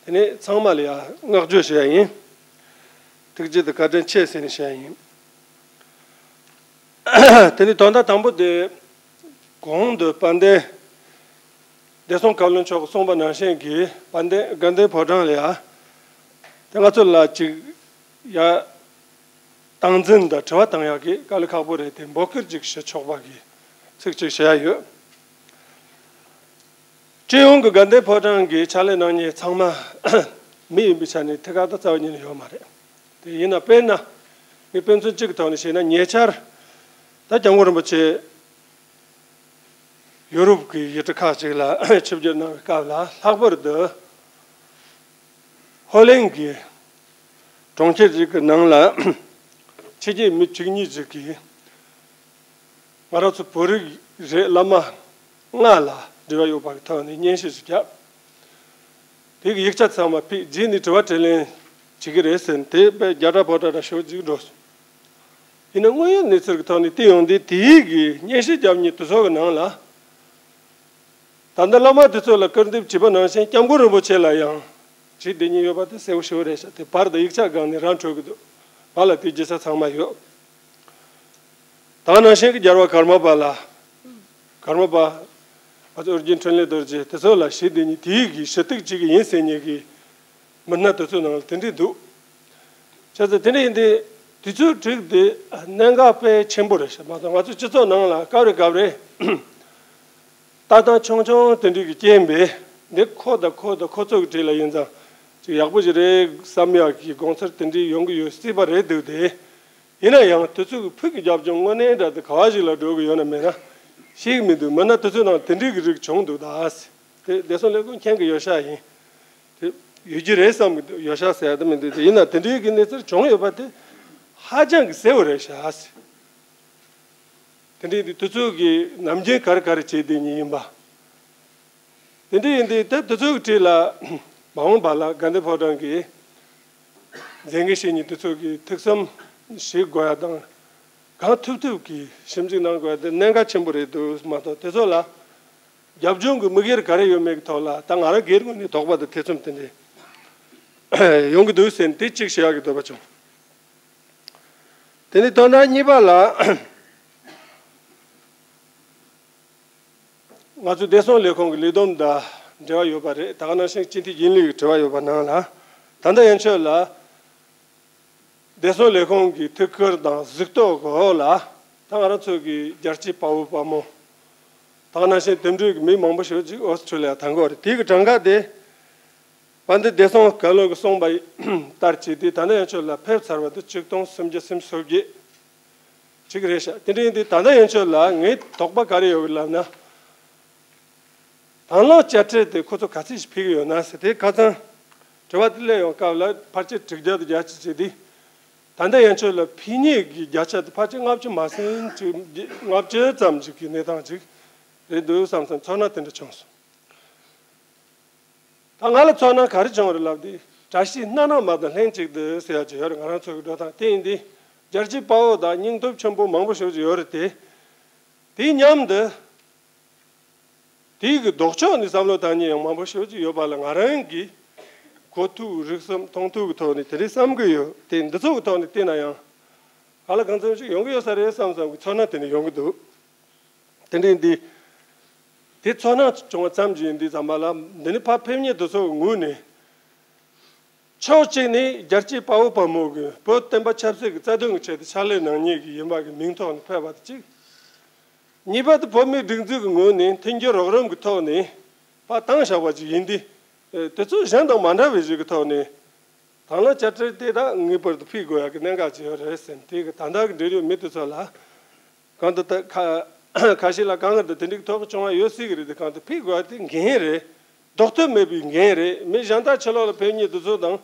དེ་ནས་ཚང་མ་ལ་ཡ་བསྔགས་བརྗོད་ཞུ་ཡ་ཡིན། ཐུགས་རྗེ་དང་བཀའ་དྲིན་ཆེ་ཟེར་ནས་ཞུ་ཡ་ཡིན། དེ་ནས་དོན་དག་དང་པོ་དེ་གོང་དུ་དཔལ་ལྡན་བདེ་སྲུང་བཀའ་བློན་མཆོག་གིས་གསུངས་པ་ནང་བཞིན་གྱི་དཔལ་ལྡན་དགའ་ལྡན་ཕོ་བྲང་ལ་ཡ། དེ་ང་ཚོ་ལ་ཅིག་ཡ། སྟངས་འཛིན་དང་དྲི་བ་བཏང་ཡག་གི་དཀའ་ལས་ཁག་པོ་རེད་དེ་འབོད་སྐུལ་ཅིག་ཞུ་ཆོག་པ་གི་ཚིག་ཅིག་བཤད་ཡ་ཡོད། སྤྱི་ཡོངས་ཀྱི་དགའ་ལྡན་ཕོ་བྲང་གི་ཕྱག་ལས་གནང་མཁན་ཚང་མ་མི་ཡིན་པའི་ཆ་ནས་ཐད་ཀར་དུ་རྩ་བ་ཉིད་ནས་ཡོད་མ་རེད། དེ་ཡིན་ན་དཔེར་ན་ངས་དཔེ་མཚོན་གཅིག་གི་ཐོག་ནས་བཤད་ན་ཉེ་ཆར་ད་སྐྱབས་མགོན་རིན་པོ་ཆེ་ཡུ་རོབ་ཀྱི་ཡུལ་གྲུ་ཁག་ཅིག་ལ་ཆིབས་བསྒྱུར་གནང་བའི་སྐབས་ལ་ལྷག་པར་དུ། ཧོ་ལན་གྱི་གྲོང་ཁྱེར་ཞིག་གི་ནང་ལ་ཕྱི་རྒྱལ་མི་བཅུ་གཉིས་ཅིག་གིས་ང་རང་ཚོ་བོད་རིགས་རེད་ལབ་མ་ལྔ་ལ་འབྲེལ་བ་ཡོད་པ་གི་ཐོག་ནས་སྙན་ཞུ་ཞིག་བརྒྱབ། དེ་གི་ཡིག་ཆ་ཚང་མ་ཕུལ་རྗེས་ནས་དྲི་བ་དྲིས་ལན་བྱེད་ཀྱི་རེད་ཟེར་ནས་དེ་དཔེ་རྒྱ་གྲ་ཕོ་གྲ་འདྲ་ཞིག་འགྲོ་སོང་། ཡིན་ན་དངོས་ཡོད་གནས་ཚུལ་གྱི་ཐོག་ནས་བལྟས་ཡོང་དུས་དེའི་གི་སྙན་ཞུ་བརྒྱབ་མཁན་དེ་ཚོ་གི་ནང་ལ། ད་ལྟ་བླ་མ་དེ་ཚོ་ལ་སྐུར་འདེབས་བྱས་པ་ནང་བཞིན་སྐྱབས་མགོན་རིན་པོ་ཆེ་ལ་ཡང་བྱས་བསྡད་མཁན་ཡོད་པ་དེ་གསལ་པོ་ཞེ་པོ་རེད་ཤག། དེ་བར་དུ་ཡིག་ཆ་སྒང་ནས་ར་འཕྲོད་ཀྱི་འདུག། ང་ལ་དེའི་རྒྱུ་ཆ་ཚང་མ་ཡོད། ད་ནང་བཞིན་གྱི་རྒྱལ་བ་ཀརྨ་པ་ལ། ཀརྨ་པ། ང་ཚོ་ཨོ་རྒྱན་འཕྲིན་ལས་རྡོ་རྗེ་དེ་ཚོ་ལ་བྱས་བསྡད་མཁན་དེའི་གི་ཞུ་གཏུག་ཅིག་ཡིན་ཟེར་མཁན་གྱི། མི་སྣ་དེ་ཚོའི་ནང་ལ་དེ་འདྲས་འདུག། བྱས་ཙང་དེ་འདྲ་ཡིན་དུས་དུས་ཚོད་དྲུག་དེ་གནད་འགག་དཔེ་ཆེན་པོ་རེད་ཤག། མ་གཏོགས་ང་ཚོ་སྤྱི་ཚོགས་ནང་ལ་སྐབས་རེ་སྐབས་རེ་ལྟ་སྟངས་ཆུང་ཆུང་དེ་འདྲས་ཀྱི་རྐྱེན་པས་འདི་ཁོ་དང་ཁོ་དང་ཁོ་ཚོ་གི་གྲས་ལ་ཡིན་ཙང་ཅིག་ཡག་པོ་ཞིག་རེད་བསམ་ཡག་གི་དགོངས་ཚུལ་དེ་འདྲས་ཡོང་གི་ཡོད་སྲིད་པ་རེད་འདུག་སྟེ། ཡིན་ན་ཡང་དུས་ཚོད་ཀྱི་ཕུགས་ཀྱི་རྒྱབ་ལྗོངས་དངོས་གནས་འདྲ་དེ་ག་བ་ཞིག་ལ་འགྲོ་གི་ཡོད་ན་མེད་ན་ཤེས་ཀྱི་མི་འདུག། མི་སྣ་དེ་ཚོའི་ནང་དེ་འདྲས་ཀྱི་རིགས་བྱུང་འདུག་ད། དེ་བདེ་སྲུང་ལས་ཁུངས་མཁྱེན་གྱི་ཡོད་ཤག་ཡིན། དེ་ཡོད་ཀྱི་རེད་བསམ་གྱི་འདུག། ཡོད་ཤག་ཟེར་ཡ་དེ་མི་འདུག། དེ་ཡིན་ན་དེ་འདྲའི་གི་གནས་ཚུལ་བྱུང་ཡོད་པ་དེ་ཧ་ཅང་གི་གསལ་བོ་རེད་ཤག་ཟེར། དེ་འདྲའི་དུས་ཚོད་ཀྱི་ནམ་རྒྱུན་ག་རེ་ག་རེ་བྱས་བསྡད་མཁན་ཡིན་པ། དེ་འདྲ་ཡིན་དུས་ད་དུས་ཚོད་ཀྱི་གྲས་ལ་ མ་འོངས་པ་ལ་དགའ་ལྡན་ཕོ་བྲང་གི་མཛད་འགན་བཞེས་མཁན་དེ་ཚོ་གིས་ཐུགས་བསམ་བཞེས་དགོས་ཡ་དང་། གང་ཐུབ་ཐུབ་ཀྱིས་ཞིབ་འཇུག་གནང་དགོས་ཡ་དེ་གནད་འགག་ཆེན་པོ་རེད་འདུག་མ་གཏོགས། དེ་ཚོ་ལ་རྒྱབ་ལྗོངས་ཀྱི་དམིགས་ཡུལ་ག་རེ་ཡོད་མེད་ཀྱི་ཐོག་ལ་ད་ང་རང་སྒེར་ངོས་ནས་དོགས་པ་དང་ཐེ་ཚོམ་དེ་འདྲ་ཡོང་གི་འདུག་ཟེར་ནས་དེ་གཅིག་བཤད་ཡག་གི་འདོད་པ་བྱུང་། དེ་ནས་དོན་དག་གཉིས་པ་ལ། ང་ཚོའི་བདེ་སྲུང་ལས་ཁུངས་ཀྱི་ལས་བསྡོམས་དང་འབྲེལ་བ་ཡོད་པ་རེད། ད་ག་ནང་བཞིན་སྤྱི་འཐུས་རྒྱུན་ལས་ཀྱི་དྲི་བ་ཡོད་པ་ནང་ལ། ད་ལྟ་ཡན་ཆོད་ལ་བདེ་སྲུང་ལས་ཁུངས་ཀྱི་ཐུགས་ཁུར་དང་གཟིགས་རྟོག་གི་འོག་ལ། ད་ང་རང་ཚོ་གི་རྒྱལ་གཅེས་དཔའ་བོ་དཔའ་མོ། ད་ག་ནང་བཞིན་དེ་འདྲའི་མི་མང་པོ་ཞིག་ཅིག་ཨོ་སི་ཁྲུ་ལི་ཡ་ཐང་གོ་རེད། དེའི་གི་གྲངས་ཀ་དེ། བན་དེ་བདེ་སྲུང་བཀའ་བློན་གྱིས་གསུངས་པ་ལྟར་བྱས་ཏེ་ད་ལྟ་ཡན་ཆོད་ལ་ཕེབས་ཚར་བ་དེ་ཆིག་སྟོང་སུམ་བརྒྱ་སུམ་ཅུ་སོ་བརྒྱད་ཅིག་རེད་ཤག་དེ་འདྲ་ཡིན་དུས་ད་ལྟ་ཡན་ཆོད་ལ་ངའི་དོགས་པ་ག་རེ་ཡོད་ལབ་ན། དང་བླངས་དཔྱ་ཁྲལ་དེ་ཁོ་ཚོ་ག་ཚོད་ཞིག་ཕུལ་གྱི་ཡོད་ན་ཟེར། དེ་ཁ་སང་དྲི་བ་དེ་སླེབས་ཡོང་སྐབས་ལ་ཕལ་ཆེར་དྲུག་བརྒྱ་དང་བརྒྱད་ཅུ་བྱས་ཏེ། ད་ལྟ་ཡན་ཆོད་ལ་ཕུལ་མཁན་གྱི་བརྒྱ་ཆ་དེ་ཕལ་ཆེར་ལྔ་བཅུ་མ་ཟིན་ཅིག་ལྔ་བཅུ་ཙམ་ཞིག་གི་གནས་སྟངས་ཅིག་རེད་འདུག་བསམ་བསམ་ཚོར་སྣང་དེ་འདྲ་བྱུང་སོང་། ད་ང་ལ་ཚོར་སྣང་ག་རེ་བྱུང་རེད་ལབ་དུས། བཀྲ་ཤིས་སྣ་ནག་མ་དང་ལྷན་ཅིག་ཏུ་ཟེར་ཡག་ཅིག་ཡོད་རེད། ང་རང་ཚོ་གི་འགྲོ་སྟངས་དེ་ཡིན་དུས། རྒྱལ་གཅེས་དཔའ་བོ་དང་སྙིང་སྟོབས་ཆེན་པོ་མང་པོ་ཞེ་པོ་ཅིག་ཡོད་རེད་དེ། དེའི་མཉམ་དུ། དེའི་གི་ལྡོག་ཕྱོགས་ནས་བསམ་བློ་བཏང་མཁན་ཡང་མང་པོ་ཞེ་པོ་ཅིག་ཡོད་པ་ལ་ང་རང་གིས་གོ་ཐུབ་རིག་བསམ་མཐོང་ཐུབ་ཀྱི་ཐོག་ནས་དེ་འདྲའི་བསམ་གྱི་ཡོད་དེ། འདི་ཚོ་གི་ཐོག་ནས་བལྟས་ན་ཡང་། གང་ལ་གང་འཚམ་ཞིག་ཡོང་གི་ཡོད་ས་རེད་བསམ་བསམ་གྱི་ཚོར་སྣང་དེ་འདྲ་ཡོང་གི་འདུག་དེ་འདྲ་ཡིན་དུས། དེ་ཚོར་སྣང་བྱུང་བ་ཙམ་ཞིག་ཡིན་དུས་ཙམ་པ་ལ། འདི་ནི་ཕར་ཕེབས་མཁན་དེ་ཚོ་གི་ངོས་ནས། ཕྱོགས་གཅིག་ནས་རྒྱལ་གཅེས་དཔའ་བོ་དཔའ་མོ་གི་བོད་བསྟན་པ་ཆབ་སྲིད་ཀྱི་རྩ་དོན་གྱི་ཆེད་དུ་ཕྱག་ལས་གནང་མཁན་གྱི་ཡིན་པ་གི་མིང་ཐོག་ནས་ཕེབས་པ་དེ་གཅིག་གཉིས་པ་དེ་བོད་མིའི་སྒྲིག་འཛུགས་ཀྱི་ངོས་ནས་མཐུན་འགྱུར་རོགས་རམ་གྱི་ཐོག་ནས་ཕར་བཏང་བཞག་པ་ཅིག་ཡིན་དུས། དེ་ཚོ་གཞན་དང་མ་འདྲ་བའི་ཞིག་གི་ཐོག་ནས། དང་བླངས་དཔྱ་ཁྲལ་དེ་དག་ངེས་པར་དུ་ཕུལ་དགོས་ཡག་གི་གནད་འགག་ཅིག་ཡོད་རེད་ཟེར། དེ་གི་ད་ལྟ་གི་འབྲེལ་ཡོད་མི་དེ་ཚོ་ལ། གང་དུ་ད་ཁ་ཁ་ཤས་ལ་དཀའ་ངལ་དང་དེ་འདྲའི་ཐོག་བྱུང་བ་ཡོད་སྲིད་ཀྱི་རེད་དེ། གང་དུ་ཕུལ་དགོས་པ་དེ་འགན་རེད། ལྡོག་ཐབས་མེད་པའི་འགན་རེད། མི་གཞན་དག་ཕྱི་ལོགས་ལ་ཕེབས་མཁན་དེ་ཚོ་དང་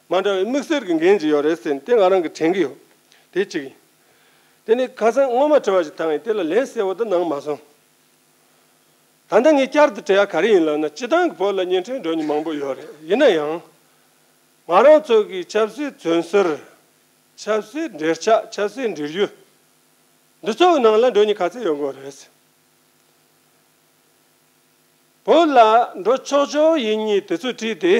མ་འདྲ་བའི་དམིགས་བསལ་གྱི་འགན་ཅིག་ཡོད་རེད་ཟེར་ནས་དེ་ང་རང་གིས་དྲན་གྱི་ཡོད། དེ་གཅིག་ཡིན། དེ་ནས་ཁ་སང་སྔོན་མ་དྲི་བ་ཞིག་བཏང་ཡིན། དེ་ལ་ལན་གསལ་བོ་དེ་གནང་མ་སོང་། ད་ལྟ་ངས་བསྐྱར་དུ་དྲི་ཡ་ག་རེ་ཡིན་ལབ་ན། སྤྱིར་བཏང་གི་བོད་ལ་བརྙན་འཕྲིན་འགྲོ་མཁན་མང་པོ་ཡོད་རེད། ཡིན་ན་ཡང་། ང་རང་ཚོ་གི་ཆབ་སྲིད་མཚོན་གསར། ཆབ་སྲིད་འབྲེལ་ཆགས། ཆབ་སྲིད་འབྲེལ་ཡོད། འདི་ཚོ་གི་ནང་ལ་འགྲོ་མཁན་ག་ཚད་ཡོང་གི་རེད། བོད་ལ་འགྲོ་ཆོག་ཆོག་ཡིན་མཁན་དེ་ཚོ་ཁྲིད་དེ།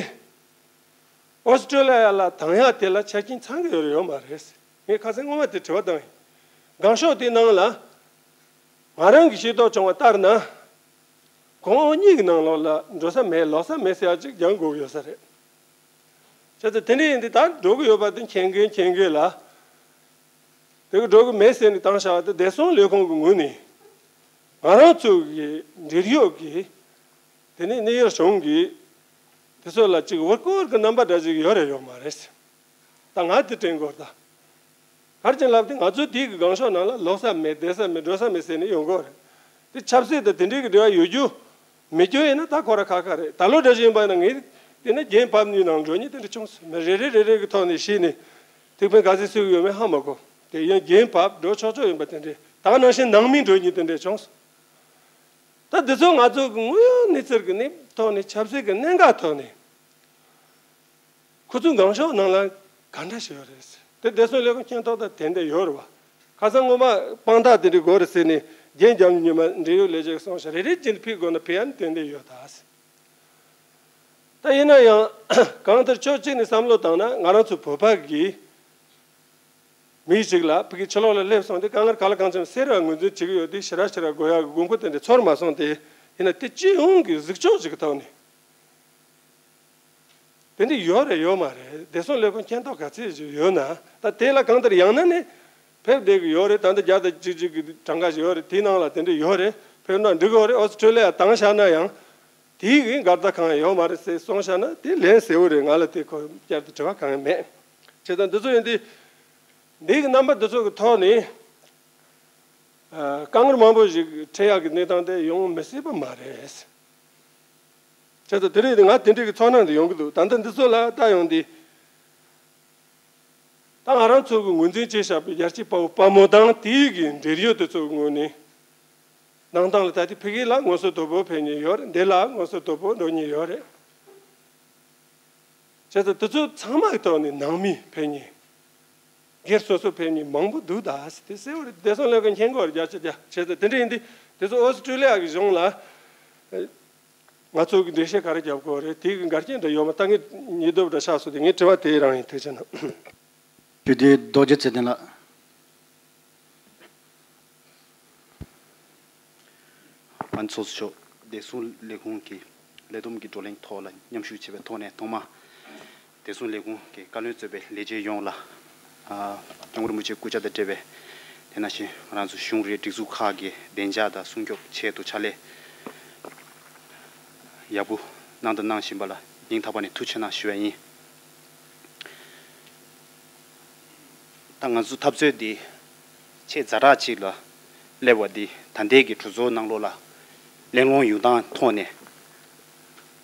ཨོ་སི་ཀྲོ་ལི་ཡ་ལ་བཏང་ཡག་དེ་ལ་ཆ་རྐྱེན་ཚང་གི་ཡོད་རེད་ཡོད་མ་རེད། ངས་ཁ་སང་སྔོན་མ་དེ་དྲི་བ་བཏང་ཡིན། འགངས་ཤོག་དེའི་ནང་ལ། ང་རང་གིས་ཤེས་རྟོགས་བྱུང་བ་ལྟར་ན། གོང་འོག་གཉིས་ཀྱི་ནང་ལོགས་ལ་འགྲོ་ས་མེད་ལོག་ས་མེད་ཟེར་ཡག་ཅིག་རྒྱག་དགོས་ཀྱི་ཡོད་ས་རེད། བྱས་ཙང་དེ་འདྲ་ཡིན་དུས་ད་འགྲོ་གི་ཡོད་པ་དེ་མཁྱེན་མཁན་མཁྱེན་མཁན་ལ། དེ་གི་འགྲོ་གི་མེད་ཟེར་ནས་བཏང་བཞག་པ་དེ་བདེ་སྲུང་ལས་ཁུངས་ཀྱི་ངོས་ནས་ང་རང་ཚོ་གི་འབྲེལ་ཡོད་ཀྱི་དེ་ནས་གནས་ཡུལ་གཞུང་གི་དེ་ཚོ་ལ་ཅིག་འུར་སྐོར་གྱི་རྣམ་པ་འདྲ་ཅིག་ཡོད་རེད་ཡོད་མ་རེད། ད་ང་དེ་དྲན་གྱི་ཡོད་ད། ག་རེ་བྱས་ལབ་དུས་ང་ཚོ་དེ་གི་སྒང་ཤོག་ནང་ལ་ལོག་ས་མེད། བསྡད་ས་མེད། འགྲོ་ས་མེད་ཟེར་ནས་ཡོང་གི་ཡོད་རེད། དེ་ཆབ་སྲིད་དང་དེ་འདྲའི་གི་འབྲེལ་བ་ཡོད་རྒྱུ་མེད་རྒྱུ་ཡིན་ན་ད་ཁོ་རང་ཁག་ཁག་རེད། ད་ལོ་འདྲ་ཞིག་ཡིན་པ་ཡིན་ན་ངས་དེ་ན་རྒྱན་ཕབ་ནས་ནང་འགྲོ་མཁན་དེ་འདྲ་བྱུང་སོང་། མི་རེ་རེ་རེ་རེ་གི་ཐོག་ནས་ཤེས་ནས་ཐིག་ཕན་ག་ཚོད་གསོས་ཀྱི་ཡོད་མེད་ཧ་མ་གོ། དེ་ཡང་རྒྱན་ཕབ་འགྲོ་ཆོག་ཆོག་ཡིན་པ་དེ་འདྲས། ད་ནང་བཞིན་ནང་མི་འགྲོ་མཁན་དེ་འདྲས་བྱུང་སོང་། ད་འདི་ཚོ་ང་ཚོ་གི་དངོས་ཡོད་གནས་ཚུལ་གི་ནི་ཐོག་ནས་ཆབ་སྲིད་ཀྱི་གནད་འགག་ཐོག་ནས། ཁོ་ཚོའི་སྒང་ཤོག་ནང་ལ་ག་འདྲ་ཞིག་ཡོད་རེད་ཟེར། དེ་བདེ་སྲུང་ལས་ཁུངས་མཁྱེན་ཐོག་ད་དེ་འདྲ་ཡོད་རེད་བ། ཁ་སང་སྔོན་མ་དཔང་རྟགས་དེ་འདྲ་དགོས་རེད་ཟེར་ནས་རྒྱན་རྒྱབ་ཉི་མ་འབྲེལ་ཡོད་ལས་བྱེད་གསུངས་ཤག་རེ་རེ་བྱས་ནས་ཕུལ་དགོས་ན་ཕུལ་ཡ་ནི་དེ་འདྲ་ཡོད་ད་ཟེར། ད་ཡིན་ན་ཡང་གང་ལྟར་ཕྱོགས་གཅིག་ནས་བསམ་བློ་བཏང་ན་ང་རང་ཚོ་བོད་པ་གི་མི་ཞིག་ལ་ཕ་གི་ཕྱི་ལོགས་ལ་སླེབས་སོང་དེ་དཀའ་ངལ་ག་ལ་གང་འཚམ་སེལ་བར་ངོས་འཛིན་བྱེད་ཀྱི་ཡོད་དེ་ཞེ་དྲག་ཞེ་དྲག་དགོས་ཡག་གི་དགོས་མཁོ་དེ་འདྲ་ཚོར་མ་སོང་སྟེ། ཡིན་ན་དེ་སྤྱི་ཡོངས་ཀྱི་གཟིགས་ཕྱོགས་ཅིག་གི་ཐོག་ནས། དེ་འདྲ་ཡོད་རེད་ཡོད་མ་རེད། བདེ་སྲུང་ལས་ཁུངས་མཁྱེན་རྟོགས་ག་ཚད་ཅིག་ཡོད་ན། ད་དེ་ལ་གང་ལྟར་ཡང་ན་ནི་ཕེབས་བསྡད་ཀྱི་ཡོད་རེད། ད་ལྟ་བརྒྱ་དང་བཅུ་གཅིག་གི་གྲངས་ཀ་ཞིག་ཡོད་རེད། དེའི་ནང་ལ་དེ་འདྲ་ཡོད་རེད། ཕེབས་ན་འགྲིག་གི་ཡོད་རེད། ཨོ་སི་ཀྲོ་ལི་ཡ་བཏང་བཞག་ན་ཡང་དེའི་གི་འགལ་ཟླ་གང་ཡང་ཡོད་མ་རེད་ཟེར་གསུངས་བཞག་ན་དེ་ལན་གསལ་བོ་རེད། ང་ལ་དེ་ཁོ་བསྐྱར་དུ་དྲི་བ་གང་ཡང་མེད། བྱས་ཙང་འདི་ཚོ་ཡིན་དུས་འདི་གི་རྣམ་པ་འདི་ཚོ་གི་ཐོག་ནས་ཨ་དཀའ་ངལ་མང་པོ་ཞིག་འཕྲད་ཡག་གི་གནས་སྟངས་དེ་ཡོང་མི་སྲིད་པ་མ་རེད། བྱས་ཙང་དེ་རིང་ང་དེ་འདྲའི་གི་ཚོར་སྣང་དེ་ཡོང་གི་འདུག་ད་ལྟ་འདི་ཚོ་ལ་ལྟ་ཡོང་དུས། ད་ང་རང་ཚོ་གི་ངོས་འཛིན་བྱས་བཞག་པའི་རྒྱལ་གཅེས་དཔའ་བོ་དཔའ་མོ་དང་དེའི་གི་འབྲེལ་ཡོད་དེ་ཚོ་གི་ངོས་ནས་གནང་སྟངས་ལ་ལྟ་དུས་ཕ་གི་ལ་ངོ་སོ་དོད་པོ་ཕེབས་མཁན་ཡོད་རེད། འདི་ལ་ངོ་སོ་དོད་པོ་འགྲོ་མཁན་ཡོད་རེད། བྱས་ཙང་དེ་ཚོ་ཚང་མ་གི་ཐོག་ནས་ནང་མི་ཕེབས་མཁན། སྒེར་སོ་སོ་ཕེབས་མཁན་མང་པོ་འདུག་ད་ཟེར་དེ་གསལ་བོ་རེད། བདེ་སྲུང་ལས་ཁུངས་མཁྱེན་གྱི་ཡོད་རེད། རྒྱ་ཆེ་རྒྱ་ཆེ་ཚོ་དེ་འདྲ་ཡིན་དུས་དེ་ཚོ་ཨོ་སི་ཀྲི་ལི་ཡ་གི་གཞུང་ལ་ང་ཚོ་གི་འགྲེལ་བཤད་ག་རེ་རྒྱབ་དགོས་རེད། དེ་གི་འགལ་རྐྱེན་འདྲ་ཡོད་མ་ད་ངས་ཉེས་འདོད་འདྲ་ཆགས་སོང་དེ། ངའི་དྲི་བ་དེ་རང་ཡིན། ཐུགས་རྗེ་གནང་། ཞུ་དེ་རྡོ་རྗེ་ཚེ་བརྟན་ལགས། ང་ཚོ་ཚོགས་གཙོ་མཆོག་བདེ་སྲུང་ལས་ཁུངས་ཀྱི་ལས་བསྡོམས་ཀྱི་བགྲོ་གླེང་ཐོག་ལ་མཉམ་ཞུགས་བྱས་པའི་ཐོག་ནས་ཐོག་མ་བདེ་སྲུང་ལས་ཁུངས་ཀྱི་བཀའ་བློན་གཙོས་པའི་ལས་བྱེད་ཡོངས་ལ་ཨ་སྐྱབས་མགོན་རིན་པོ་ཆེའི་སྐུ་ཕྱྭ་དང་འབྲེལ་བའི་དེ་ནང་བཞིན་ང་རང་ཚོ་གཞུང་རེད་སྒྲིག་འཛུགས་ཁག་གི་བདེ་འཇགས་དང་སྲུང་སྐྱོབ་ཆེད་དུ་ཕྱག་ལས་ཡག་པོ་གནང་དང་གནང་བཞིན་པ་ལ་སྙིང་ཐག་པ་ནས་ཐུགས་རྗེ་གནང་ཞུ་བ་ཡིན། ད་ང་ཚོ་འཐབ་རྩོད་འདི་ཆེས་ཛ་དྲག་ཅིག་ལ་སླེབས་པ་འདི་ད་ལྟའི་གི་གྲོས་ཚོགས་ནང་ལོགས་ལ་གླེང་སློང་ཡོང་སྟངས་ཐོག་ནས་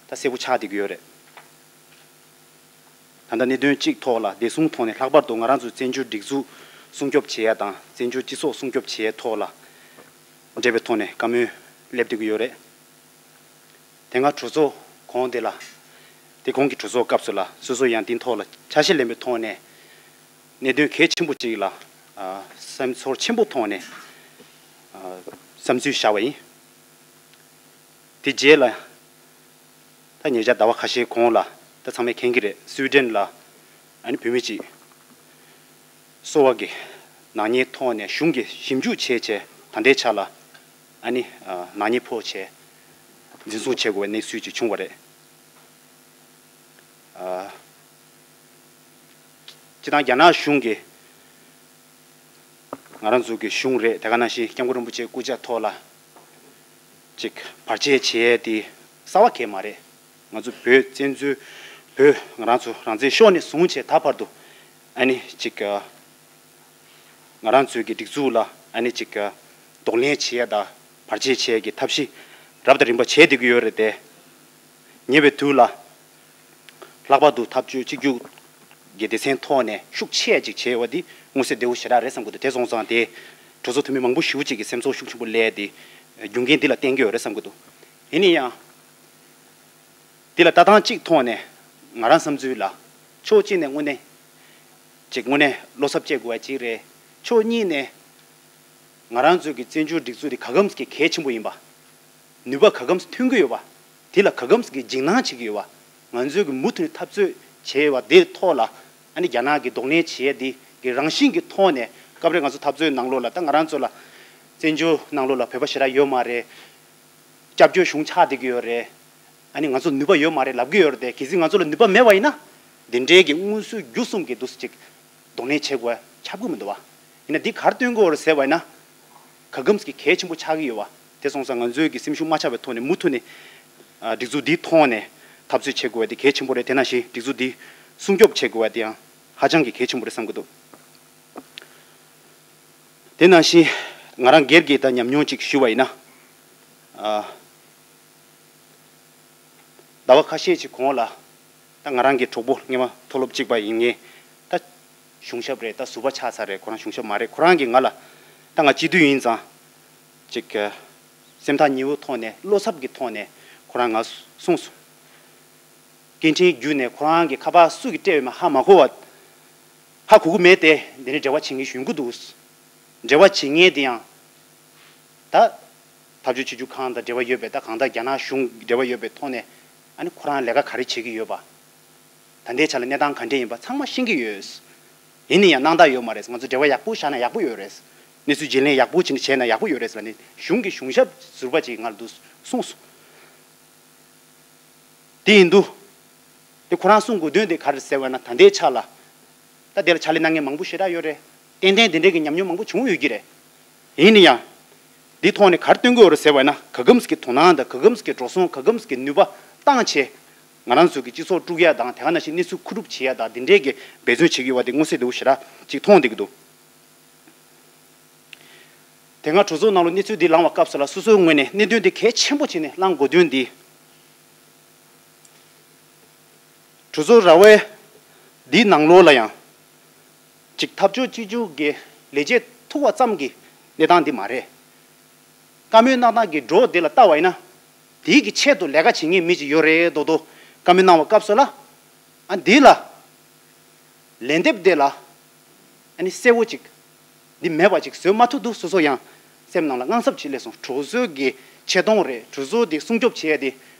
ད་གསལ་པོ་ཆགས་བསྡད་ཀྱི་ཡོད་རེད། ད་ལྟ་གནད་དོན་གཅིག་ཐོག་ལ་བདེ་སྲུང་ཐོག་ནས་ལྷག་པར་དུ་ང་རང་ཚོའི་བཙན་བྱོལ་སྒྲིག་འཛུགས་སྲུང་སྐྱོབ་བྱེད་ཡ་དང་བཙན་བྱོལ་སྤྱི་ཚོགས་སྲུང་སྐྱོབ་བྱེད་ཡའི་ཐོག་ལ་འབྲེལ་བའི་ཐོག་ནས་བཀའ་མོལ་སླེབས་བསྡད་ཀྱི་ཡོད་རེད། དེ་སྔ་གྲོས་ཚོགས་གོང་དེ་ལ། དེ་གོང་གི་གྲོས་ཚོགས་སྐབས་སུ་ལ་སོ་སོ་ཡང་དེའི་ཐོག་ལ་ཆ་ཤས་ལེན་པའི་ཐོག་ནས་གནད་དོན་གལ་ཆེན་པོ་གཅིག་ལ་ཨ་སེམས་ཚོར་ཆེན་པོ་ཐོག་ནས་ཨ་བསམ་ཚུལ་བཞག་པ་ཡིན། དེ་རྗེས་ལ་ད་ཉེ་ཆར་ཟླ་བ་ཁ་ཤས་གོང་ལ་ད་ཚང་མས་མཁྱེན་གྱི་རེད། སུའི་ཌེན་ལ་ཨ་ནི་བུད་མེད་ཅིག་སོ་པ་གི་ནག་ཉེས་ཐོག་ནས་གཞུང་གིས་ཞིབ་འཇུག་བྱས་བྱས་ད་ལྟའི་ཆ་ལ་ཨ་ནི་ཨ་ནག་ཉེས་ཕོག་བྱས་འཛིན་བཟུང་བྱེད་དགོས་པའི་གནས་ཚུལ་ཅིག་བྱུང་བ་རེད། ཨ་སྤྱིར་བཏང་རྒྱ་ནག་གཞུང་གིས་ང་རང་ཚོ་གི་གཞུང་རེད། དེ་ག་ནང་བཞིན་སྐྱབས་མགོན་རིན་པོ་ཆེའི་སྐུ་ཕྱྭ་ཐོག་ལ་ཅིག་བར་ཆད་བྱེད་ཡས་དེ་གསར་པ་གང་ཡང་མ་རེད། ང་ཚོ་བོད་བཙན་འཛུལ་བོད་ང་རང་ཚོ་རང་བཙན་ཤོར་ནས་བཟུང་བྱས་ད་བར་དུ་ཨ་ནི་ཅིག་ང་རང་ཚོའི་གི་སྒྲིག་འཛུགས་ལ་ཨ་ནི་ཅིག་གདོང་ལེན་བྱེད་ཡ་དང་བར་ཆད་བྱེད་ཡ་གི་ཐབས་ཤེས་རབ་དང་རིམ་པ་བྱས་བསྡད་ཀྱི་ཡོད་རེད་དེ། ཉེ་བའི་དུས་ལ་ལྷག་པར་དུ་འཐབ་ཇུས་གཅིག་གྱུར་གྱི་སྡེ་ཚན་ཐོག་ནས་ཤུགས་ཆེ་ཅིག་བྱས་པ་འདི་མངོན་གསལ་དོད་པོ་ཞེ་དྲག་རེད་བསམ་གྱི་འདུག་དེ་སོང་ཙང་དེ་གྲོས་ཚོགས་འཐུས་མི་མང་པོ་ཞེ་པོ་ཅིག་གི་སེམས་ཚོར་ཤུགས་ཆེན་པོ་སླེབས་ཏེ་རྒྱུ་རྐྱེན་འདི་ལ་བརྟེན་གྱི་ཡོད་རེད་བསམ་གྱི་འདུག་ཡིན་ན་ཡང་། འདི་ལ་ལྟ་སྟངས་གཅིག་ཐོག་ནས་ང་རང་བསམ་ཚུལ་ལ་ཕྱོགས་གཅིག་ནས་དངོས་གནས་ཅིག་དངོས་གནས་བློ་འཚབ་སྐྱེ་དགོས་པ་ཅིག་རེད། ཕྱོགས་གཉིས་ནས་ང་རང་ཚོའི་གི་བཙན་བྱོལ་སྒྲིག་འཛུགས་འདི་ག་གམ་གི་གལ་ཆེན་པོ་ཡིན་པ། ནུས་པ་ག་གམ་ཐོན་གྱི་ཡོད་པ། དེ་ལ་ག་གམ་གི་འཇིགས་སྣང་བྱེད་ཀྱི་ཡོད་པ། ང་ཚོས་ཀྱི་མུ་མཐུད་ནས་འཐབ་རྩོད་བྱས་པ་དེའི་ཐོག་ལ་ཨ་ནི་རྒྱ་ནག་གི་གདོང་ལེན་བྱས་དེ་གི་རང་བཞིན་གྱི་ཐོག་ནས་སྐབས་རེ་ང་ཚོ་འཐབ་རྩོད་ནང་ལོགས་ལ་ད་ང་རང་ཚོ་ལ་བཙན་བྱོལ་ནང་ལོགས་ལ་བོད་པ་ཞེ་དྲག་ཡོད་མ་རེད། སྐྱབས་བཅོལ་གཞུང་ཆགས་བསྡད་ཀྱི་ཡོད་རེད། ཨ་ནི་ང་ཚོ་ནུས་པ་ཡོད་མ་རེད་ལབ་ཀྱི་ཡོད་རེད་དེ། གལ་སྲིད་ང་ཚོ་ལ་ནུས་པ་མེད་པ་ཡིན་ན་འདི་འདྲའི་གི་སྔོན་སྲོལ་རྒྱུན་གསུམ་གྱི་འདུག་སེ་ཅིག་གདོང་ལེན་བྱེད་དགོས་ཁྱབ་ཀྱི་མི་འདུག་བ། ཡིན་ན་འདི་གར་སྟོན་དགོས་རེད་ཟེར་བ་ཡིན་ན། ག་གམ་གྱི་གལ་ཆེན་པོ་ཆགས་ཀྱི་ཡོད་བ། དེ་སོང་ཙང་ང་ཚོའི་གི་སེམས་ཤུགས་མ་ཆག་པའི་ཐོག་ནས་མུ་མཐུད་ནས་ཨ་སྒྲིག་འཛུགས་འདིའི་ཐོག་ནས་འཐབ་རྩོད་བྱེད་དགོས་པ་དེ་གལ་ཆེན་པོ་རེད། དེ་ནང་བཞིན་སྒྲིག་འཛུགས་འདི་སྲུང་སྐྱོབ་བྱེད་དགོས་པ་དེ་ཡང་ཧ་ཅང་གི་གལ་ཆེན་པོ་རེད་བསམ་གྱི་འདུག་དེ་ནང་བཞིན་ང་རང་སྒེར་གྱི་ད་ཉམས་མྱོང་ཅིག་ཞུ་བ་ཡིན་ན། ཨ་ཟླ་བ་ཁ་ཤས་ཅིག་གོང་ལ་ད་ང་རང་གི་གྲོགས་པོ་སྔོན་མ་མཐོ་སློབ་གཅིག་པ་ཡིན་ངེས་ད་གཞུང་ཞབས་རེད། ད་ཟུར་པ་ཆགས་ཚར་རེད། ཁོ་རང་གཞུང་ཞབས་མ་རེད། ཁོ་རང་གིས་ང་ལ་ད་ང་སྤྱི་འཐུས་ཡིན་ཙང་ཅིག་སེམས་ཐག་ཉེ་བོ་ཐོག་ནས་བློ་འཚབ་ཀྱི་ཐོག་ནས་ཁོ་རང་ང་གསུངས་སོང་། སྐད་འཕྲིན་བརྒྱུད་ནས་ཁོ་རང་གི་ཁ་པར་སུ་གིས་སྤྲད་ཡོད་མེད་ཧ་མ་གོ་བ། ཧ་གོ་གི་མེད་དེ་འདི་ནས་འབྲེལ་བ་བྱེད་མཁན་ཞིག་ཡོང་གི་འདུག་འབྲེལ་བ་བྱེད་མཁན་དེ་ཡང་ད་འཐབ་ཇུས་བྱེད་རྒྱུ་ཁང་དང་འབྲེལ་བ་ཡོད་པའི་ད་གང་ལྟར་རྒྱ་ནག་གཞུང་འབྲེལ་བ་ཡོད་པའི་ཐོག་ནས་ཨ་ནི་ཁོ་རང་ལས་ཀ་ག་རེ་བྱེད་ཀྱི་ཡོད་པ། ད་ལྟའི་ཆ་ལ་གནས་སྟངས་ག་འདྲས་ཡིན་པ་ཚང་མ་ཤེས་ཀྱི་ཡོད། ཡིན་ན་ཡང་སྣང་དག་ཡོད་མ་རེད། ང་ཚོ་འབྲེལ་བ་ཡག་པོ་བཞག་ན་ཡག་པོ་ཡོད་རེད། གནས་ཚུལ་བརྗེ་ལེན་ཡག་པོ་བྱས་ན་བྱས་ན་ཡག་པོ་ཡོད་རེད་ལབ་ནས་གཞུང་གི་གཞུང་ཞབས་ཟུར་པ་ཅིག་ང་ལ་འདུག་གསུངས་སོང་། དེ་ཡིན་དུས། དེ་ཁོ་རང་གསུང་དགོས་དོན་དེ་ག་རེ་ཟེར་བ་ན་ད་ལྟའི་ཆ་ལ། ད་དེ་ལ་ཕྱག་ལས་གནང་མཁན་མང་པོ་ཞེ་དྲག་ཡོད་རེད། ཏན་ཏན་དེ་འདྲའི་གི་ཉམས་མྱོང་མང་པོ་བྱུང་ཡོད་ཀྱི་རེད། ཡིན་ན་ཡང་། འདིའི་ཐོག་ནས་ག་རེ་སྟོན་དགོས་རེད་ཟེར་བ་ན་ག་གམ་གྱི་དོ་སྣང་དང་ག་གམ་གྱི་འགྲོ་སོང་ག་གམ་གྱི་ནུས་པ་བཏང་བྱས། ང་རང་ཚོ་གི་སྤྱི་ཚོགས་དཀྲུག་ཡ་དང་དེ་ག་ནང་བཞིན་གནས་ཚུལ་མཁོ་སྒྲུབ་བྱེད་ཡ་དང་འདི་འདྲའི་གི་འབད་བརྩོན་བྱེད་ཀྱི་ཡོད་པ་དེ་མངོན་གསལ་དོད་པོ་ཞེ་དྲག་ཅིག་མཐོང་བསྡད་ཀྱི་འདུག་དེ་སྔ་གྲོས་ཚོགས་ནང་ལ་གནས་ཚུལ་འདི་ལངས་པ་སྐབས་སུ་ལ་སོ་སོའི་ངོས་ནས་གནད་དོན་འདི་གལ་ཆེན་པོ་བྱས་ནས་གླེང་དགོས་དོན་འདི། གྲོས་ཚོགས་ར་བའི་འདིའི་ནང་ལོགས་ལ་ཡང་། ཅིག་འཐབ་ཕྱོགས་གཅིག་གྱུར་གྱི་ལས་བྱེད་ཐུག་པ་ཙམ་གྱི་གནས་སྟངས་འདི་མ་རེད། བཀའ་མོལ་གནང་སྟངས་ཀྱི་འགྲོ་འདི་ལ་ལྟ་བ་ཡིན་ན། དེའི་གི་ཆེད་དུ་ལས་ཀ་བྱེད་མཁན་མི་ཅིག་ཡོད་རེད་མདོག་མདོག་བཀའ་མོལ་གནང་བ་སྐབས་སུ་ལ། ཨ་འདི་ལ་ལན་འདེབས་དེ་ལ་ཨ་ནི་གསལ་བོ་ཅིག་འདི་མེད་པ་ཅིག་བཟོས་མ་ཐུབ་འདུག་སོ་སོ་ཡང་སེམས་ནང་ལ་དངངས་འཚབ་ཅིག་སླེབས་སོང་། གྲོས་ཚོགས་ཀྱི་ཆེ་མཐོང་རེད། གྲོས་ཚོགས་འདི་སྲུང་སྐྱོབ་བྱེད་ཡ་དེ་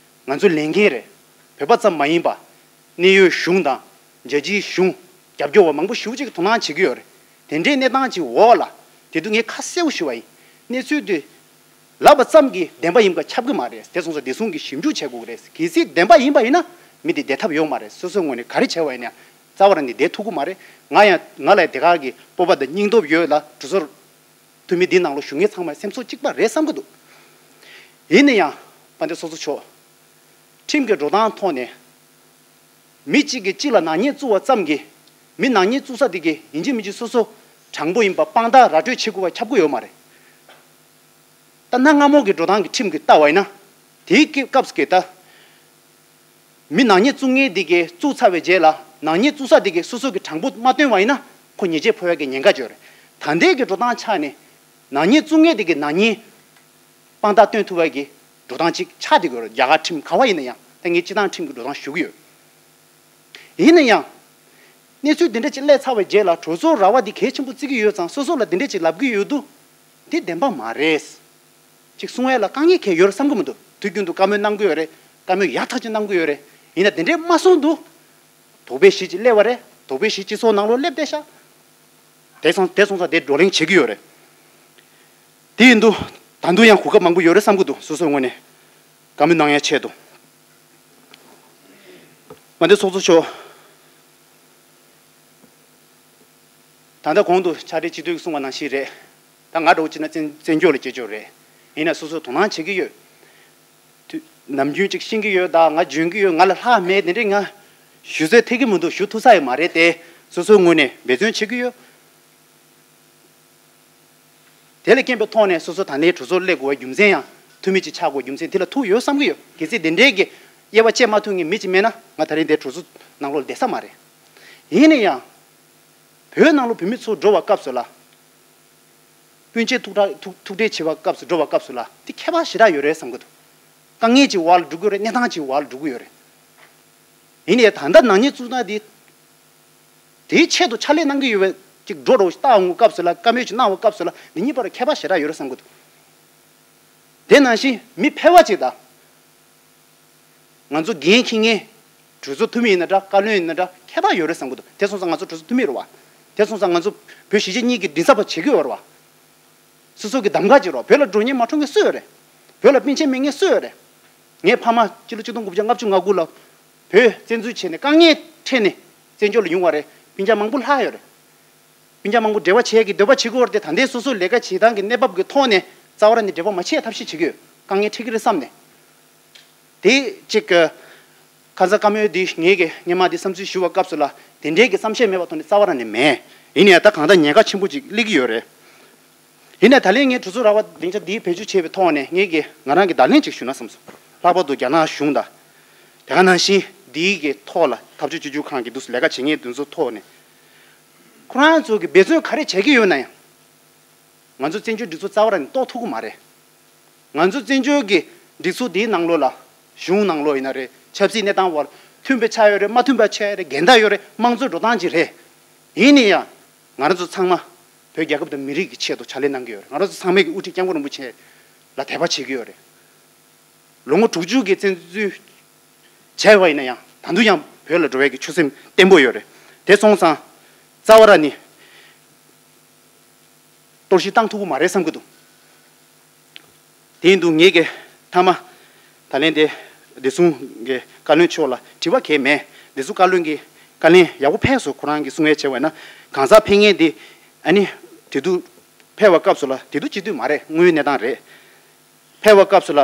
ང་ཚོའི་ལས་འགན་རེད། བོད་པ་ཙམ་མ་ཡིན་པ་གནད་ཡོད་གཞུང་དང་རྒྱལ་སྤྱིའི་གཞུང་རྒྱབ་སྐྱོར་བ་མང་པོ་ཞེ་པོ་ཅིག་དོ་སྣང་བྱེད་ཀྱི་ཡོད་རེད། དེ་འདྲའི་གནས་སྟངས་ཅིག་འོག་ལ་དེ་དུས་ངས་ཁ་གསལ་པོ་ཞུ་བ་ཡིན། གནས་ཚུལ་དེ་ལབ་པ་ཙམ་གྱིས་བདེན་པ་ཡིན་པ་ཁྱབ་ཀྱི་མ་རེད། དེ་སོང་ཙང་བདེ་སྲུང་གིས་ཞིབ་འཇུག་བྱེད་དགོས་ཀྱི་རེད། གལ་སྲིད་བདེན་པ་ཡིན་པ་ཡིན་ན་མི་དེ་བསྡད་ཐབས་ཡོད་མ་རེད། སོ་སོའི་ངོས་ནས་ག་རེ་བྱས་པ་ཡིན་ན་ཡང་རྩ་བ་རང་ནས་བསྡད་ཐུབ་ཀྱི་མ་རེད། ང་ཡང་ང་ལ་དེ་ག་གི་སྤོབས་པ་དང་སྙིང་སྟོབས་ཡོད་ལ། གྲོས་ཚོགས་འཐུས་མི་འདི་ནང་ལ་བཞུགས་མཁན་ཚང་མ་སེམས་ཚོར་གཅིག་པ་རེད་བསམ་གྱི་འདུག་ཡིན་ན་ཡང་དཔལ་ལྡན་ཚོགས་གཙོ་མཆོག་ཁྲིམས་ཀྱི་འགྲོ་སྟངས་ཐོག་ནས་མི་གཅིག་གིས་གཅིག་ལ་ནག་ཉེས་བཙུགས་པ་ཙམ་གྱིས་མི་ནག་ཉེས་བཙུགས་ས་དེ་གི་ཡིན་གཅིག་མིན་གཅིག་སོ་སོ་དྲང་པོ་ཡིན་པ་དཔང་རྟགས་ར་སྤྲོད་བྱེད་དགོས་པ་ཁྱབ་ཀྱི་ཡོད་མ་རེད། ད་གནའ་སྔ་མོ་གི་འགྲོ་སྟངས་ཀྱི་ཁྲིམས་ཀྱི་ལྟ་བ་ཡིན་ན་དེའི་སྐབས་སུ་གི་ད། མི་ནག་ཉེས་བཙུགས་མཁན་འདི་གས་བཙུགས་ཚར་བའི་རྗེས་ལ་ནག་ཉེས་བཙུགས་ས་འདི་གས་སོ་སོ་གི་དྲང་པོ་མ་སྟོན་པ་ཡིན་ན་ཁོ་ཉེས་ཆད་ཕོག་ཡག་གི་ཉེན་ཁ་ཡོད་རེད། ད་ལྟའི་གི་འགྲོ་སྟངས་ཆ་ནས་ནག་ཉེས་བཙུགས་མཁན་འདི་གས་ནག་ཉེས་དཔང་རྟགས་སྟོན་ཐུབ་པ་གི་འགྲོ་སྟངས་ཅིག་ཆགས་བསྡད་ཀྱི་ཡོད་རེད། རྒྱ་གར་ཁྲིམས་ག་བ་ཡིན་ན་ཡང་། ད་ངས་སྤྱི་བཏང་ཁྲིམས་ཀྱི་འགྲོ་སྟངས་ཞུ་གི་ཡོད། ཡིན་ན་ཡང་། གནས་ཚུལ་འདི་འདྲ་ཅིག་སླེབས་ཚར་བའི་རྗེས་ལ་གྲོས་ཚོགས་ར་བ་འདི་གལ་ཆེན་པོ་བརྩི་གི་ཡོད་ཙང་སོ་སོ་ལ་འདི་འདྲ་ཅིག་ལབ་གི་ཡོད་དུས། འདི་བདེན་པ་མ་རེད། ཅིག་གསུང་ཡས་ལ་དཀའ་ངལ་གང་ཡོད་རེད་བསམ་གི་མི་འདུག་དུས་རྒྱུན་དུ་བཀའ་མོལ་གནང་གི་ཡོད་རེད། བཀའ་མོལ་ཡག་ཐག་ཆོད་གནང་གི་ཡོད་རེད། ཡིན་ན་དེ་འདྲས་མ་གསུངས་འདུག་དོགས་པའི་གཞི་ཅིག་སླེབས་པ་རེད། དོགས་པའི་གཞི་སྤྱི་ཚོགས་ནང་ལོགས་སླེབས་བསྡད་ཤག་དེ་སོང་དེ་སོང་ཙང་དེ་བགྲོ་གླེང་བྱེད་ཀྱི་ཡོད་རེད། དེ་ཡིན་དུས་ད་དུང་ཡང་གོ་སྐབས་མང་པོ་ཡོད་རེད་བསམ་གི་འདུག་སོ་སོའི་ངོས་ནས་བཀའ་མོལ་གནང་ཡ་ཆེད་དུ། དཔལ་ལྡན་ཚོགས་གཙོ་མཆོག་ད་ལྟ་གོང་དུ་ཕྱག་སྦྲེལ་སྤྱི་འཐུས་ཀྱིས་གསུངས་པ་ནང་བཞིན་རེད། ད་ང་འདྲ་བོ་བྱས་ན་བཙན་བཙན་བྱོལ་ལ་སྐྱེས་བྱུང་རེད། ཡིན་ན་སོ་སོ་དོ་སྣང་བྱེད་ཀྱི་ཡོད། དུས་ནམ་རྒྱུན་ཅིག་ཤེས་ཀྱི་ཡོད། ད་ང་འཇོན་གྱི་ཡོད། ང་ལ་ལྷག་མེད་དེ་འདྲས་ང་ཞུ་སྲོལ་ཐེབས་ཀྱི་མི་འདུག་ཞུ་ཐུབ་ས་ཡང་མ་རེད་དེ། སོ་སོའི་ངོས་ནས་འབད་བརྩོན་བྱེད་ཀྱི་ཡོད། དེ་ལས་རྐྱེན་པའི་ཐོག་ནས་སོ་སོ་ད་ལྟའི་གྲོས་ཚོགས་སླེབས་དགོས་པའི་རྒྱུ་མཚན་ཡང་འཐུས་མི་ཅིག་ཆགས་དགོས་རྒྱུ་མཚན་དེ་ལ་ཐུག་ཡོད་བསམ་གྱི་ཡོད། གལ་སྲིད་དེ་འདྲའི་གི་དབྱེ་བ་བཅད་མ་ཐུབ་མཁན་མི་ཅིག་མེད་ན་ང་ད་རིང་འདིར་གྲོས་ཚོགས་ནང་ལོགས་བསྡད་ས་མ་རེད། ཡིན་ན་ཡང་། བོད་ནང་ལ་བོད་མི་ཚོ་འགྲོ་བའི་སྐབས་སུ་ལ། སྤུན་མཆེད་ཐུག་འཕྲད་ཐུག་ཐུག་འཕྲད་བྱེད་པའི་སྐབས་སུ་འགྲོ་བའི་སྐབས་སུ་ལ་དེ་ཁྱད་པར་ཞེ་དྲག་ཡོད་རེད་བསམ་གྱི་འདུག་དཀའ་ངལ་ཅིག་འོག་ལ་འགྲོ་གི་ཡོད་རེད། གནས་སྟངས་ཅིག་འོག་ལ་འགྲོ་གི་ཡོད་རེད། ཡིན་ནའི་ད་ལྟ་ནག་ཉེས་བཙུགས་ན་དེ། དེའི་ཆེད་དུ་ཕྱག་ལས་གནང་གི་ཡོད་པའི་ཅིག་འགྲོ་རོགས་ལྟ་འོང་སྐབས་སུ་ལ་བཀའ་མོལ་ཅིག་གནང་བའི་སྐབས་སུ་ལ་འདི་གཉིས་བར་ཁྱད་པར་ཞེ་དྲག་ཡོད་རེད་བསམ་གྱི་འདུག་དེ་ནང་བཞིན་མི་ཕལ་བ་ཅིག་དང་། ང་ཚོ་འགན་འཁྱེར་མཁན་གྲོས་ཚོགས་འཐུས་མི་ཡིན་ན་འདྲ། བཀའ་བློན་ཡིན་ན་འདྲ། ཁྱད་པར་ཡོད་རེད་བསམ་གྱི་འདུག་དེ་སོང་ཙང་ང་ཚོ་གྲོས་ཚོགས་འཐུས་མི་རེད་བ། དེ་སོང་ཙང་ང་ཚོ་བོད་གཞིས་བྱེས་གཉིས་ཀྱི་མགྲིན་ཚབ་པ་བྱེད་ཀྱི་ཡོད་རེད་བ། སོ་སོ་གི་གདམ་ག་བྱེད་རོགས། བོད་ལ་འགྲོ་སྙིང་མ་བྲོ་མཁན་སུ་ཡོད་རེད། བོད་ལ་སྤུན་མཆེད་མེད་མཁན་སུ་ཡོད་རེད། ངའི་ཕ་མ་སྤྱི་ལོ་ཆིག་སྟོང་དགུ་བརྒྱ་ལྔ་བཅུ་ང་དགུ་ལ་བོད་བཙན་འཛུལ་བྱས་ནས་དཀའ་ངལ་འཕྲད་ནས་བཙན་བྱོལ་ལ་ཡོང་བ་རེད། སྤུན་ཀྱག་མང་པོ་ལྷག་ཡོད་རེད། སྤུན་ཀྱག་མང་པོ་འབྲེལ་བ་བྱེད་ཀྱི་འདོད་པ་བྱེད་ཀྱི་ཡོད་རེད་དེ། ད་ལྟའི་སོ་སོའི་ལས་ཀ་བྱེད་སྟངས་ཀྱི་གནས་བབ་ཀྱི་ཐོག་ནས་རྩ་བ་རང་ནས་འབྲེལ་བ་མ་བྱེད་ཐབས་ཤེས་བྱེད་ཀྱི་ཡོད། དཀའ་ངལ་འཕྲད་ཀྱི་རེད་བསམ་ནས། དེ་གཅིག་གི་ཁ་སང་བཀའ་མོལ་འདི་ངེད་ཀྱིས་སྔོན་མ་འདི་བསམ་ཚུལ་ཞུ་བའི་སྐབས་སུ་ལ་དེ་འདྲའི་གི་བསམ་ཤེས་མེད་པ་ཐོག་ནས་རྩ་བ་རང་ནས་མེད། ཡིན་ནའི་ད་གང་ལྟར་ཉེན་ཁ་ཆེན་པོ་ཅིག་སླེབས་ཀྱི་ཡོད་རེད། ཡིན་ནའི་ད་ལན་ངས་གྲོས་ཚོགས་ར་བ་སྡིངས་ཆ་འདི་བེད་སྤྱོད་བྱས་པའི་ཐོག་ནས་ངེད་ཀྱིས་ང་རང་གི་བརྡ་ལན་ཅིག་ཞུ་ན་བསམ་སོང་། ལྷག་པར་དུ་རྒྱ་ནག་གཞུང་དང་། དེ་ག་ནང་བཞིན་འདིའི་གི་ཐོག་ལ་འཐབ་ཕྱོགས་བཅུ་དྲུག་ཁང་གི་འདུག་སེ་ལས་ཀ་བྱེད་མཁན་དེ་ཚོའི་ཐོག་ནས། ཁོ་རང་ཚོ་གི་འབད་བརྩོན་ག་རེ་བྱེད་ཀྱི་ཡོད་ན་ཡང་། ང་ཚོ་བཙན་བྱོལ་སྒྲིག་འཛུགས་རྩ་བ་རང་ནས་གཏོར་ཐུབ་ཀྱི་མ་རེད། ང་ཚོ་བཙན་བྱོལ་གྱི་སྒྲིག་འཛུགས་འདིའི་ནང་ལོགས་ལ། གཞུང་ནང་ལོགས་ཡིན་ན་རེད། ཆབ་སྲིད་གནས་སྟངས་བར་མཐུན་པའི་ཆ་ཡོད་རེད། མ་མཐུན་པའི་ཆ་ཡོད་རེད། འགལ་ཟླ་ཡོད་རེད། དམངས་གཙོའི་འགྲོ་སྟངས་ཅིག་རེད། ཡིན་ན་ཡང་། ང་རང་ཚོ་ཚང་མ་བོད་རྒྱལ་ཁབ་དང་མི་རིགས་ཀྱི་ཆེད་དུ་ཕྱག་ལས་གནང་གི་ཡོད་རེད། ང་རང་ཚོ་ཚང་མས་ཀྱི་དབུ་ཁྲིད་སྐྱབས་མགོན་རིན་པོ་ཆེ་ལ་དད་པ་བྱེད་ཀྱི་ཡོད་རེད། ལོ་ངོ་དྲུག་ཅུ་གི་བཙན་འཛུལ་བྱས་པ་ཡིན་ན་ཡང་ད་དུང་ཡང་བོད་ལ་འགྲོ་བའི་གི་ཆོད་སེམས་བརྟན་པོ་ཡོད་རེད། དེ་སོང་ཙང་རྩ་བ་རང་ནས་གཏོར་བཤིག་བཏང་ཐུབ་ཀྱི་མ་རེད་བསམ་གྱི་འདུག་དེ་ཡིན་དུས་ངེད་ཀྱིས་མཐའ་མ་ད་ལན་དེ་བདེ་སྲུང་གི་བཀའ་བློན་མཆོག་ལ་དྲི་བ་གང་ཡང་མེད། བདེ་སྲུང་བཀའ་བློན་གྱི་བཀའ་ལན་ཡག་པོ་ཕེབས་སོང་། ཁོ་རང་གིས་གསུང་ཡས་བྱས་པ་ན་གང་ཟག་ཕེབས་མཁན་དེ་ཨ་ནི་དེ་དུས་ཕེབས་པའི་སྐབས་སུ་ལ་དེ་དུས་སྤྱི་འཐུས་མ་རེད། དངོས་ཡོད་གནས་སྟངས་རེད། ཕེབས་པའི་སྐབས་སུ་ལ་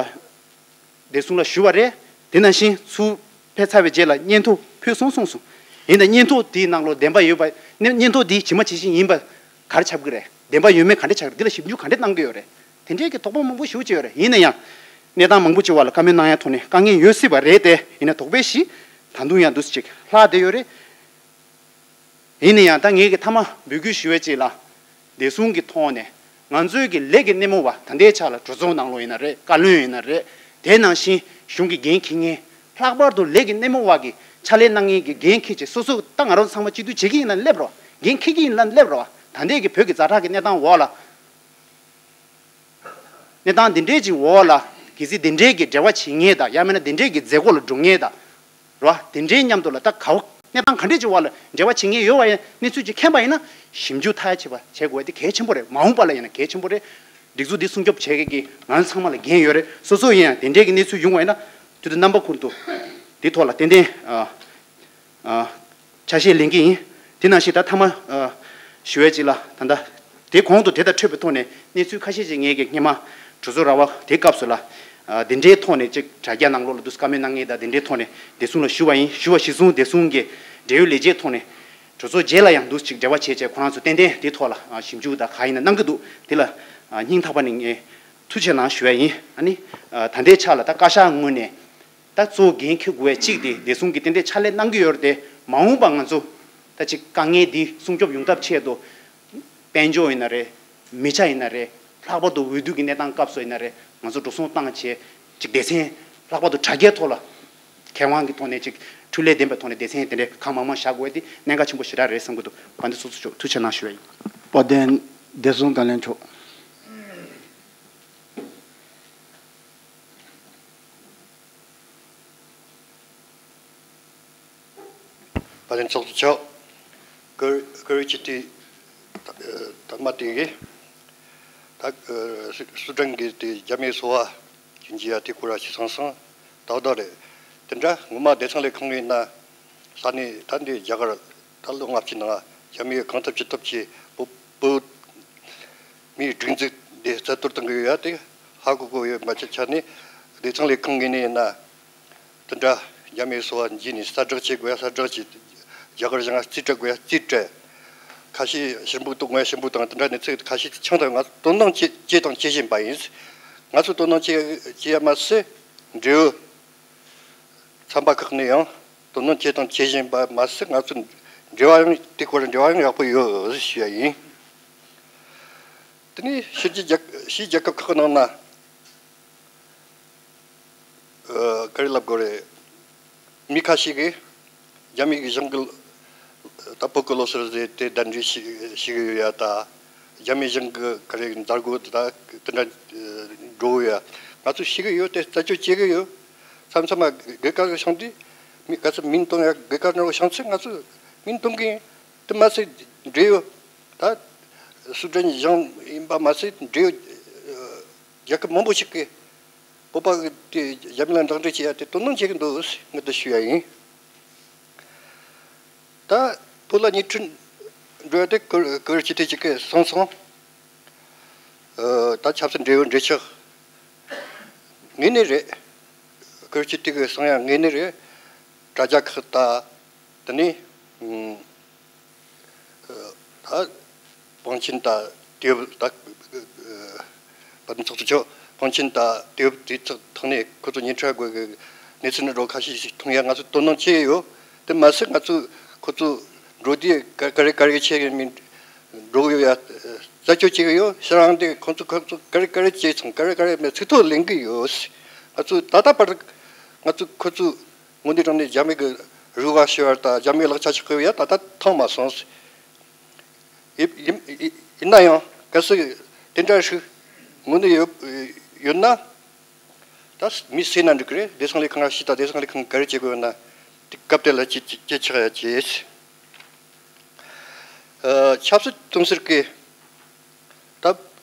བདེ་སྲུང་ལ་ཞུས་པ་རེད། དེ་ནང་བཞིན་ཚུར་ཕེབས་ཚར་བའི་རྗེས་ལ་སྙན་ཐོ་ཕུལ་སོང་གསུངས་སོང་། ཡིན་ད་སྙན་ཐོ་དེའི་ནང་ལོགས་བདེན་པ་ཡོད་པ། སྙན་སྙན་ཐོ་དེ་ཇི་མ་ཇི་བཞིན་ཡིན་པ་ག་རེ་ཆགས་ཀྱི་རེད། བདེན་པ་ཡོད་མེད་ག་འདྲ་ཆགས་ཀྱི་རེད། འདི་ལ་ཞིབ་འཇུག་ག་འདྲ་གནང་གི་ཡོད་རེད། དེ་འདྲའི་གི་དོགས་པ་མང་པོ་ཞེ་པོ་ཅིག་ཡོད་རེད། ཡིན་ན་ཡང་གནས་སྟངས་མང་པོ་ཅིག་བར་ལ་བཀའ་མོལ་གནང་ཡ་ཐོག་ནས་དཀའ་ངལ་ཡོད་སྲིད་པ་རེད་དེ། ཡིན་ན་དོགས་པའི་གཞི་ད་དུང་ཡང་འདུག་སེ་ཅིག་ལྷག་བསྡད་ཡོད་རེད། ཡིན་ན་ཡང་ད་ངེད་ཀྱིས་མཐའ་མ་འབོད་སྐུལ་ཞུ་བའི་ཅིག་ལ། བདེ་སྲུང་གི་ཐོག་ནས་ང་ཚོའི་གི་ལས་ཀྱི་སྣེ་མོ་བ་ད་ལྟའི་ཆ་ལ་གྲོས་ཚོགས་ནང་ལོགས་ཡིན་ན་རེད། བཀའ་བློན་ཡིན་ན་རེད། དེ་ནང་བཞིན་གཞུང་གི་འགན་འཁྱེར་མཁན། ལྷག་པར་དུ་ལས་ཀྱི་སྣེ་མོ་བ་གི་ ཕྱག་ལས་གནང་མཁན་གྱི་འགན་འཁྱེར་བྱས་སོ་སོ། ད་ང་རང་ཚང་མ་སྤྱི་འཐུས་བྱེད་ཀྱི་ཡིན་ན་སླེབས་རོགས། འགན་འཁྱེར་གྱི་ཡིན་ན་སླེབས་རོགས། ད་ལྟའི་གི་བོད་ཀྱི་ཛ་དྲག་གི་གནས་སྟངས་འོག་ལ། གནས་སྟངས་འདི་འདྲའི་གི་འོག་ལ་གལ་སྲིད་འདི་འདྲའི་གི་འབྲེལ་བ་བྱེད་མཁན་དང་། ཡང་མིན་ན་འདི་འདྲའི་གི་མཛད་སྒོ་ལ་འགྲོ་མཁན་དང་། རོ། དེ་འདྲའི་མཉམ་དུ་ལ་ད་ག་བ་གནས་སྟངས་ག་འདྲས་ཀྱི་བར་ལ་འབྲེལ་བ་བྱེད་མཁན་ཡོད་པ་ཡིན། གནས་ཚུལ་ཅིག་མཁྱེན་པ་ཡིན་ན་ཞིབ་འཇུག་མཐའ་ཡས་བྱེད་པ་བྱེད་དགོས་དེ་གལ་ཆེན་པོ་རེད། མ་འོངས་པ་ལ་ཡིན་ན་གལ་ཆེན་པོ་རེད། སྒྲིག་འཛུགས་འདི་སྲུང་སྐྱོབ་བྱེད་མཁན་གྱི་ང་ཚོ་ཚང་མ་ལ་འགན་ཡོད་རེད། སོ་སོ་ཡིན་ཡང་དེ་འདྲའི་གི་གནས་ཚུལ་ཡོང་བ་ཡིན་ན་དུས་དང་རྣམ་པ་ཀུན་ཏུ་དེ་ཐོག་ལ་ཏན་ཏན་ཨ་ཨ་ཆ་ཤས་ལེན་གྱི་ཡིན། དེ་ནང་བཞིན་ད་མཐའ་མ་ཨ་ཞུ་ཡས་ཅིག་ལ། ད་ལྟ་དེ་གོང་དུ་དེ་དང་འཕྲོད་པའི་ཐོག་ནས་གནས་ཚུལ་ཁ་ཤས་ཅིག་ངེད་ཀྱི་སྔོན་མ་གྲོས་ཚོགས་ར་བ་དེ་སྐབས་སུ་ལ་ཨ་དེ་འདྲའི་ཐོག་ནས་ཅིག་དྲ་རྒྱ་ནང་ལོགས་ལ་འདུག་བཀའ་མོལ་གནང་མཁན་དང་དེ་འདྲའི་ཐོག་ནས་བདེ་སྲུང་ལ་ཞུ་བ་ཡིན། ཞུ་བ་གཞིར་བཟུང་བདེ་སྲུང་གི་འབྲེལ་ཡོད་ལས་བྱེད་ཐོག་ནས་གྲོས་ཚོགས་རྗེས་ལ་ཡང་འདུག་ཅིག་འབྲེལ་བ་བྱས་བྱས་ཁོ་རང་ཚོ་ཏན་ཏན་དེ་ཐོག་ལ་ཨ་ཞིབ་འཇུག་དང་ག་ཡིན་ན་གནང་གི་འདུག་དེ་ལ་ཨ་སྙིང་ཐག་པ་ནས་ངས་ཐུགས་རྗེ་གནང་ཞུ་ཡ་ཡིན། ཨ་ནི་ཨ་ད་ལྟའི་ཆ་ལ་ད་བཀའ་ཤག་ངོས་ནས་ད་གཙོ་བོ་འགན་འཁྱེར་དགོས་ཡ་གཅིག་དེ་བདེ་སྲུང་གིས་ཏན་ཏན་ཕྱག་ལས་གནང་གི་ཡོད་རེད་དེ། མ་འོངས་པ་ང་ཚོ་ད་ཅིག་དཀའ་ངལ་འདི་སྲུང་སྐྱོབ་ཡོང་ཐབས་ཆེད་དུ་དཔལ་འབྱོར་ཡིན་ན་རེད། མི་ཆ་ཡིན་ན་རེད། ལྷག་པར་དུ་འོས་བསྡུ་གི་གནས་སྟངས་སྐབས་སུ་ཡིན་ན་རེད། ང་ཚོ་འགྲོ་སོང་བཏང་བྱས་ཅིག་སྡེ་ཚན་ལྷག་པར་དུ་དྲ་རྒྱའི་ཐོག་ལ་མཁས་དབང་གི་ཐོག་ནས་ཅིག་འཕྲུལ་ལས་ལྡན་པའི་ཐོག་ནས་སྡེ་ཚན་དེ་འདྲའི་གང་མང་མང་བཞག་དགོས་དེ་གནད་འགག་ཆེན་པོ་ཞེ་དྲག་རེད་བསམ་གྱི་འདུག་དཔལ་ལྡན་ཚོགས་གཙོ་མཆོག་ཐུགས་རྗེ་གནང་ཞུ་ཡ་ཡིན། དཔལ་ལྡན་བདེ་སྲུང་བཀའ་བློན་མཆོག་དཔལ་ལྡན་ཚོགས་གཙོ་མཆོག་བཀུར་བཀུར་སྤྱི་འཐུས་ད་མ་དེ་གི་ད་སུ་སུ་ཀྲང་གི་དེ་རྒྱ་མིའི་སོ་བ་ཅིན་ཇི་ཡ་དེ་སྐོར་ཞིག་སང་སང་ད་ད་རེད། དེ་འདྲ་ངོ་མ་བདེ་སྲུང་ལས་ཁུངས་ཡིན་ན་ས་གནས་ད་འདི་རྒྱ་གར་ད་ལོ་ལྔ་བཅུའི་ནང་རྒྱ་མིས་གང་ཐུབ་ཅི་ཐུབ་ཀྱིས་བོད་བོད་མིའི་སྒྲིག་འཛུགས་འདི་རྩ་གཏོར་གཏོང་གི་ཡོད་ཡ་དེ་ཧ་གོ་གོ་ཡོད། མ་ཆ་ཆ་ནས་བདེ་སྲུང་ལས་ཁུངས་ངོས་ནས་ཡིན་ན། དེ་འདྲ་རྒྱ་མིའི་སོ་བ་འཇུས་ནས་གསལ་བསྒྲགས་བྱེད་དགོས་ཡ་གསལ་བསྒྲགས་བྱེད། རྒྱ་གར་གཞུང་ང་རྩིས་སྤྲད་དགོས་ཡ་རྩིས་སྤྲད། ཁ་ཤས་ཕྱིར་འབུད་གཏོང་དགོས་ཡ་ཕྱིར་འབུད་བཏང་། དེ་འདྲ་གནས་ཚུལ་ཁ་ཤས་ཆང་དང་ང་དོ་སྣང་བྱེད་བྱེད་དང་བྱེད་བཞིན་པ་ཡིན། ང་ཚོ་དོ་སྣང་བྱེད་བྱེད་ཡ་མ་ཟད་འབྲེལ་ཡོད་ཚན་པ་ཁག་ནས་ཡང་དོ་སྣང་བྱེད་དང་བྱེད་བཞིན་པ་མ་ཟད་ང་ཚོ་འབྲེལ་བ་ཡང་དེ་སྐོར་འབྲེལ་བ་ཡང་ཡག་པོ་ཡོད་ཞུ་ཡ་ཡིན། དེ་ནས་ཕྱི་རྒྱལ་རྒྱལ་ཕྱིའི་རྒྱལ་ཁབ་ཁག་ནང་ན། ཨ་ག་རེ་ལབ་དགོས་རེད། མི་ཁ་ཤས་ཀྱིས་རྒྱ་མི་གི་གཞུང་གི་ད་བོད་ཀྱི་ལོ་གསར་ཟེར་དེ་གདན་འདྲེན་ཞུ་ཞུ་གི་ཡོད་ཡ། ད་རྒྱ་མི་གཞུང་གི་ག་རེ་མཛད་སྒོ་ད་དེ་འདྲ་འགྲོ་གི་ཡོད་ཡ། ང་ཚོས་ཤེས་ཀྱི་ཡོད། དེ་རྩད་གཅོད་བྱེད་ཀྱི་ཡོད། མཚམས་མཚམས་མ་དགོས་གལ་གྱི་བྱུང་དུས་མི་ག་ཚོད་མིང་གཏོང་ཡ་དགོས་གལ་འདྲ་བོ་བྱུང་ཚེ་ང་ཚོས་མིང་གཏོང་གི་ཡིན། དེ་མ་ཟད་འབྲེལ་ཡོད་ད་སུ་ཌན་གཞུང་ཡིན་པ་མ་ཟད་འབྲེལ་ཡོད་རྒྱལ་ཁབ་མང་པོ་ཞིག་གིས། བོད་པ་གི་དེ་རྒྱ་མི་ལ་འདང་འདྲེན་བྱེད་ཡ་དེ་དོ་སྣང་བྱེད་ཀྱི་འདུག་ངས་དེ་ཞུ་ཡ་ཡིན། ད་བོད་ལ་ཉིན་ཁྲི་འགྲོ་ཡ་དེ་ཀུར་ཀུར་སྤྱི་འཐུས་གཅིག་གིས་གསུངས་སོང་། ཨ་ད་ཆབ་སྲིད་འབྲེལ་ཡོད་འབྲེལ་ཆགས་ངོས་ནས་རེད། ཀུར་སྤྱི་འཐུས་གིས་གསུང་ཡ་ངོས་ནས་རེད། དྲ་རྒྱ་ཁག་ད་དེ་ནས་ཨ། ད་བང་ཆེན་དང་དེབ་ད་བདེ་སྲུང་ཚོགས་གཙོ་མཆོག་བང་ཆེན་དང་དེབ་དེ་ཚོ་ཐོག་ནས་ཁོ་ཚོ་ཉིན་ཁྲི་དགོས་གི་གནས་ཚུལ་འདྲ་བོ་ཁ་ཤས་ཤིག་མཐོང་ཡ་ང་ཚོ་དོ་སྣང་བྱེད་ཡོད། དེ་མ་ཟད་ང་ཚོ་ཁོ་ཚོ་འགྲོ་དུས་ག་ག་རེ་ག་རེ་བྱེད་གི་མིན་འགྲོ་གི་ཡོད་ཡ་རྩད་གཅོད་བྱེད་གི་ཡོད། ཕྱིར་རང་དེ་ཁོ་ཚོ་ཁོ་ཚོ་ག་རེ་ག་རེ་བྱས་སོང་ག་རེ་ག་རེ་མེད་ཚིག་ཐོ་ལེན་གི་ཡོད། ང་ཚོ་ད་ལྟ་བར་ང་ཚོ་ཁོ་ཚོ། དངོས་གནས་དྲང་གནས་རྒྱ་མི་གི་རུ་བ་ཤི་བར་དང་རྒྱ་མིའི་ལག་ཆ་ཆགས་ཀྱི་ཡོད་ད་ལྟ་མཐོང་མ་སོང་། ཡིན་ཡིན་ཡིན་ན་ཡང་གལ་སྲིད་དེ་འདྲ་ཞིག་དངོས་གནས་ཡོད་ཡོད་ན་ད་མི་བསད་ན་འགྲིག་གི་རེད། བདེ་སྲུང་ལས་ཁང་ང་ཤི་ད་བདེ་སྲུང་ལས་ཁང་ག་རེ་བྱེད་དགོས་ཡོད་ན་དེ་སྐབས་དེ་ལ་ཅི་ཅི་ཅི་ཆགས་ཡ་ཅི། ཨ་ཆབ་སྲིད་དུང་ཟེར་གི་ད་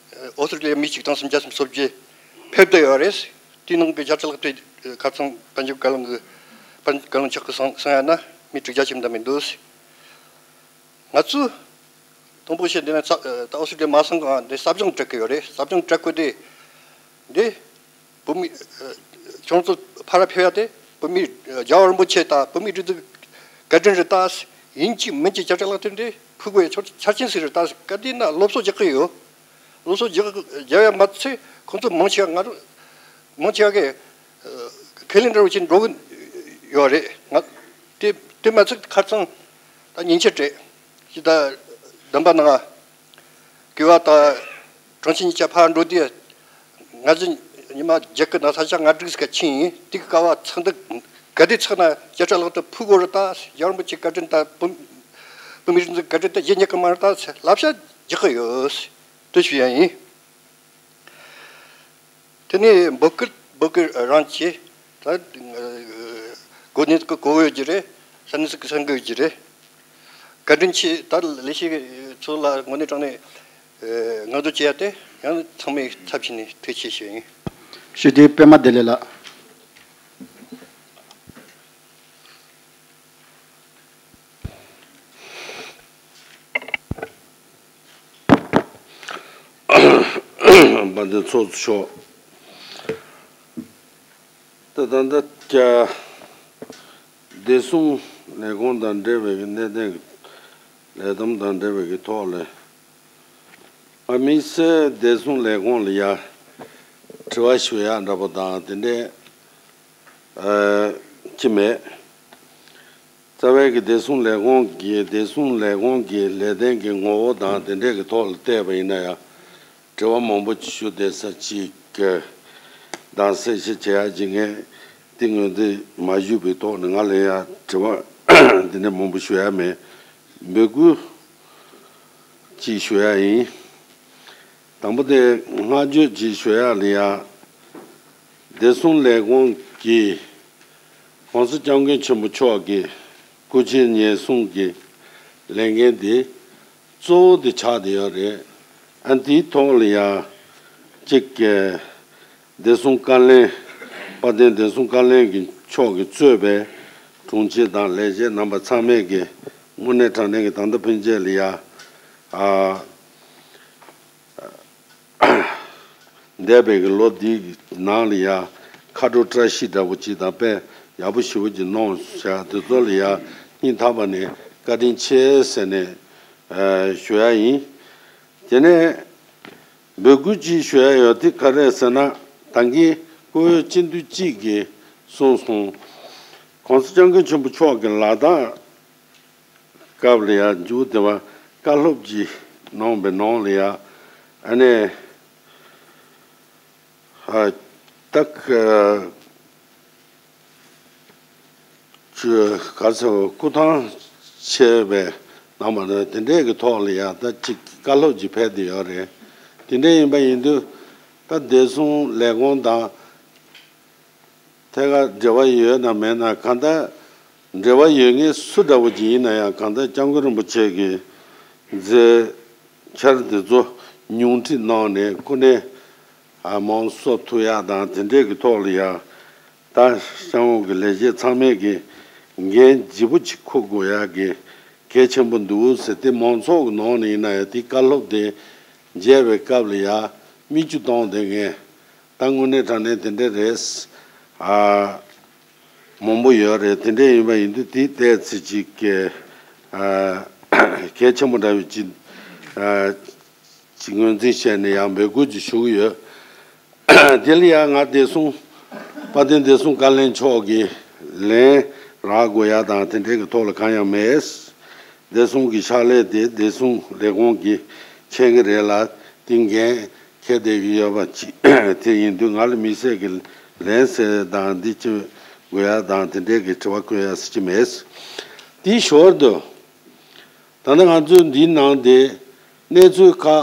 ཨོ་སི་ཀྲི་ལི་ཡ་མི་གཅིག་དང་སུམ་བརྒྱ་སུམ་སོ་བརྒྱད་ཕེབས་བསྡད་ཡོད་རེད། དེའི་ནང་གི་བརྒྱ་ཆ་ལྷག་དེ་ཁ་སང་དཔལ་འབྱོར་བཀའ་བློན་གི་དཔལ་འབྱོར་བཀའ་བློན་མཆོག་གི་གསུང་གསུང་ཡ་ན་མི་དྲུག་བརྒྱ་ཅིག་འདང་མི་འདུག་ང་ཚོས་དང་པོ་བཤད་འདི་ན་ས་ད་ཨོ་སི་ཀྲི་ལི་ཡ་མ་སོང་གོང་འདི་ཟབ་སྦྱོང་སྤྲད་གི་ཡོད་རེད། ཟབ་སྦྱོང་སྤྲད་དགོས་དེ་འདི། བོད་མི་ཨ་ཁྱོད་ཚོ་ཕར་ཕེབས་ཡ་དེ་བོད་མི་ཨ་རྒྱལ་བ་རིན་པོ་ཆེ་དང་བོད་མིའི་སྒྲིག་འཛུགས་བཀའ་དྲིན་རེད་ད། ཡིན་གཅིག་མིན་གཅིག་བརྒྱ་ཆ་ལྷག་དེ་འདྲའི་ཕུལ་དགོས་ཡ་ཆོག་ཆ་རྐྱེན་ཞིག་རེད་ད། སྐབས་དེ་ན་སློབ་གསོ་རྒྱག་གི་ཡོད། སློབ་གསོ་རྒྱག་རྒྱག་ཡ་མ་ཚད་ཁོང་ཚོ་མང་ཆེ་བ་ང་རང་མང་ཆེ་བ་གིས་ཨ་ཁས་ལེན་འདྲ་བོ་བྱས་འགྲོ་གི་ཡོད་རེད། ང་དེ་དེ་མ་ཚད་ཁ་རྩང་ད་ཉིན་ཕྱེད་རེད། ཅི་ད་བདམས་པ་ནང་གི་བ་ད། གྲོང་ཁྱེར་གཉིས་ཆ་ཕར་འགྲོ་དུས། ང་ཚོ་ཉི་མ་བརྒྱད་ཀྱི་ནང་ས་ཆ་ལྔ་དྲུག་ཟིག་ག་ཕྱིན་ཡིན། དེ་གི་སྐབས་ཚོགས་འདུ་ ག་དུས་ཚོགས་ན་བརྒྱ་ཕྲག་ལྷག་ཏུ་ཕུལ་དགོས་རེད། ད་རྒྱལ་བ་རིན་པོ་ཆེ་བཀའ་དྲིན་ད་བོད་བོད་མི་རིགས་འཛིན་བཀའ་དྲིན་ད་ཡེ་ཉེ་གི་མ་རེད། ད་ལབ་ཤ་རྒྱག་གི་ཡོད། དེ་ཞུ་ཡ་ཡིན། དེ་ནས་འབོད་སྐུལ་འབོད་སྐུལ་རང་བྱས། ད་གོ་གནས་ཀྱི་གོ་ཡོད་ཀྱི་རེད། ས་གནས་ཀྱི་ས་འགུལ་གྱི་རེད། བཀའ་དྲིན་ཆེ། ད་ལས་བྱེད་ཚོ་ལ་དངོས་གནས་དྲང་གནས་ངོ་སྤྲོད་བྱེད་ཡ་དེ་ཡང་ཚང་མའི་ཚབ་བྱས་ནས་ཐུགས་རྗེ་ཆེ་ཞུ་ཡིན། ཞུ་དེ་པད་མ་བདེ་ལེགས་ལགས། དཔལ་ལྡན་ཚོགས་གཙོ་མཆོག་ད་ད་ལྟ་བདེ་སྲུང་ལས་ཁུངས་དང་འབྲེལ་བའི་གནད་དོན་གྱི་ལས་བསྡོམས་དང་འབྲེལ་བའི་གི་ཐོག་ལ། ང་དམིགས་བསལ་བདེ་སྲུང་ལས་ཁུངས་ལ་ཡ་དྲི་བ་ཞུ་ཡག་འདྲ་པོ་དང་དེ་འདྲས་ཨ་ཅི་མེད། རྩ་བའི་གི་བདེ་སྲུང་ལས་ཁུངས་ཀྱི་བདེ་སྲུང་ལས་ཁུངས་ཀྱི་ལས་དོན་གྱི་ངོ་བོ་དང་དེ་འདྲས་ཀྱི་ཐོག་ལ་བལྟས་པ་ཡིན་ན་ཡང་དྲི་བ་མང་པོ་ཅིག་ཞུ་བསྡད་ས་ཅིག་གི་དང་གསལ་བཤད་བྱེད་ཡག་ཅིག་ངས་དེ་ངོས་འཛིན་མ་ཞུས་པའི་ཐོག་ནས་ང་ལ་ཡང་དྲི་བ་འདི་འདྲས་མང་པོ་ཞུ་ཡག་མེད། འབོད་སྐུལ་ཅིག་ཞུ་ཡག་ཡིན། དང་པོ་དེ་བསྔགས་བརྗོད་ཅིག་ཞུ་ཡག་ལ་ཡ། བདེ་སྲུང་ལས་ཁུངས་ཀྱི་༸གོང་ས་༸སྐྱབས་མགོན་ཆེན་པོ་མཆོག་གི་སྐུ་ཕྱྭའི་ཉེན་སྲུང་གི་ལས་འགན་དེ་གཙོ་བོ་དེ་ཆགས་བསྡད་ཡོད་རེད། ཨ་དེའི་ཐོག་ལ་ཡ་གཅིག་གི་བདེ་སྲུང་བཀའ་བློན་དཔལ་ལྡན་བདེ་སྲུང་བཀའ་བློན་གྱི་མཆོག་གིས་གཙོས་པའི་དྲུང་ཆེ་དང་ལས་བྱེད་རྣམ་པ་ཚང་མས་ཀྱི་དངོས་གནས་དྲང་གནས་ཀྱི་ད་ལྟ་ཕན་ཆད་ལ་ཡ་ཨ། འདས་པའི་གི་ལོ་འདིའི་ནང་ལ་ཡ་ཁ་དྲོ་བཀྲ་ཤིས་འདྲ་པོ་ཅིག་དང་དཔེ་ཡག་པོ་ཞེ་པོ་ཅིག་གནང་བཞག་དེ་ཚོ་ལ་ཡ་སྙིང་ཐག་པ་ནས་བཀའ་དྲིན་ཆེ་ཟེར་ནས་ཨ་ཞུ་ཡ་ཡིན། དེ་ནས་འབོད་སྐུལ་ཅིག་ཞུ་ཡ་ཡོད་དེ་ག་རེ་ཟེར་ན། ད་གིན་སྐུ་ངོ་སྤྱི་འཐུས་གཅིག་གིས་གསུངས་སོང་། ༸གོང་ས་༸སྐྱབས་མགོན་ཆེན་པོ་མཆོག་གི་ལག་གདང་སྐབས་ལ་ཡང་མཇུག་དེ་བ་བཀའ་སློབ་ཅིག་གནང་བའི་ནང་ལ་ཡང་ཨ་ནེ་ཨ་ད་ག་ཅུ་ག་ཚོད་སྐུ་ཐང་ཆེ་བའི་གནང་བ་ནི་དེ་འདྲས་ཀྱི་ཐོག་ལ་ཡང་ད་ཅིག་བཀའ་སློབ་ཅིག་ཕེབས་བསྡད་ཡོད་རེད། དེ་འདྲས་ཡིན་པ་ཡིན་དུས་ད་བདེ་སྲུང་ལས་ཁུངས་དང་། ཐད་ཀར་འབྲེལ་བ་ཡོད་ན་མེད་ན་གང་ལྟར་འབྲེལ་བ་ཡོད་མཁན་སུ་འདྲ་བོ་ཅིག་ཡིན་ན་ཡང་གང་ལྟར་༸སྐྱབས་མགོན་རིན་པོ་ཆེ་གི་མཛད་འཆར་འདི་ཚོ་ཉུང་འཕྲི་གནང་ནས་སྐུ་ངལ་མང་གསོ་ཐུབ་ཡག་དང་དེ་འདྲས་ཀྱི་ཐོག་ལ་ཡང་ད་སྐྱབས་མགོན་གྱི་ལས་བྱེད་ཚང་མས་ཀྱི་འགན་ལྗིད་པོ་ཅིག་འཁུར་དགོས་ཡག་གི་གལ་ཆེན་པོ་འདུག་ཟེར་ཏེ་མང་ཚོགས་ཀྱི་ནང་ནས་ཡིན་ན་ཡང་དེ་བཀའ་སློབ་དེ་མཇལ་བའི་སྐབས་ལ་ཡང་མིག་ཆུ་བཏང་བསྡད་མཁན། ད་དངོས་གནས་དྲང་གནས་དེ་འདྲ་རེད། ཨ། མང་པོ་ཡོད་རེད། དེ་འདྲ་ཡིན་པ་ཡིན་དུས་དེའི་ཐད་ཚིག་གཅིག་གི་ཨ། གལ་ཆེན་པོ་འདྲ་བའི་ཅིག་ཨ། ཅིག་ངོས་འཛིན་བྱས་ནས་ཡང་འབོད་སྐུལ་ཅིག་ཞུ་གི་ཡོད། དེ་ལ་ཡང་ང་བདེ་སྲུང་དཔལ་ལྡན་བདེ་སྲུང་བཀའ་བློན་མཆོག་གི་ལན་རག་དགོས་ཡ་དང་དེ་འདྲའི་གི་ཐོག་ལ་གང་ཡང་མེད། བདེ་སྲུང་གི་ཕྱག་ལས་དེ་བདེ་སྲུང་ལས་ཁུངས་ཀྱིས་འཁྱེར་གྱི་རེད་ལ། དེ་འགན་འཁྱེར་བསྡད་ཀྱི་ཡོད་པ་ཅིག་དེ་ཡིན་དུས་ང་ལ་དམིགས་བསལ་གྱི་ལན་ཟེར་དང་འདི་ཅི་དགོས་ཡ་དང་དེ་འདྲའི་གི་དྲི་བ་བཀོད་ཡ་ཟེར་གྱི་མེད། དེའི་ཞོར་དུ་ད་ལྟ་ང་ཚོའི་འདིའི་ནང་དེ་གནས་ཚུལ་ཁག་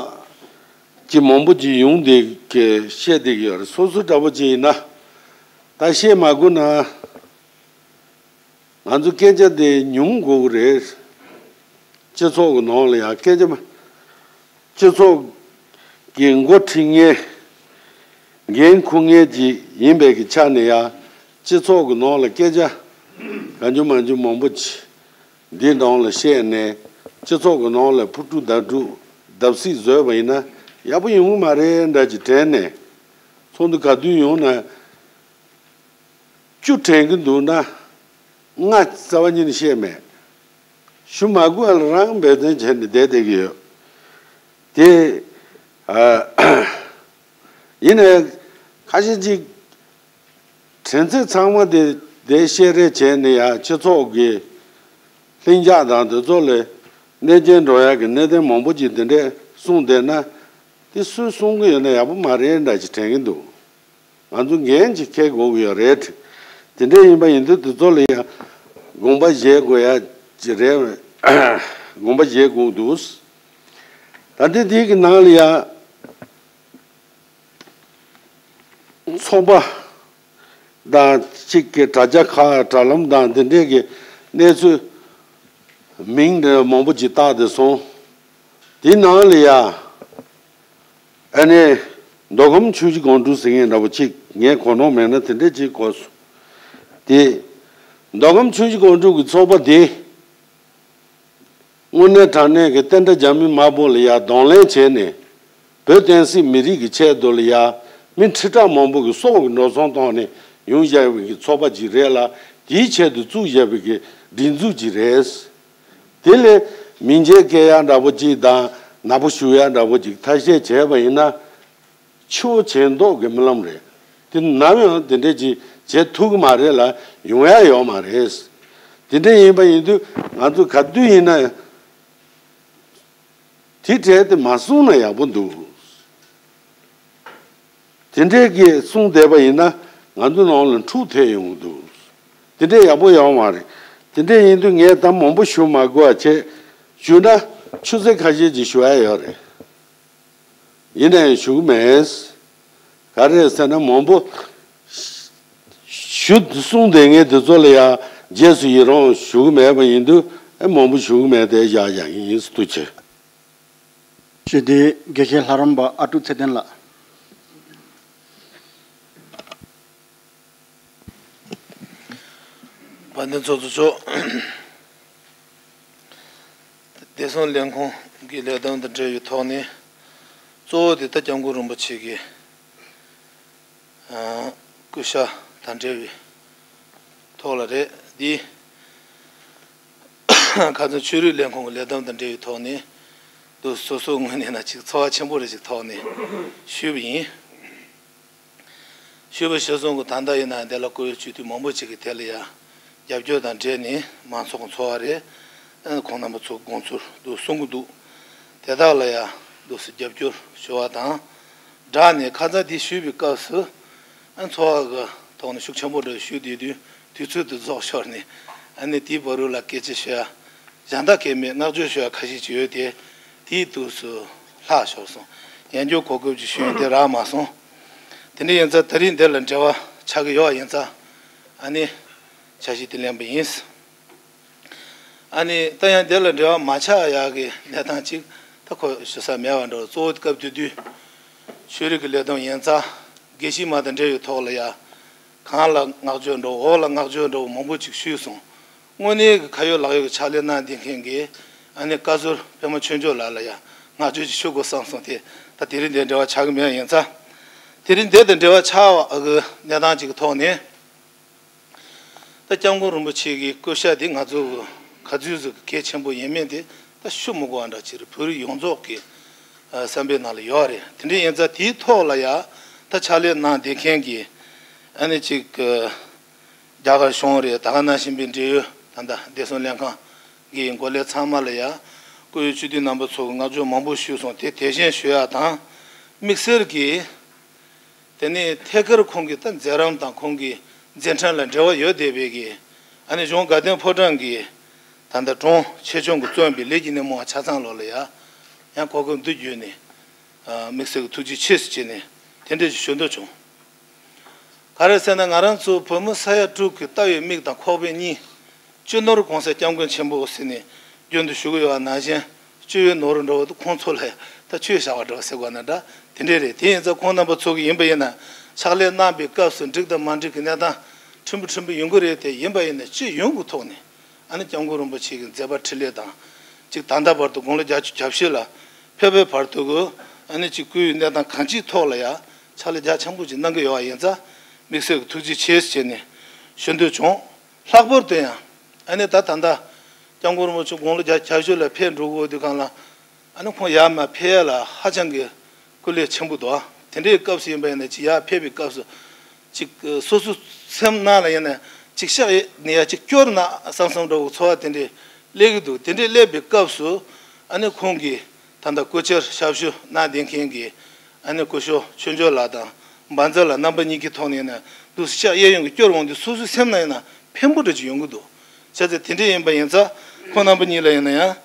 ཅིག་མང་པོ་ཅིག་ཡོང་བསྡད་ཀྱི་བཤད་བསྡད་ཀྱི་ཡོད་རེད། སོ་སོ་འདྲ་པོ་ཅིག་ཡིན་ན་ད་བཤད་མ་དགོས་ན། ང་ཚོ་སྐད་ཆ་དེ་ཉུང་དགོས་ཀྱི་རེད། སྤྱི་ཚོགས་ཀྱི་ནང་ལ་ཡང་སྐད་ཆ་མ། སྤྱི་ཚོགས་ཀྱི་འགོ་ཁྲིད་མཁན་འགན་འཁུར་མཁན་ཅིག་ཡིན་པའི་གི་ཆ་ནས་ཡང་སྤྱི་ཚོགས་ཀྱི་ནང་ལ་སྐད་ཆ་གང་བྱུང་མང་བྱུང་མང་པོ་ཅིག་འདིའི་ནང་ལ་བཤད་ནས་སྤྱི་ཚོགས་ཀྱི་ནང་ལ་ཕུ་དཀྲུག་བརྡབ་དཀྲུག་བརྡབ་གསིག་བཟོས་པ་ཡིན་ན་ཡག་པོ་ཡོང་གི་མ་རེད་འདྲ་ཅིག་དྲན་ནས་ཚོགས་འདུ་ག་དུས་ཡོང་ན། བཅུ་དྲན་གྱི་འདུག་ན། ལྔ་རྩ་བ་ཉིད་ནས་བཤད་མེད། ཞུ་མ་དགོས་ལ་རང་འབད་བརྩོན་བྱས་ནས་བསྡད་བསྡད་ཀྱི་ཡོད། དེ། ཨ། ཡིན་ནའི། ཁ་ཤས་ཅིག་དྲན་ཚད་ཚང་མ་དེ་དེ་བཤད་རེས་བྱས་ནས་ཡང་སྤྱི་ཚོགས་ཀྱི་ལྷིང་འཇགས་དང་དེ་ཚོ་ལ་གནོད་སྐྱོན་འགྲོ་ཡག་གི་གནད་དོན་མང་པོ་ཅིག་དེ་འདྲས་གསུངས་བསྡད་ན། དེ་སུས་གསུང་གི་ཡོད་ན་ཡག་པོ་མ་རེད་འདྲ་ཅིག་དྲན་གྱི་འདུག་ང་ཚོ་འགན་ཅིག་འཁྱེར་དགོས་ཀྱི་ཡོད་རེད། དེ་འདྲ་ཡིན་པ་ཡིན་དུས་དེ་ཚོ་ལ་ཡང་དགོངས་པ་བཞེས་དགོས་ཡ་ཅིག་རེད། དགོངས་པ་བཞེས་དགོས་འདུག་ད་ལྟའི་དེའི་གི་ནང་ལ་ཡང་ཚོགས་པ་དང་གཅིག་གི་དྲ་རྒྱ་ཁག་དྲ་ལམ་དང་དེ་འདྲས་ཀྱི་གནས་ཚུལ་མིང་འདྲ་མང་པོ་ཅིག་བཏགས་ཏེ་སོང་། དེའི་ནང་ལ་ཡ། ཨ་ནི། མདོ་ཁམས་ཆུ་བཞི་སྒང་དྲུག་ཟེར་མཁན་འདྲ་པོ་གཅིག་ངས་གོ་ནོར་མེད་ན་དེ་འདྲས་གཅིག་གོ་སོང་། དེ། མདོ་ཁམས་ཆུ་བཞི་སྒང་དྲུག་གི་ཚོགས་པ་དེ། དངོས་གནས་དྲང་གནས་ཀྱི་བསྟན་དགྲ་རྒྱ་མི་དམར་པོ་ལ་ཡ་གདོང་ལེན་བྱས་ནས། བོད་བསྟན་སྲིད་མི་རིགས་ཀྱི་ཆེད་དུ་ལ་ཡ། མི་ཁྲི་ཕྲག་མང་པོ་གི་སྲོག་གི་འགྲོ་སོང་བཏང་ནས་ཡོང་བཞག་པའི་གི་ཚོགས་པ་ཅིག་རེད་ལ། དེའི་ཆེད་དུ་བཙུགས་བཞག་པའི་གི་སྒྲིག་འཛུགས་ཅིག་རེད། དེ་ལས་མི་འཇལ་སྐད་ཡག་འདྲ་པོ་ཅིག་དང་ནག་པོ་ཞུ་ཡག་འདྲ་པོ་ཅིག་ཐ་ཤལ་བྱས་པ་ཡིན་ན། ཆེ་བོ་བྱེད་མདོག་གི་རྨི་ལམ་རེད། དེ་ནམ་ཡང་དེ་འདྲས་ཅིག་བྱེད་ཐུབ་ཀྱི་མ་རེད་ལ་ཡོང་ཡག་ཡོད་མ་རེད། དེ་འདྲས་ཡིན་པ་ཡིན་དུས་ང་ཚོ་ག་དུས་ཡིན་ན་དེ་གྲས་དེ་མ་གསུངས་ན་ཡག་པོ་འདུག་དེ་འདྲས་ཀྱིས་གསུངས་བསྡད་པ་ཡིན་ན་ང་ཚོ་ནང་ལ་འཁྲུག་ཐེབས་ཡོང་གི་འདུག་དེ་འདྲས་ཡག་པོ་ཡོང་མ་རེད། དེ་འདྲས་ཡིན་དུས་ངས་ད་མང་པོ་ཞུ་མ་དགོས་པ་བྱས། ཞུ་ན་ཆུ་ཚོད་ཁ་ཤས་ཅིག་ཞུ་ཡག་ཡོད་རེད། ཡིན་ན་ཡང་ཞུ་གི་མེད། ག་རེ་ཟེར་ན་མང་པོ་ཞུ་གསུངས་བསྡད་མཁན་དེ་ཚོ་ལ་ཡང་རྗེས་སུ་ཡི་རང་ཞུ་གི་མེད་པ་ཡིན་དུས་ཨེ་མང་པོ་ཞུ་གི་མེད་དེ་བཞག་བཞག་གི་ཡིན། ཐུགས་རྗེ་ཆེ། ཞུ་དེ་དགེ་བཤེས་ལྷ་རམས་པ་ཨ་ཀྲུག་ཚེ་བརྟན་ལགས། དཔལ་ལྡན་ཚོགས་གཙོ་མཆོག་བདེ་སྲུང་ལས་ཁུངས་ཀྱི་ལས་དོན་དང་འབྲེལ་བའི་ཐོག་ནས་གཙོ་བོ་དེ་ད་སྐྱབས་མགོན་རིན་པོ་ཆེ་གི་ཨ་སྐུ་ཤ་དང་འབྲེལ་བའི་ཐོག་ལ་རེད། འདི་ཁ་སང་ཆོས་རིག་ལས་ཁུངས་ཀྱི་ལས་དོན་དང་འབྲེལ་བའི་ཐོག་ནས་དུ་སོ་སོའི་ངོས་ནས་ན་ཅིག་ཚོར་བ་ཆེན་པོ་རེ་ཞིག་ཐོག་ནས་ཞུས་པ་ཡིན། ཞུས་པ་གཞིར་བཟུང་གི་ད་ལྟ་ཡིན་ན་འདི་ལ་བཀུར་འོས་སྤྱི་འཐུས་མང་པོ་ཅིག་གིས་དེ་ལ་ཡང་རྒྱབ་སྐྱོར་དང་འབྲེལ་ནས་མང་ཚོགས་ཀྱི་ཚོར་བ་རེད། ཁོང་རྣམ་པ་ཚོ་དགོངས་ཚུལ་འདུག་གསུང་གི་འདུག་དེ་དག་ལ་ཡང་འདུག་སེ་རྒྱབ་སྐྱོར་ཞུ་བ་དང་སྦྲགས་ནས་ཁ་སང་འདི་ཞུས་པའི་སྐབས་སུ་ཚོར་བ་གི་ཐོག་ནས་ཤུགས་ཆེན་པོ་འདྲ་ཞུས་བསྡད་དུས་དུས་ཚོད་དུ་རྫོགས་ཤོར་ནས་ཨ་ནི་དེའི་བར་རུ་ལ་སྐད་ཆ་ཞུ་ཡ། གཞན་དག་གས་མེད། བསྔགས་བརྗོད་ཞུ་ཡ་ཁ་ཤས་ཅིག་ཡོད་དེ། དེའི་དུས་སུ་ལྷག་ཤོར་སོང་། ཡང་བསྐྱར་གོ་སྐབས་ཅིག་ཞུ་ཡིན་དེ་རག་མ་སོང་། དེ་འདྲ་ཡིན་ཙང་ད་རིང་འདིར་ལ་འབྲེལ་བ་ཆགས་ཀྱི་ཡོད་ཡིན་ཙང་ཨ་ནི་འཆར་གཞི་དེ་ལེན་པ་ཡིན། ཨ་ནི་ད་ཡང་འདིར་ལ་འབྲེལ་བ་མ་ཆགས་ཡག་གི་གནས་སྟངས་ཅིག་ད་ཁོ་ཞུ་ས་མེད་པ་འགྲོ། གཙོ་བོ་སྐབས་དེ་དུས་ཆོས་རིག་གི་ལས་དོན་ཡིན་ཙང་དགེ་བཤེས་མ་དང་འབྲེལ་ཡོད་ཐོག་ལ་ཡ། གང་ལ་བསྔགས་བརྗོད་འགྲོ་འོག་ལ་བསྔགས་བརྗོད་འགྲོ་མང་པོ་ཅིག་ཞུས་སོང་། དངོས་གནས་ཀྱི་ཁ་ཡོད་ལག་ཡོད་ཀྱི་ཕྱག་ལས་གནང་བསྡད་མཁན་གྱི་ཨ་ནི་བཀའ་ཟུར་པད་མ་ཆོས་འབྱོར་ལགས་ལ་ཡང་བསྔགས་བརྗོད་ཅིག་ཞུ་དགོས་བསམ་སོང་། དེ་ད་དེ་རིང་འདིར་འབྲེལ་བ་ཆགས་ཀྱི་མེད་ཡིན་ཙང་། དེ་རིང་འདིར་དང་འབྲེལ་བ་ཆགས་པ་གི་གནས་སྟངས་ཅིག་གི་ཐོག་ནས། ད་སྐྱབས་མགོན་རིན་པོ་ཆེ་གི་སྐུ་ཤ་འདི་ང་ཚོ་ག་ཚོད་ཟིག་གལ་ཆེན་པོ་ཡིན་མིན་དེ་ད་ཞུ་མི་དགོས་པ་འདྲ་ཅིག་རེད། བོད་རིགས་ཡོངས་རྫོགས་ཀྱི་བསམ་པའི་ནང་ལ་ཡོད་རེད། དེ་འདྲ་ཡིན་ཙང་དེའི་ཐོག་ལ་ཡ་ད་ཕྱག་ལས་གནང་བསྡད་མཁན་གྱི་ཨ་ནི་ཅིག་རྒྱ་གར་གཞུང་རེད། ད་ག་ནང་བཞིན་པའི་འབྲེལ་ཡོད་ད་ལྟ་བདེ་སྲུང་ལྷན་ཁང་གི་འགོ་ལས་ཚང་མ་ལ་ཡ་བཀུར་འོས་སྤྱི་འཐུས་རྣམ་པ་ཚོ་གི་བསྔགས་བརྗོད་མང་པོ་ཞུས་སོང་། དེ་དེ་བཞིན་ཞུ་ཡ་དང་དམིགས་བསལ་གྱིས་དེ་ནས་ཐད་ཀར་ཁོང་གི་ད་མཛད་རིམ་དང་ཁོང་གི་མཛད་འཕྲིན་ལ་འབྲེལ་བ་ཡོད་བསྡད་པའི་གི་ཨ་ནི་གཞུང་དགའ་ལྡན་ཕོ་བྲང་གི་ད་ལྟ་དྲུང་ཆེ་ཆུང་གི་བརྩོན་པའི་ལས་ཀྱི་སྣེ་མོ་བ་ཆ་ཚང་ལོག་ལ་ཡ་ཡང་གོ་སྐབས་འདི་བརྒྱུད་ནས་དམིགས་བསལ་གྱི་ཐུགས་རྗེ་ཆེ་ཞུ་བྱས་ནས་དེ་འདྲ་ཞིག་ཞུ་འདོད་བྱུང་། ག་རེ་ཟེར་ན་ང་རང་ཚོ་བོད་མི་ས་ཡ་དྲུག་གི་ལྟ་བའི་མིག་དང་ཁོག་པའི་གཉིད། སྤྱི་ནོར་༸གོང་ས་༸སྐྱབས་མགོན་ཆེན་པོ་ཟེར་ནས་རྒྱུན་དུ་ཞུ་གི་ཡོད་པ་ནང་བཞིན་སྤྱི་བོའི་ནོར་བུ་འདྲ་བོ་དེ་ཁོང་ཚོ་ལ་ད་ཆོས་བཞག་པ་འདྲ་བོ་ཟེར་དགོས་ན་འདྲ་དེ་འདྲས་རེད། དེ་ཡིན་ཙང་ཁོང་རྣམ་པ་ཚོ་གི་ཡིན་པ་ཡིན་ན་ཕྱག་ལས་གནང་པའི་སྐབས་སུ་འགྲིག་དང་མ་འགྲིག་གི་གནས་སྟངས་ཕྲན་བུ་ཕྲན་བུ་ཡོང་གི་རེད། དེ་ཡིན་པ་ཡིན་ན་སྤྱི་ཡོངས་ཀྱི་ཐོག་ནས་ཨ་ནི་སྐྱབས་མགོན་རིན་པོ་ཆེ་གི་མཛད་པ་འཕྲིན་ལས་དང་ཅིག་ད་ལྟ་བར་དུ་དགུང་ལོ་བརྒྱད་ཅུ་གྱ་བཞི་ལ་ཕེབས་པའི་བར་དུ་གི་ཨ་ནི་ཅིག་སྐུའི་གནས་སྟངས་གང་ཅིའི་ཐོག་ལ་ཡང་ཕྱག་ལས་རྒྱ་ཆེན་པོ་ཅིག་གནང་གི་ཡོད་པ་ཡིན་ཙང་དམིགས་བསལ་གྱི་ཐུགས་རྗེ་ཆེ་ཞུ་བྱས་ནས་ཞུ་འདོད་བྱུང་། ལྷག་པར་དུ་ཡང་ཨ་ནི་ད་ད་ལྟ་སྐྱབས་མགོན་རིན་པོ་ཆེ་དགུང་ལོ་བརྒྱད་ཅུ་གྱ་བཞི་ལ་ཕེབས་འགྲོ་དགོས་དུས་སྒང་ལ་ཨ་ནི་ཁོང་ཡར་མར་ཕེབས་ཡ་ལ་ཧ་ཅང་གི་སྐུ་ལས་ཆེན་པོ་འདུག་དེ་འདྲའི་སྐབས་སུ་ཡིན་པ་ཡིན་ན་ཅིག་ཡར་ཕེབས་པའི་སྐབས་སུ་ཅིག་སོ་སོ་སེམས་ནང་ལ་ཡིན་ན་ཅིག་ཤག་ནས་ཡ་ཅིག་སྐྱོར་ན་བསམ་བསམ་འདྲ་བོ་ཚོར་བ་དེ་འདྲའི་སླེབས་ཀྱི་འདུག་དེ་འདྲའི་སླེབས་པའི་སྐབས་སུ་ཨ་ནི་ཁོང་གིས་ད་ལྟ་སྐུ་ཕྱྭར་ཞབས་ཞུ་གནང་བསྡད་མཁན་གྱི་ཨ་ནི་སྐུ་ཞབས་ཆོས་འབྱོར་ལགས་དང་འབའ་འཛིན་ལགས་རྣམ་པ་གཉིས་ཀྱི་ཐོག་ནས་ནི་ འདུག་སེ་ཆགས་གཡས་གཡོན་གྱི་སྐྱོར་འོང་དུས་སོ་སོའི་སེམས་ནང་ཡིན་ན་ཕན་པོ་འདྲ་ཅིག་ཡོང་གི་འདུག་བྱས་ཙང་དེ་འདྲ་ཡིན་པ་ཡིན་ཙང་ཁོང་རྣམ་པ་གཉིས་ལ་ཡིན་ན་ཡང་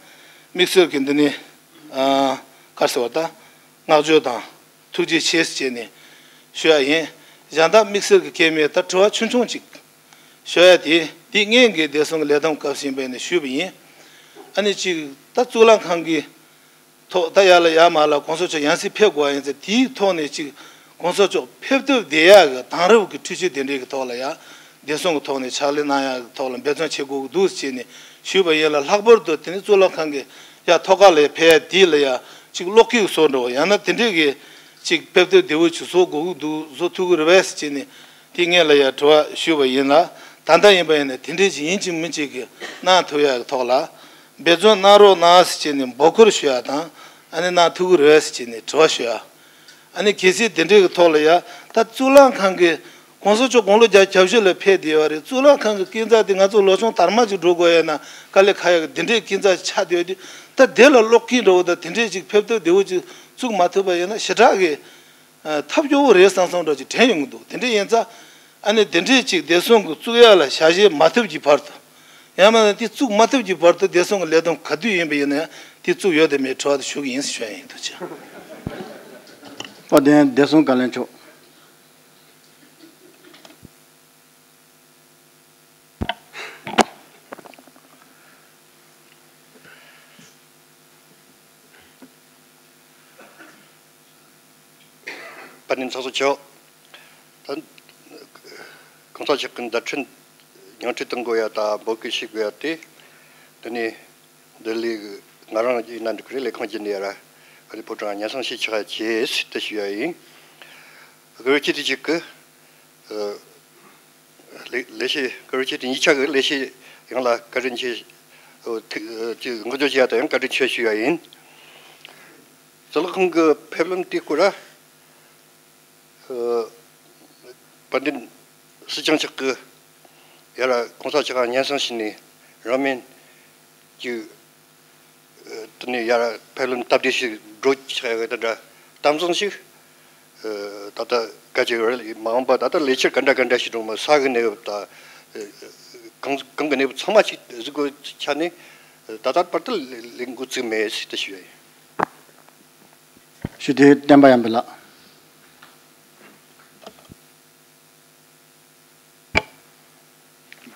དམིགས་བསལ་གྱི་འདི་ནི་ཨ་ག་རེ་ཟེར་བ་ད་བསྔགས་བརྗོད་དང་ཐུགས་རྗེ་ཆེ་ཟེར་བྱས་ནས་ཞུ་ཡ་ཡིན། གཞན་དག་དམིགས་བསལ་གྱི་སྐད་མེད། ད་དྲི་བ་ཆུང་ཆུང་ཅིག་ཞུ་ཡ་དེ་འདི་སྔོན་གྱི་བདེ་སྲུང་གི་ལས་བསྡོམས་སྐབས་སུ་ཡིན་པ་ཡིན་ན་ཞུས་པ་ཡིན། ཨ་ནི་ཅིག་ད་གཙུག་ལག་ཁང་གི་ཐོག་ད་ཡར་ལ་ཡར་མར་ལ་གོང་ས་མཆོག་ཡང་སེ་ཕེབས་དགོས་པ་ཡིན་ཙང་དེའི་ཐོག་ནས་ཅིག་གོང་ས་མཆོག་ཕེབས་ཐུབ་བསྡད་ཡག་གི་དེང་རབས་ཀྱི་འཕྲུལ་ཆས་དེ་འདྲའི་གི་ཐོག་ལ་ཡ་བདེ་སྲུང་གི་ཐོག་ནས་ཕྱག་ལས་གནང་ཡག་གི་ཐོག་ལ་འབད་བརྩོན་བྱེད་དགོས་ཀྱི་འདུག་ཟེར་ནས་ཞུས་པ་ཡིན་ལ། ལྷག་པར་དུ་དེ་ནི་གཙུག་ལག་ཁང་གི་ཡ་ཐོག་ཁ་ལ་ཡ་ཕེབས་ཡ་དེ་ལ་ཡ་ཅིག་གློག་སྐས་བཟོ་འདྲ་བོ་ཡང་ན་དེ་འདྲའི་གི་ཅིག་ཕེབས་ཐུབ་བདེ་བོ་ཅིག་བཟོ་དགོས་ཀྱི་འདུག་བཟོ་ཐུབ་ཀྱི་རེད་པས་ཟེར་ནས་དེ་སྔོན་ལ་ཡ་དྲི་བ་ཞུས་པ་ཡིན་ལ། ད་ལྟ་ཡིན་པ་ཡིན་ན་དེ་འདྲའི་ཅིག་ཡིན་གཅིག་མིན་གཅིག་གི་གནང་ཐུབ་ཡག་གི་ཐོག་ལ། འབད་བརྩོན་གནང་རོགས་གནང་ཟེར་བྱས་ནས་འབོད་སྐུལ་ཞུ་ཡ་དང་། ཨ་ནི་གནང་ཐུབ་ཀྱི་རེད་ཟེར་བྱས་ནས་དྲི་བ་ཞུ་ཡ། ཨ་ནི་གལ་སྲིད་དེ་འདྲའི་གི་ཐོག་ལ་ཡ་ད་གཙུག་ལག་ཁང་གི་གོང་ས་མཆོག་དགུང་ལོ་བརྒྱ་ཁྱབ་བཞུགས་ལ་ཕེབས་བསྡད་ཡོད་རེད། གཙུག་ལག་ཁང་གི་སྐས་འཛེག་དེ་ང་ཚོ་ལོ་ཆུང་དར་མ་ཅིག་འགྲོ་དགོས་ཡ་ན་དཀའ་ལས་ཁག་ཡག་གི་དེ་འདྲའི་སྐས་འཛེག་ཆགས་བསྡད་ཡོད་དུས། ད་དེ་ལ་གློག་སྐས་འདྲ་བོ་དང་དེ་འདྲའི་ཅིག་ཕེབས་ཐུབ་བདེ་བོ་ཅིག་བཙུགས་མ་ཐུབ་པ་ཡིན་ན་ཞེ་དྲག་གི་ཐབས་སྐྱོ་བོ་རེད་བསམ་བསམ་འདྲ་ཅིག་དྲན་ཡོང་གི་འདུག་དེ་འདྲ་ཡིན་ཙང་། ཨ་ནི་དེ་འདྲས་ཅིག་བདེ་སྲུང་གི་བཙུགས་ཡག་ལ་ཞལ་བཞེས་མ་ཐུབ་ཀྱི་བར་དུ། ཡང་མིན་ན་དེ་བཙུགས་མ་ཐུབ་ཀྱི་བར་དུ་བདེ་སྲུང་གི་ལས་བསྡོམས་ག་དུས་ཡིན་པ་ཡིན་ན་ཡང་དེ་བཙུགས་ཡོད་དམ་མེད་དྲི་བ་དེ་ཞུ་གི་ཡིན་ཞུ་ཡ་ཡིན། ཐུགས་རྗེ་ཆེ། དཔལ་ལྡན་བདེ་སྲུང་བཀའ་བློན་མཆོག་དཔལ་ལྡན་ཚོགས་གཙོ་མཆོག་ད་གོང་ས་མཆོག་གི་མཛད་འཕྲིན་ཉིང་བསྡུས་གཏོང་དགོས་ཡ་དང་འབོད་སྐུལ་ཞུ་དགོས་ཡ་དེ། དེ་ནས་ལྡི་ལི་གི་ང་རང་ཡིན་ན་འགྲིག་གི་རེད། ལས་ཁུངས་ཀྱི་ནས་ཡ་ར་ཨ་ནི་ཕོ་བྲང་སྙན་སེང་ཞུས་ཆོག་ཡ་བྱས་ཟེར་དེ་ཞུ་ཡ་ཡིན། དགེ་བའི་བཤེས་གཉེན་ཅིག་གི་ལས་ལས་བྱེད་དགེ་བའི་བཤེས་གཉེན་གཉིས་ཆ་གི་ལས་བྱེད་ཡོངས་ལ་བཀའ་དྲིན་ཆེ། ཨོ་ཐུགས་ཨོ་ཅིག་མངགས་བཅོལ་བྱས་ཡ་དང་ཡང་བཀའ་དྲིན་ཆེ་ཞུ་ཡ་ཡིན། གཙུག་ལག་ཁང་གི་ཕེབས་ལམ་དེའི་སྐོར་ལ་ཨོ་དཔལ་ལྡན་སྲིད་སྐྱོང་མཆོག་གི་ཡ་ར་གོང་ས་མཆོག་ག་སྙན་སེང་ཞུས་ནས་རང་མིན་གྱི་དེ་ནས་ཡར་ཕེབས་ལམ་སྟབས་བདེ་ཞིག་འགྲོ་ཆགས་ཡོད་དེ་འདྲ་གཏམ་བཟང་ཞིག་ད་ལྟ་བཀའ་བཅག་ཡོད་རེད། མ་འོངས་པ་ད་ལྟ་ལས་འཆར་ག་འདྲ་ག་འདྲ་ཞིག་འགྲོ་མ་ས་གི་གནས་བབ་དང་གང་གང་གི་གནས་བབ་ཚང་མ་ཞིག་གཟིགས་དགོས་ཆ་ནས་ད་ལྟ་བར་དུ་ལས་འགོ་བཙུགས་མེད་ཟེར་དེ་ཞུ་ཡ་ཡིན། ཞུ་དེ་བསྟན་པ་ཡམ་པི་ལགས།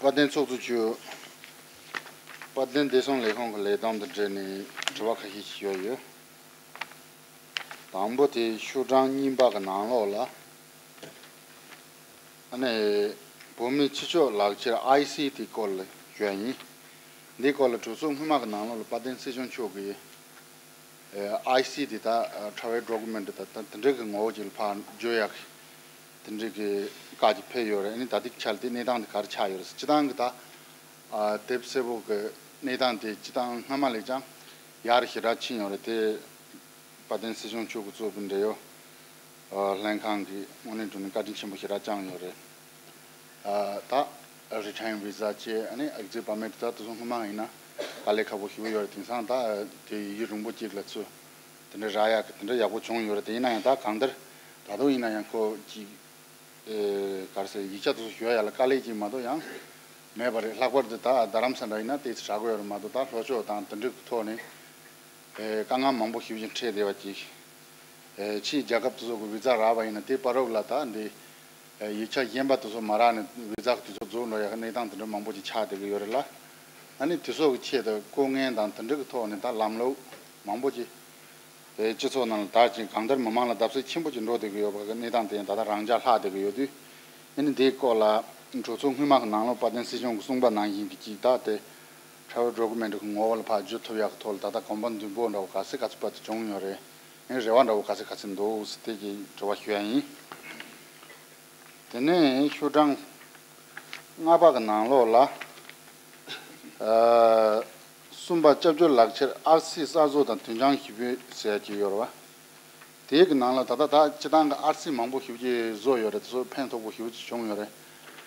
དཔལ་ལྡན་ཚོགས་གཙོ་མཆོག་དཔལ་ལྡན་བདེ་སྲུང་ལས་ཁུངས་ཀྱི་ལས་བསྡོམས་དང་འབྲེལ་ནས་དྲི་བ་ཁ་ཤས་ཤིག་ཡོད་ཡོད། དང་པོ་དེ་ཤོག་གྲངས་གཉིས་པ་གི་ནང་ལོགས་ལ་ཨ་ནི་བོད་མིའི་སྤྱི་ཚོགས་ལག་ཁྱེར་ཨའི་སི་དེ་སྐོར་ལ་ཡོད་ཡིན། འདིའི་སྐོར་ལ་གྲོས་ཚོགས་སྔོན་མ་གི་ནང་ལོགས་ལ་དཔལ་ལྡན་སྲིད་སྐྱོང་མཆོག་གིས་ཨའི་སི་དེ་ད་ཕྲ་བའི་ཌོ་ཀུ་མེན་ཊི་ད་ད་དེ་འདྲའི་གི་ངོ་བོ་ཅིག་ལ་ཕར་བརྗོད་ཡག་གི་དེ་འདྲའི་གི་བཀའ་ཅིག་ཕེབས་ཡོད་རེད། ཨ་ནི་ད་ལྟའི་ཆ་ལ་དེ་གནས་སྟངས་དེ་ག་རེ་ཆགས་ཡོད་རེད། སྤྱི་བཏང་གི་ད་ཨ་དེབ་སེར་པོ་གི་གནས་སྟངས་དེ་སྤྱི་བཏང་སྔ་མ་ལས་ཀྱང་ཡར་ཞེ་དྲག་ཕྱིན་ཡོད་རེད་དེ། དཔལ་ལྡན་སྲིད་སྐྱོང་མཆོག་གིས་གཙོས་པའི་འབྲེལ་ཡོད་ལྷན་ཁང་གི་དངོས་གནས་དྲང་གནས་བཀའ་དྲིན་ཆེན་པོ་ཞེ་དྲག་བསྐྱངས་ཡོད་རེད། ད་རི་ཊ་ཡར་མེན་ཊི་བི་ཟ་བཅས་ཨ་ནི་ཨེག་ཛིཊ་པར་མིཊ་ད་དེ་ཚོ་སྔོན་མ་ཡིན་ན་དཀའ་ལས་ཁག་པོ་ཞེ་པོ་ཡོད་རེད། དེང་སང་ད་དེ་ཡུན་རིང་པོ་གཅིག་ལ་ཚུར་དེ་འདྲ་རག་ཡག་གི་དེ་འདྲ་ཡག་པོ་བྱུང་ཡོད་རེད། དེ་ཡིན་ན་ཡང་ད་གང་ལྟར་ད་དུང་ཡིན་ན་ཡང་ཁོ་གཅིག་ཨེ་ག་རེ་ཟེར་ཡིག་ཆ་དེ་ཚོ་ཞུ་ཡ་ལ་དཀའ་ལས་ཅིག་མ་གཏོགས་ཡང་མེད་པ་རེད། ལྷག་པར་དུ་ད་རྡ་རམ་ས་ལ་ཡིན་ན་དེ་ཚོ་དྲག་གི་ཡོད་རེད་མ་གཏོགས་ད་ལྷོ་ཕྱོགས་དང་དེ་འདྲའི་ཐོག་ནས་ཨེ་དཀའ་ངལ་མང་པོ་ཞེ་པོ་ཅིག་འཕྲད་བསྡད་པ་ཅིག་ཨེ་ཕྱིའི་རྒྱལ་ཁབ་དེ་ཚོ་གི་བི་ཛ་རག་པ་ཡིན་ན་དེ་བར་དུ་ལ་ད་འདི་ཨེ་ཡིག་ཆ་གཞན་པ་དེ་ཚོ་མ་རག་ནས་བི་ཛ་གི་དུས་ཚོད་རྫོགས་འགྲོ་ཡ་གི་གནས་སྟངས་དེ་འདྲ་མང་པོ་ཅིག་ཆགས་བསྡད་ཀྱི་ཡོད་རེད་ལ། ཨ་ནི་དེ་ཚོ་གི་ཆེད་དུ་ལྐོག་རྔན་དང་དེ་འདྲ་གི་ཐོག་ནས་ད་ལམ་ལུགས་མང་པོ་ཅིག་ཨེ་སྤྱི་ཚོགས་ནང་ལ་དར་ཅིང་གང་ལྟར་མི་མང་ལ་བརྡབ་གསིག་ཆེན་པོ་ཅིག་འགྲོ་བསྡད་ཀྱི་ཡོད་པ་གི་གནས་སྟངས་དེ་ཡང་ད་ལྟ་རང་འཇགས་ལྷག་བསྡད་ཀྱི་ཡོད་དུས། ཨ་ནི་འདིའི་སྐོར་ལ་གྲོས་ཚོགས་སྔོན་མ་གི་ནང་ལོགས་དཔལ་ལྡན་སྲིད་སྐྱོང་གིས་གསུངས་པ་ནང་བཞིན་གྱི་ཅིག་ད་དེ་ཕྲ་བའི་ཌོ་ཀུ་མེན་ཊི་གི་ངོ་བོ་ལ་ཕར་བསྒྱུར་ཐུབ་ཡག་གི་ཐོག་ལ་ད་ལྟ་གོམ་པ་མདུན་སྤོ་འདྲ་བོ་ག་ཚོད་ག་ཚོད་བར་དུ་བྱུང་ཡོད་རེད། ཨ་ནི་རེ་བ་འདྲ་བོ་ག་ཚོད་ག་ཚོད་འདུག་ཟེར་དེ་གི་དྲི་བ་ཞུ་ཡ་ཡིན། དེ་ནས་ཤོག་གྲངས་ལྔ་པ་གི་ནང་ལོགས་ལ་ཨ་གསུམ་པ་སྐྱབས་བཅོལ་ལག་ཁྱེར་ཨར་སི་གསར་བཟོ་དང་དོན་རྐྱང་ཞུ་འབོད་ཟེར་ཡ་ཅིག་ཡོད་རེད་བ། དེའི་གི་ནང་ལ་ད་ལྟ་ད་སྤྱི་བཏང་གི་ཨར་སི་མང་པོ་ཞེ་པོ་ཅིག་བཟོ་ཡོད་རེད། དེ་ཚོ་ཕན་ཐོགས་པོ་ཞེ་པོ་ཅིག་བྱུང་ཡོད་རེད།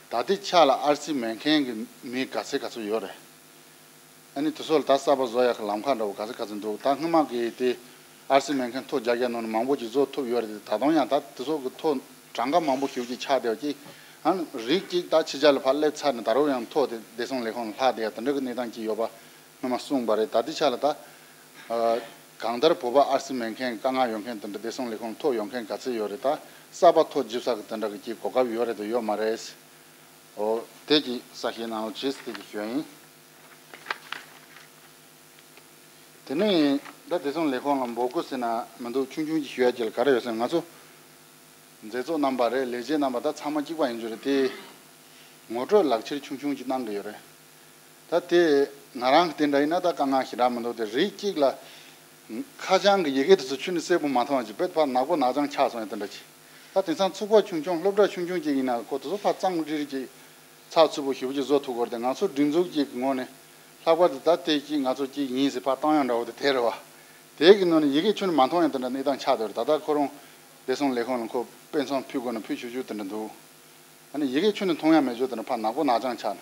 ད་ལྟའི་ཆ་ལ་ཨར་སི་མེད་མཁན་གི་མི་ག་ཚད་ག་ཚོད་ཡོད་རེད། ཨ་ནི་དེ་ཚོ་ལ་ད་གསར་པ་བཟོ་ཡག་གི་ལམ་ཁ་འདྲ་བོ་ག་ཚོད་ག་ཚོད་འདུག་ད་སྔོན་མ་གི་དེ་ཨར་སི་མེད་མཁན་ཐོ་རྒྱག་རྒྱག་ནང་ནས་མང་པོ་ཅིག་བཟོ་ཐུབ་ཡོད་རེད་དེ། ད་དུང་ཡང་ད་དེ་ཚོ་གི་ཐོ་གྲངས་ཀ་མང་པོ་ཞེ་པོ་ཅིག་ཆགས་བསྡད་པ་ཅིག་ ཨ་ནི་རིགས་གཅིག་ད་ཕྱི་རྒྱལ་ལ་ཕར་སླེབས་ཚར་ནས་ད་རུང་ཡང་ཐོ་དེ་བདེ་སྲུང་ལས་ཁུངས་ལ་ལྷག་བསྡད་ཡ་དེ་འདྲ་གི་གནས་སྟངས་ཅིག་ཡོད་པ་སྔོན་མ་གསུངས་པ་རེད། ད་ལྟའི་ཆ་ལ་ད་ཨ་གང་ལྟར་བོད་པ་ཨར་སི་མེད་མཁན་དཀའ་ངལ་ཡོད་མཁན་དེ་འདྲ་བདེ་སྲུང་ལས་ཁུངས་ལ་ཐོ་ཡོད་མཁན་ག་ཚོད་ཡོད་རེད། ད་གསར་པ་ཐོ་འཇིབ་ས་གི་དེ་འདྲ་གི་ཅིག་གོ་སྐབས་ཡོད་རེད་དང་ཡོད་མ་རེད། འོ་དེ་ཅིག་གསལ་བཤད་གནང་རོགས་བྱེད་ཟེར་དེ་ཅིག་ཞུ་ཡ་ཡིན། དེ་ནས་ད་བདེ་སྲུང་ལས་ཁུངས་ལ་འབོད་སྐུལ་ཟེར་ན་མི་འདུག་ཆུང་ཆུང་ཅིག་ཞུ་ཡ་ཅིག་ལ་ག་རེ་ཡོད་ཟེར་ན། ང་ཚོ་མཛད་གཙོ་རྣམ་པ་རེད། ལས་བྱེད་རྣམ་པ་ད་ཚང་མ་གཅིག་པ་ཡིན་རྒྱུ་རེད་དེ། ངོ་སྤྲོད་ལག་ཁྱེར་ཆུང་ཆུང་ཅིག་གནང་གི་ཡོད་རེད། ད་དེ་ང་རང་གི་དེ་འདྲ་ཡིན་ན་ད་དཀའ་ངལ་ཞེ་དྲག་མི་འདུག་དེ་རིགས་གཅིག་ལ་ཁ་བྱང་གི་ཡི་གེ་དེ་ཚོ་ཁྱོན་ནས་གསལ་པོ་མ་མཐོང་བ་ཅིག་དཔེ་ཕར་ནག་པོ་ནག་ཅང་ཆགས་སོང་ཡ་དེ་འདྲ་ཅིག་ད་དེང་སང་ཚུགས་པ་ཆུང་ཆུང་སློབ་གྲྭ་ཆུང་ཆུང་ཅིག་ཡིན་ན་ཁོ་དེ་ཚོ་ཕར་གཙང་རིལ་རིལ་ཅིག་ཚགས་ཚུད་པོ་ཞེ་པོ་ཅིག་བཟོ་ཐུབ་དགོས་རེད་དེ། ང་ཚོ་སྒྲིག་འཛུགས་ཅིག་གི་ངོས་ནས་ལྷག་པར་དུ་ད་ལྟའི་ཅིག་ང་ཚོ་ཅིག་ཡིན་ཟེར་ཕར་བཏང་ཡག་འདྲ་བོ་དེ་དེ་རེད་བ། དེ་གི་ནང་ནས་ཡི་གེ་ཁྱོན་ནས་མ་མཐོང་ཡག་དེ་འདྲ་གནས་སྟངས་ཆགས་བསྡད་རེད། ད་ལྟ་ཁོ་རང་བདེ་སྲུང་ལས་ཁུངས་ལ་ཁོ་དཔེ་མཚོན་ཕུལ་དགོས་ན་ཕུལ་ཆོག་ཆོག་དེ་འདྲ་འདུག་ཨ་ནི་ཡི་གེ་ཁྱོན་ནས་མཐོང་ཡག་མེད་ཆོག་དེ་འདྲ་ཕར་ནག་པོ་ནག་ཅང་ཆགས་ནས།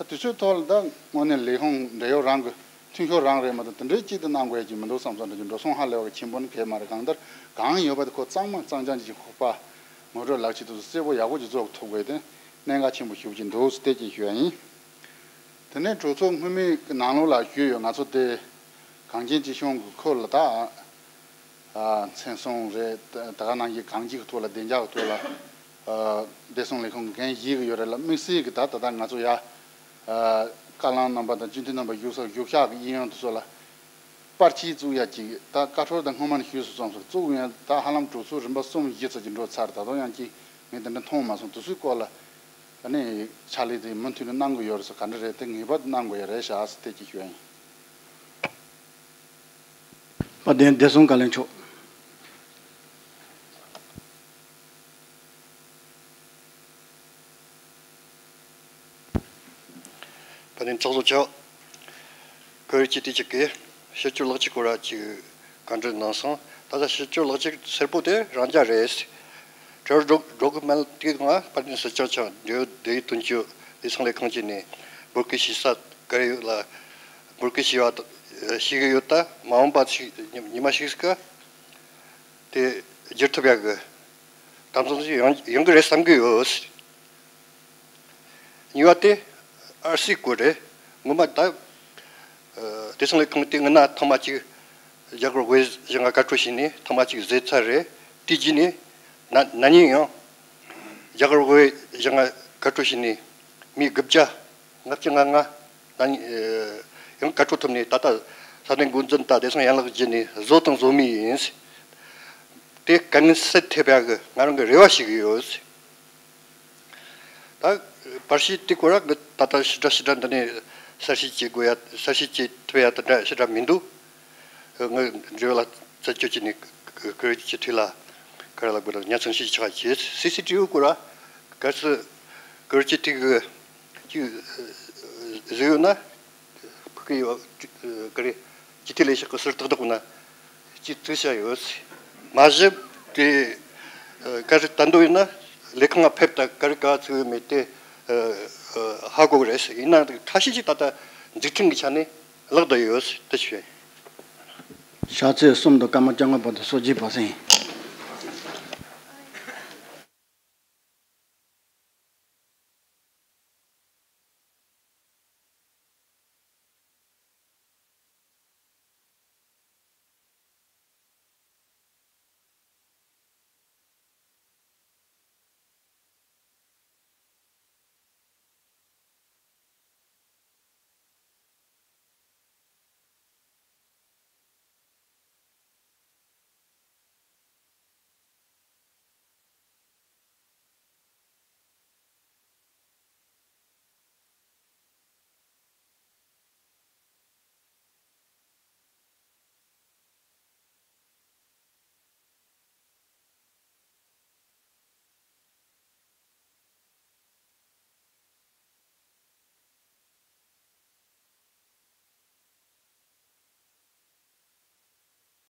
ད་དུས་ཚོད་ཐོག་ལ་ད་དངོས་གནས་ལས་ཁུངས་འབྲེལ་ཡོད་རང་གི་མཐུན་ཕྱོགས་རང་རེད་མ་གཏོགས་དེ་འདྲའི་ཅིག་ཏུ་གནང་དགོས་ཡ་ཅིག་མི་འདུག་བསམ་སོང་། འགྲོ་སོང་ཧ་ལས་པ་གི་ཆེན་པོ་ནི་གལ་མ་རེད། གང་ལྟར་གང་ཡོད་པ་དེ་ཁོ་གཙང་མ་གཙང་རྐྱང་ཅིག་ཁོག་པ་ངོ་སྤྲོད་ལག་ཁྱེར་དེ་ཚོ་གསལ་པོ་ཡག་པོ་ཅིག་བཟོ་ཐུབ་དགོས་དེ་གནད་འགག་ཆེན་པོ་ཞེ་པོ་ཅིག་འདུག་ཟེར་དེ་ཅིག་ཞུ་ཡ་ཡིན། དེ་ནས་གྲོས་ཚོགས་སྔོན་མའི་གི་ནང་ལོགས་ལ་ཞུས་ཡོད། ང་ཚོ་དེ་གངས་ཅན་སྐྱིད་གཤོངས་ཀྱི་ཁུལ་ལ་ད་ཨ་མཚན་སྲུང་རེད། ད་ག་ནང་བཞིན་གངས་སྐྱིད་ཀྱི་ཐོག་ལ་བདེ་འཇགས་ཀྱི་ཐོག་ལ་ཨ་བདེ་སྲུང་ལས་ཁུངས་འགན་བཞེས་ཀྱི་ཡོད་རེད་ལ། དམིགས་བསལ་གྱི་ད་ད་ལྟ་ང་ཚོ་ཡ་ཨ་བཀའ་བློན་རྣམ་པ་དང་སྤྱི་འཐུས་རྣམ་པ་བཞུགས་ས་བཞུགས་ཤག་གི་གཡས་གཡོན་དེ་ཚོ་ལ་པར་ཆས་བཙུགས་ཡ་ཅིག་ད་བཀའ་འཁྲོལ་དང་སྔོན་མ་ནས་ཞུས་སུ་བཙུགས་སོང་། བཙུགས་ཡང་ད་ཧ་ལམ་གྲོས་ཚོགས་རིམ་པ་གསུམ་བཞི་ཙམ་ཅིག་འགྲོ་ཚར། ད་དུང་ཡང་ཅིག་ངས་དེ་འདྲ་མཐོང་མ་སོང་། དེ་ཚོའི་སྐོར་ལ་ཨ་ནི་ཕྱག་ལས་དེ་མུ་མཐུད་ནས་གནང་གི་ཡོད་རེད་ཟེར། ག་འདྲ་རེད་དེ་ངེས་པར་དུ་གནང་དགོས་ཡ་རེད་ཤག་ཟེར་དེ་ཅིག་ཞུ་ཡ་ཡིན། དཔལ་ལྡན་བདེ་སྲུང་བཀའ་བློན་མཆོག་དཔལ་ལྡན་ཚོགས་གཙོ་མཆོག་བཀུར་སྟི་ཅིག་གིས་ཕྱི་སྐྱོད་ལག་ཁྱེར་སྐོར་ལ་ཅིག་བཀའ་འདྲི་གནང་སོང་། ད་ལྟ་ཕྱི་སྐྱོད་ལག་ཁྱེར་སེར་པོ་དེ་རང་འཇགས་རེད། དྲི་བ་འགྲོ་འགྲོ་གི་མེད་དུས་ང་དཔལ་ལྡན་སྲིད་སྐྱོང་མཆོག་འབྲེལ་ཡོད་འབྲེལ་ཡོད་དོན་གཅོད་བདེ་སྲུང་ལས་ཁང་བཅས་ནས་འབོད་སྐུལ་ཞུ་ས་ག་རེ་ཡོད་ལ། འབོད་སྐུལ་ཞུ་བ་ཞུ་གི་ཡོད། ད་མ་འོངས་པ་ཞིག་ཉི་མ་ཞིག་ག་དེ་བསྒྱུར་ཐུབ་ཡག་གི་དམ་བཟུང་ཞིག་ཡོང་ཡོང་གི་རེད་བསམ་གི་ཡོད། གཉིས་པ་དེ་ཨར་སིའི་སྐོར་རེད། ངོ་མ་ད་ཨ་བདེ་སྲུང་ལས་ཁང་དེ་སྔོན་ན་ཐེངས་མ་གཅིག་རྒྱ་གར་དབུས་གཞུང་ལ་བཀའ་འཁྲོལ་བྱས་ནས་ཐེངས་མ་གཅིག་བཟོས་ཚར་རེད། དེ་རྗེས་ནས་ན་ན་ནིང་ཡང་རྒྱ་གར་དབུས་གཞུང་ལ་བཀའ་འཁྲོལ་བྱས་ནས་མི་དགུ་བརྒྱ་ལྔ་བཅུ་ང་ལྔ་ན་ནིང་ཨ་ཡང་བཀའ་འཁྲོལ་ཐོབ་ནས་ད་ལྟ་ས་གནས་འགོ་འཛིན་དང་བདེ་སྲུང་ཡན་ལག་བརྒྱུད་ནས་བཟོ་དང་བཟོ་མུས་ཡིན། དེ་དཀའ་ངལ་སེལ་ཐུབ་ཡག་གི་ང་རང་གི་རེ་བ་ཞུ་གི་ཡོད། ད་པར་ཤིང་དེ་ཁོ་རང་གི་ད་ལྟ་ཞེ་དྲག་ཞེ་དྲག་འདི་ནས་གསལ་བཤད་བྱེད་དགོས་ཡ། གསལ་བཤད་བྱེད་ཐུབ་ཡ་དེ་འདྲ་ཞེ་དྲག་མི་འདུག་ངས་འབྲེལ་ཡོད་ལ་རྩད་གཅོད་བྱས་ནས་ཀུ་ཀུ་ཀུ་ཅི་ཐི་ལ་ག་རེ་ལབ་དགོས་རེད། ཉར་ཚགས་ཞིག་ཆགས་བྱས། སི་སི་ཊི་བི་སྐོར་ར་གལ་སྲིད་ཀུ་ཅི་ཐི་གི་ཅིག་བཟོས་ཡོད་ན། ཕ་གི་ཡོད། ཨ་ག་རེ། སྤྱི་འཐུས་ལས་ཤག་གི་ཟུར་ཏག་ཏག་ན་ཅིག་བཙུགས་བྱ་ཡོད། མ་གཞི་དེ་ཨ་ག་རེ་ལྟ་འདོད་ཡིན་ན་ལས་ཁང་ང་ཕེབས་དང་ག་རེ་ག་བཙུགས་ཡོད་མེད་དེ་ཨ་ཨ་ཧ་གོ་གི་རེད། ཡིན་ན་ཁ་ཤས་ཅིག་ད་ལྟ་འཛུགས་སྐྲུན་གྱི་ཆ་ནས་ལག་བསྡད་ཡོད་དེ་ཞུ། ཕྱག་ཚོད་གསུམ་དང་སྐར་མ་བཅོ་ལྔ་བར་དུ་སོ་བརྒྱད་པ་ཟིན།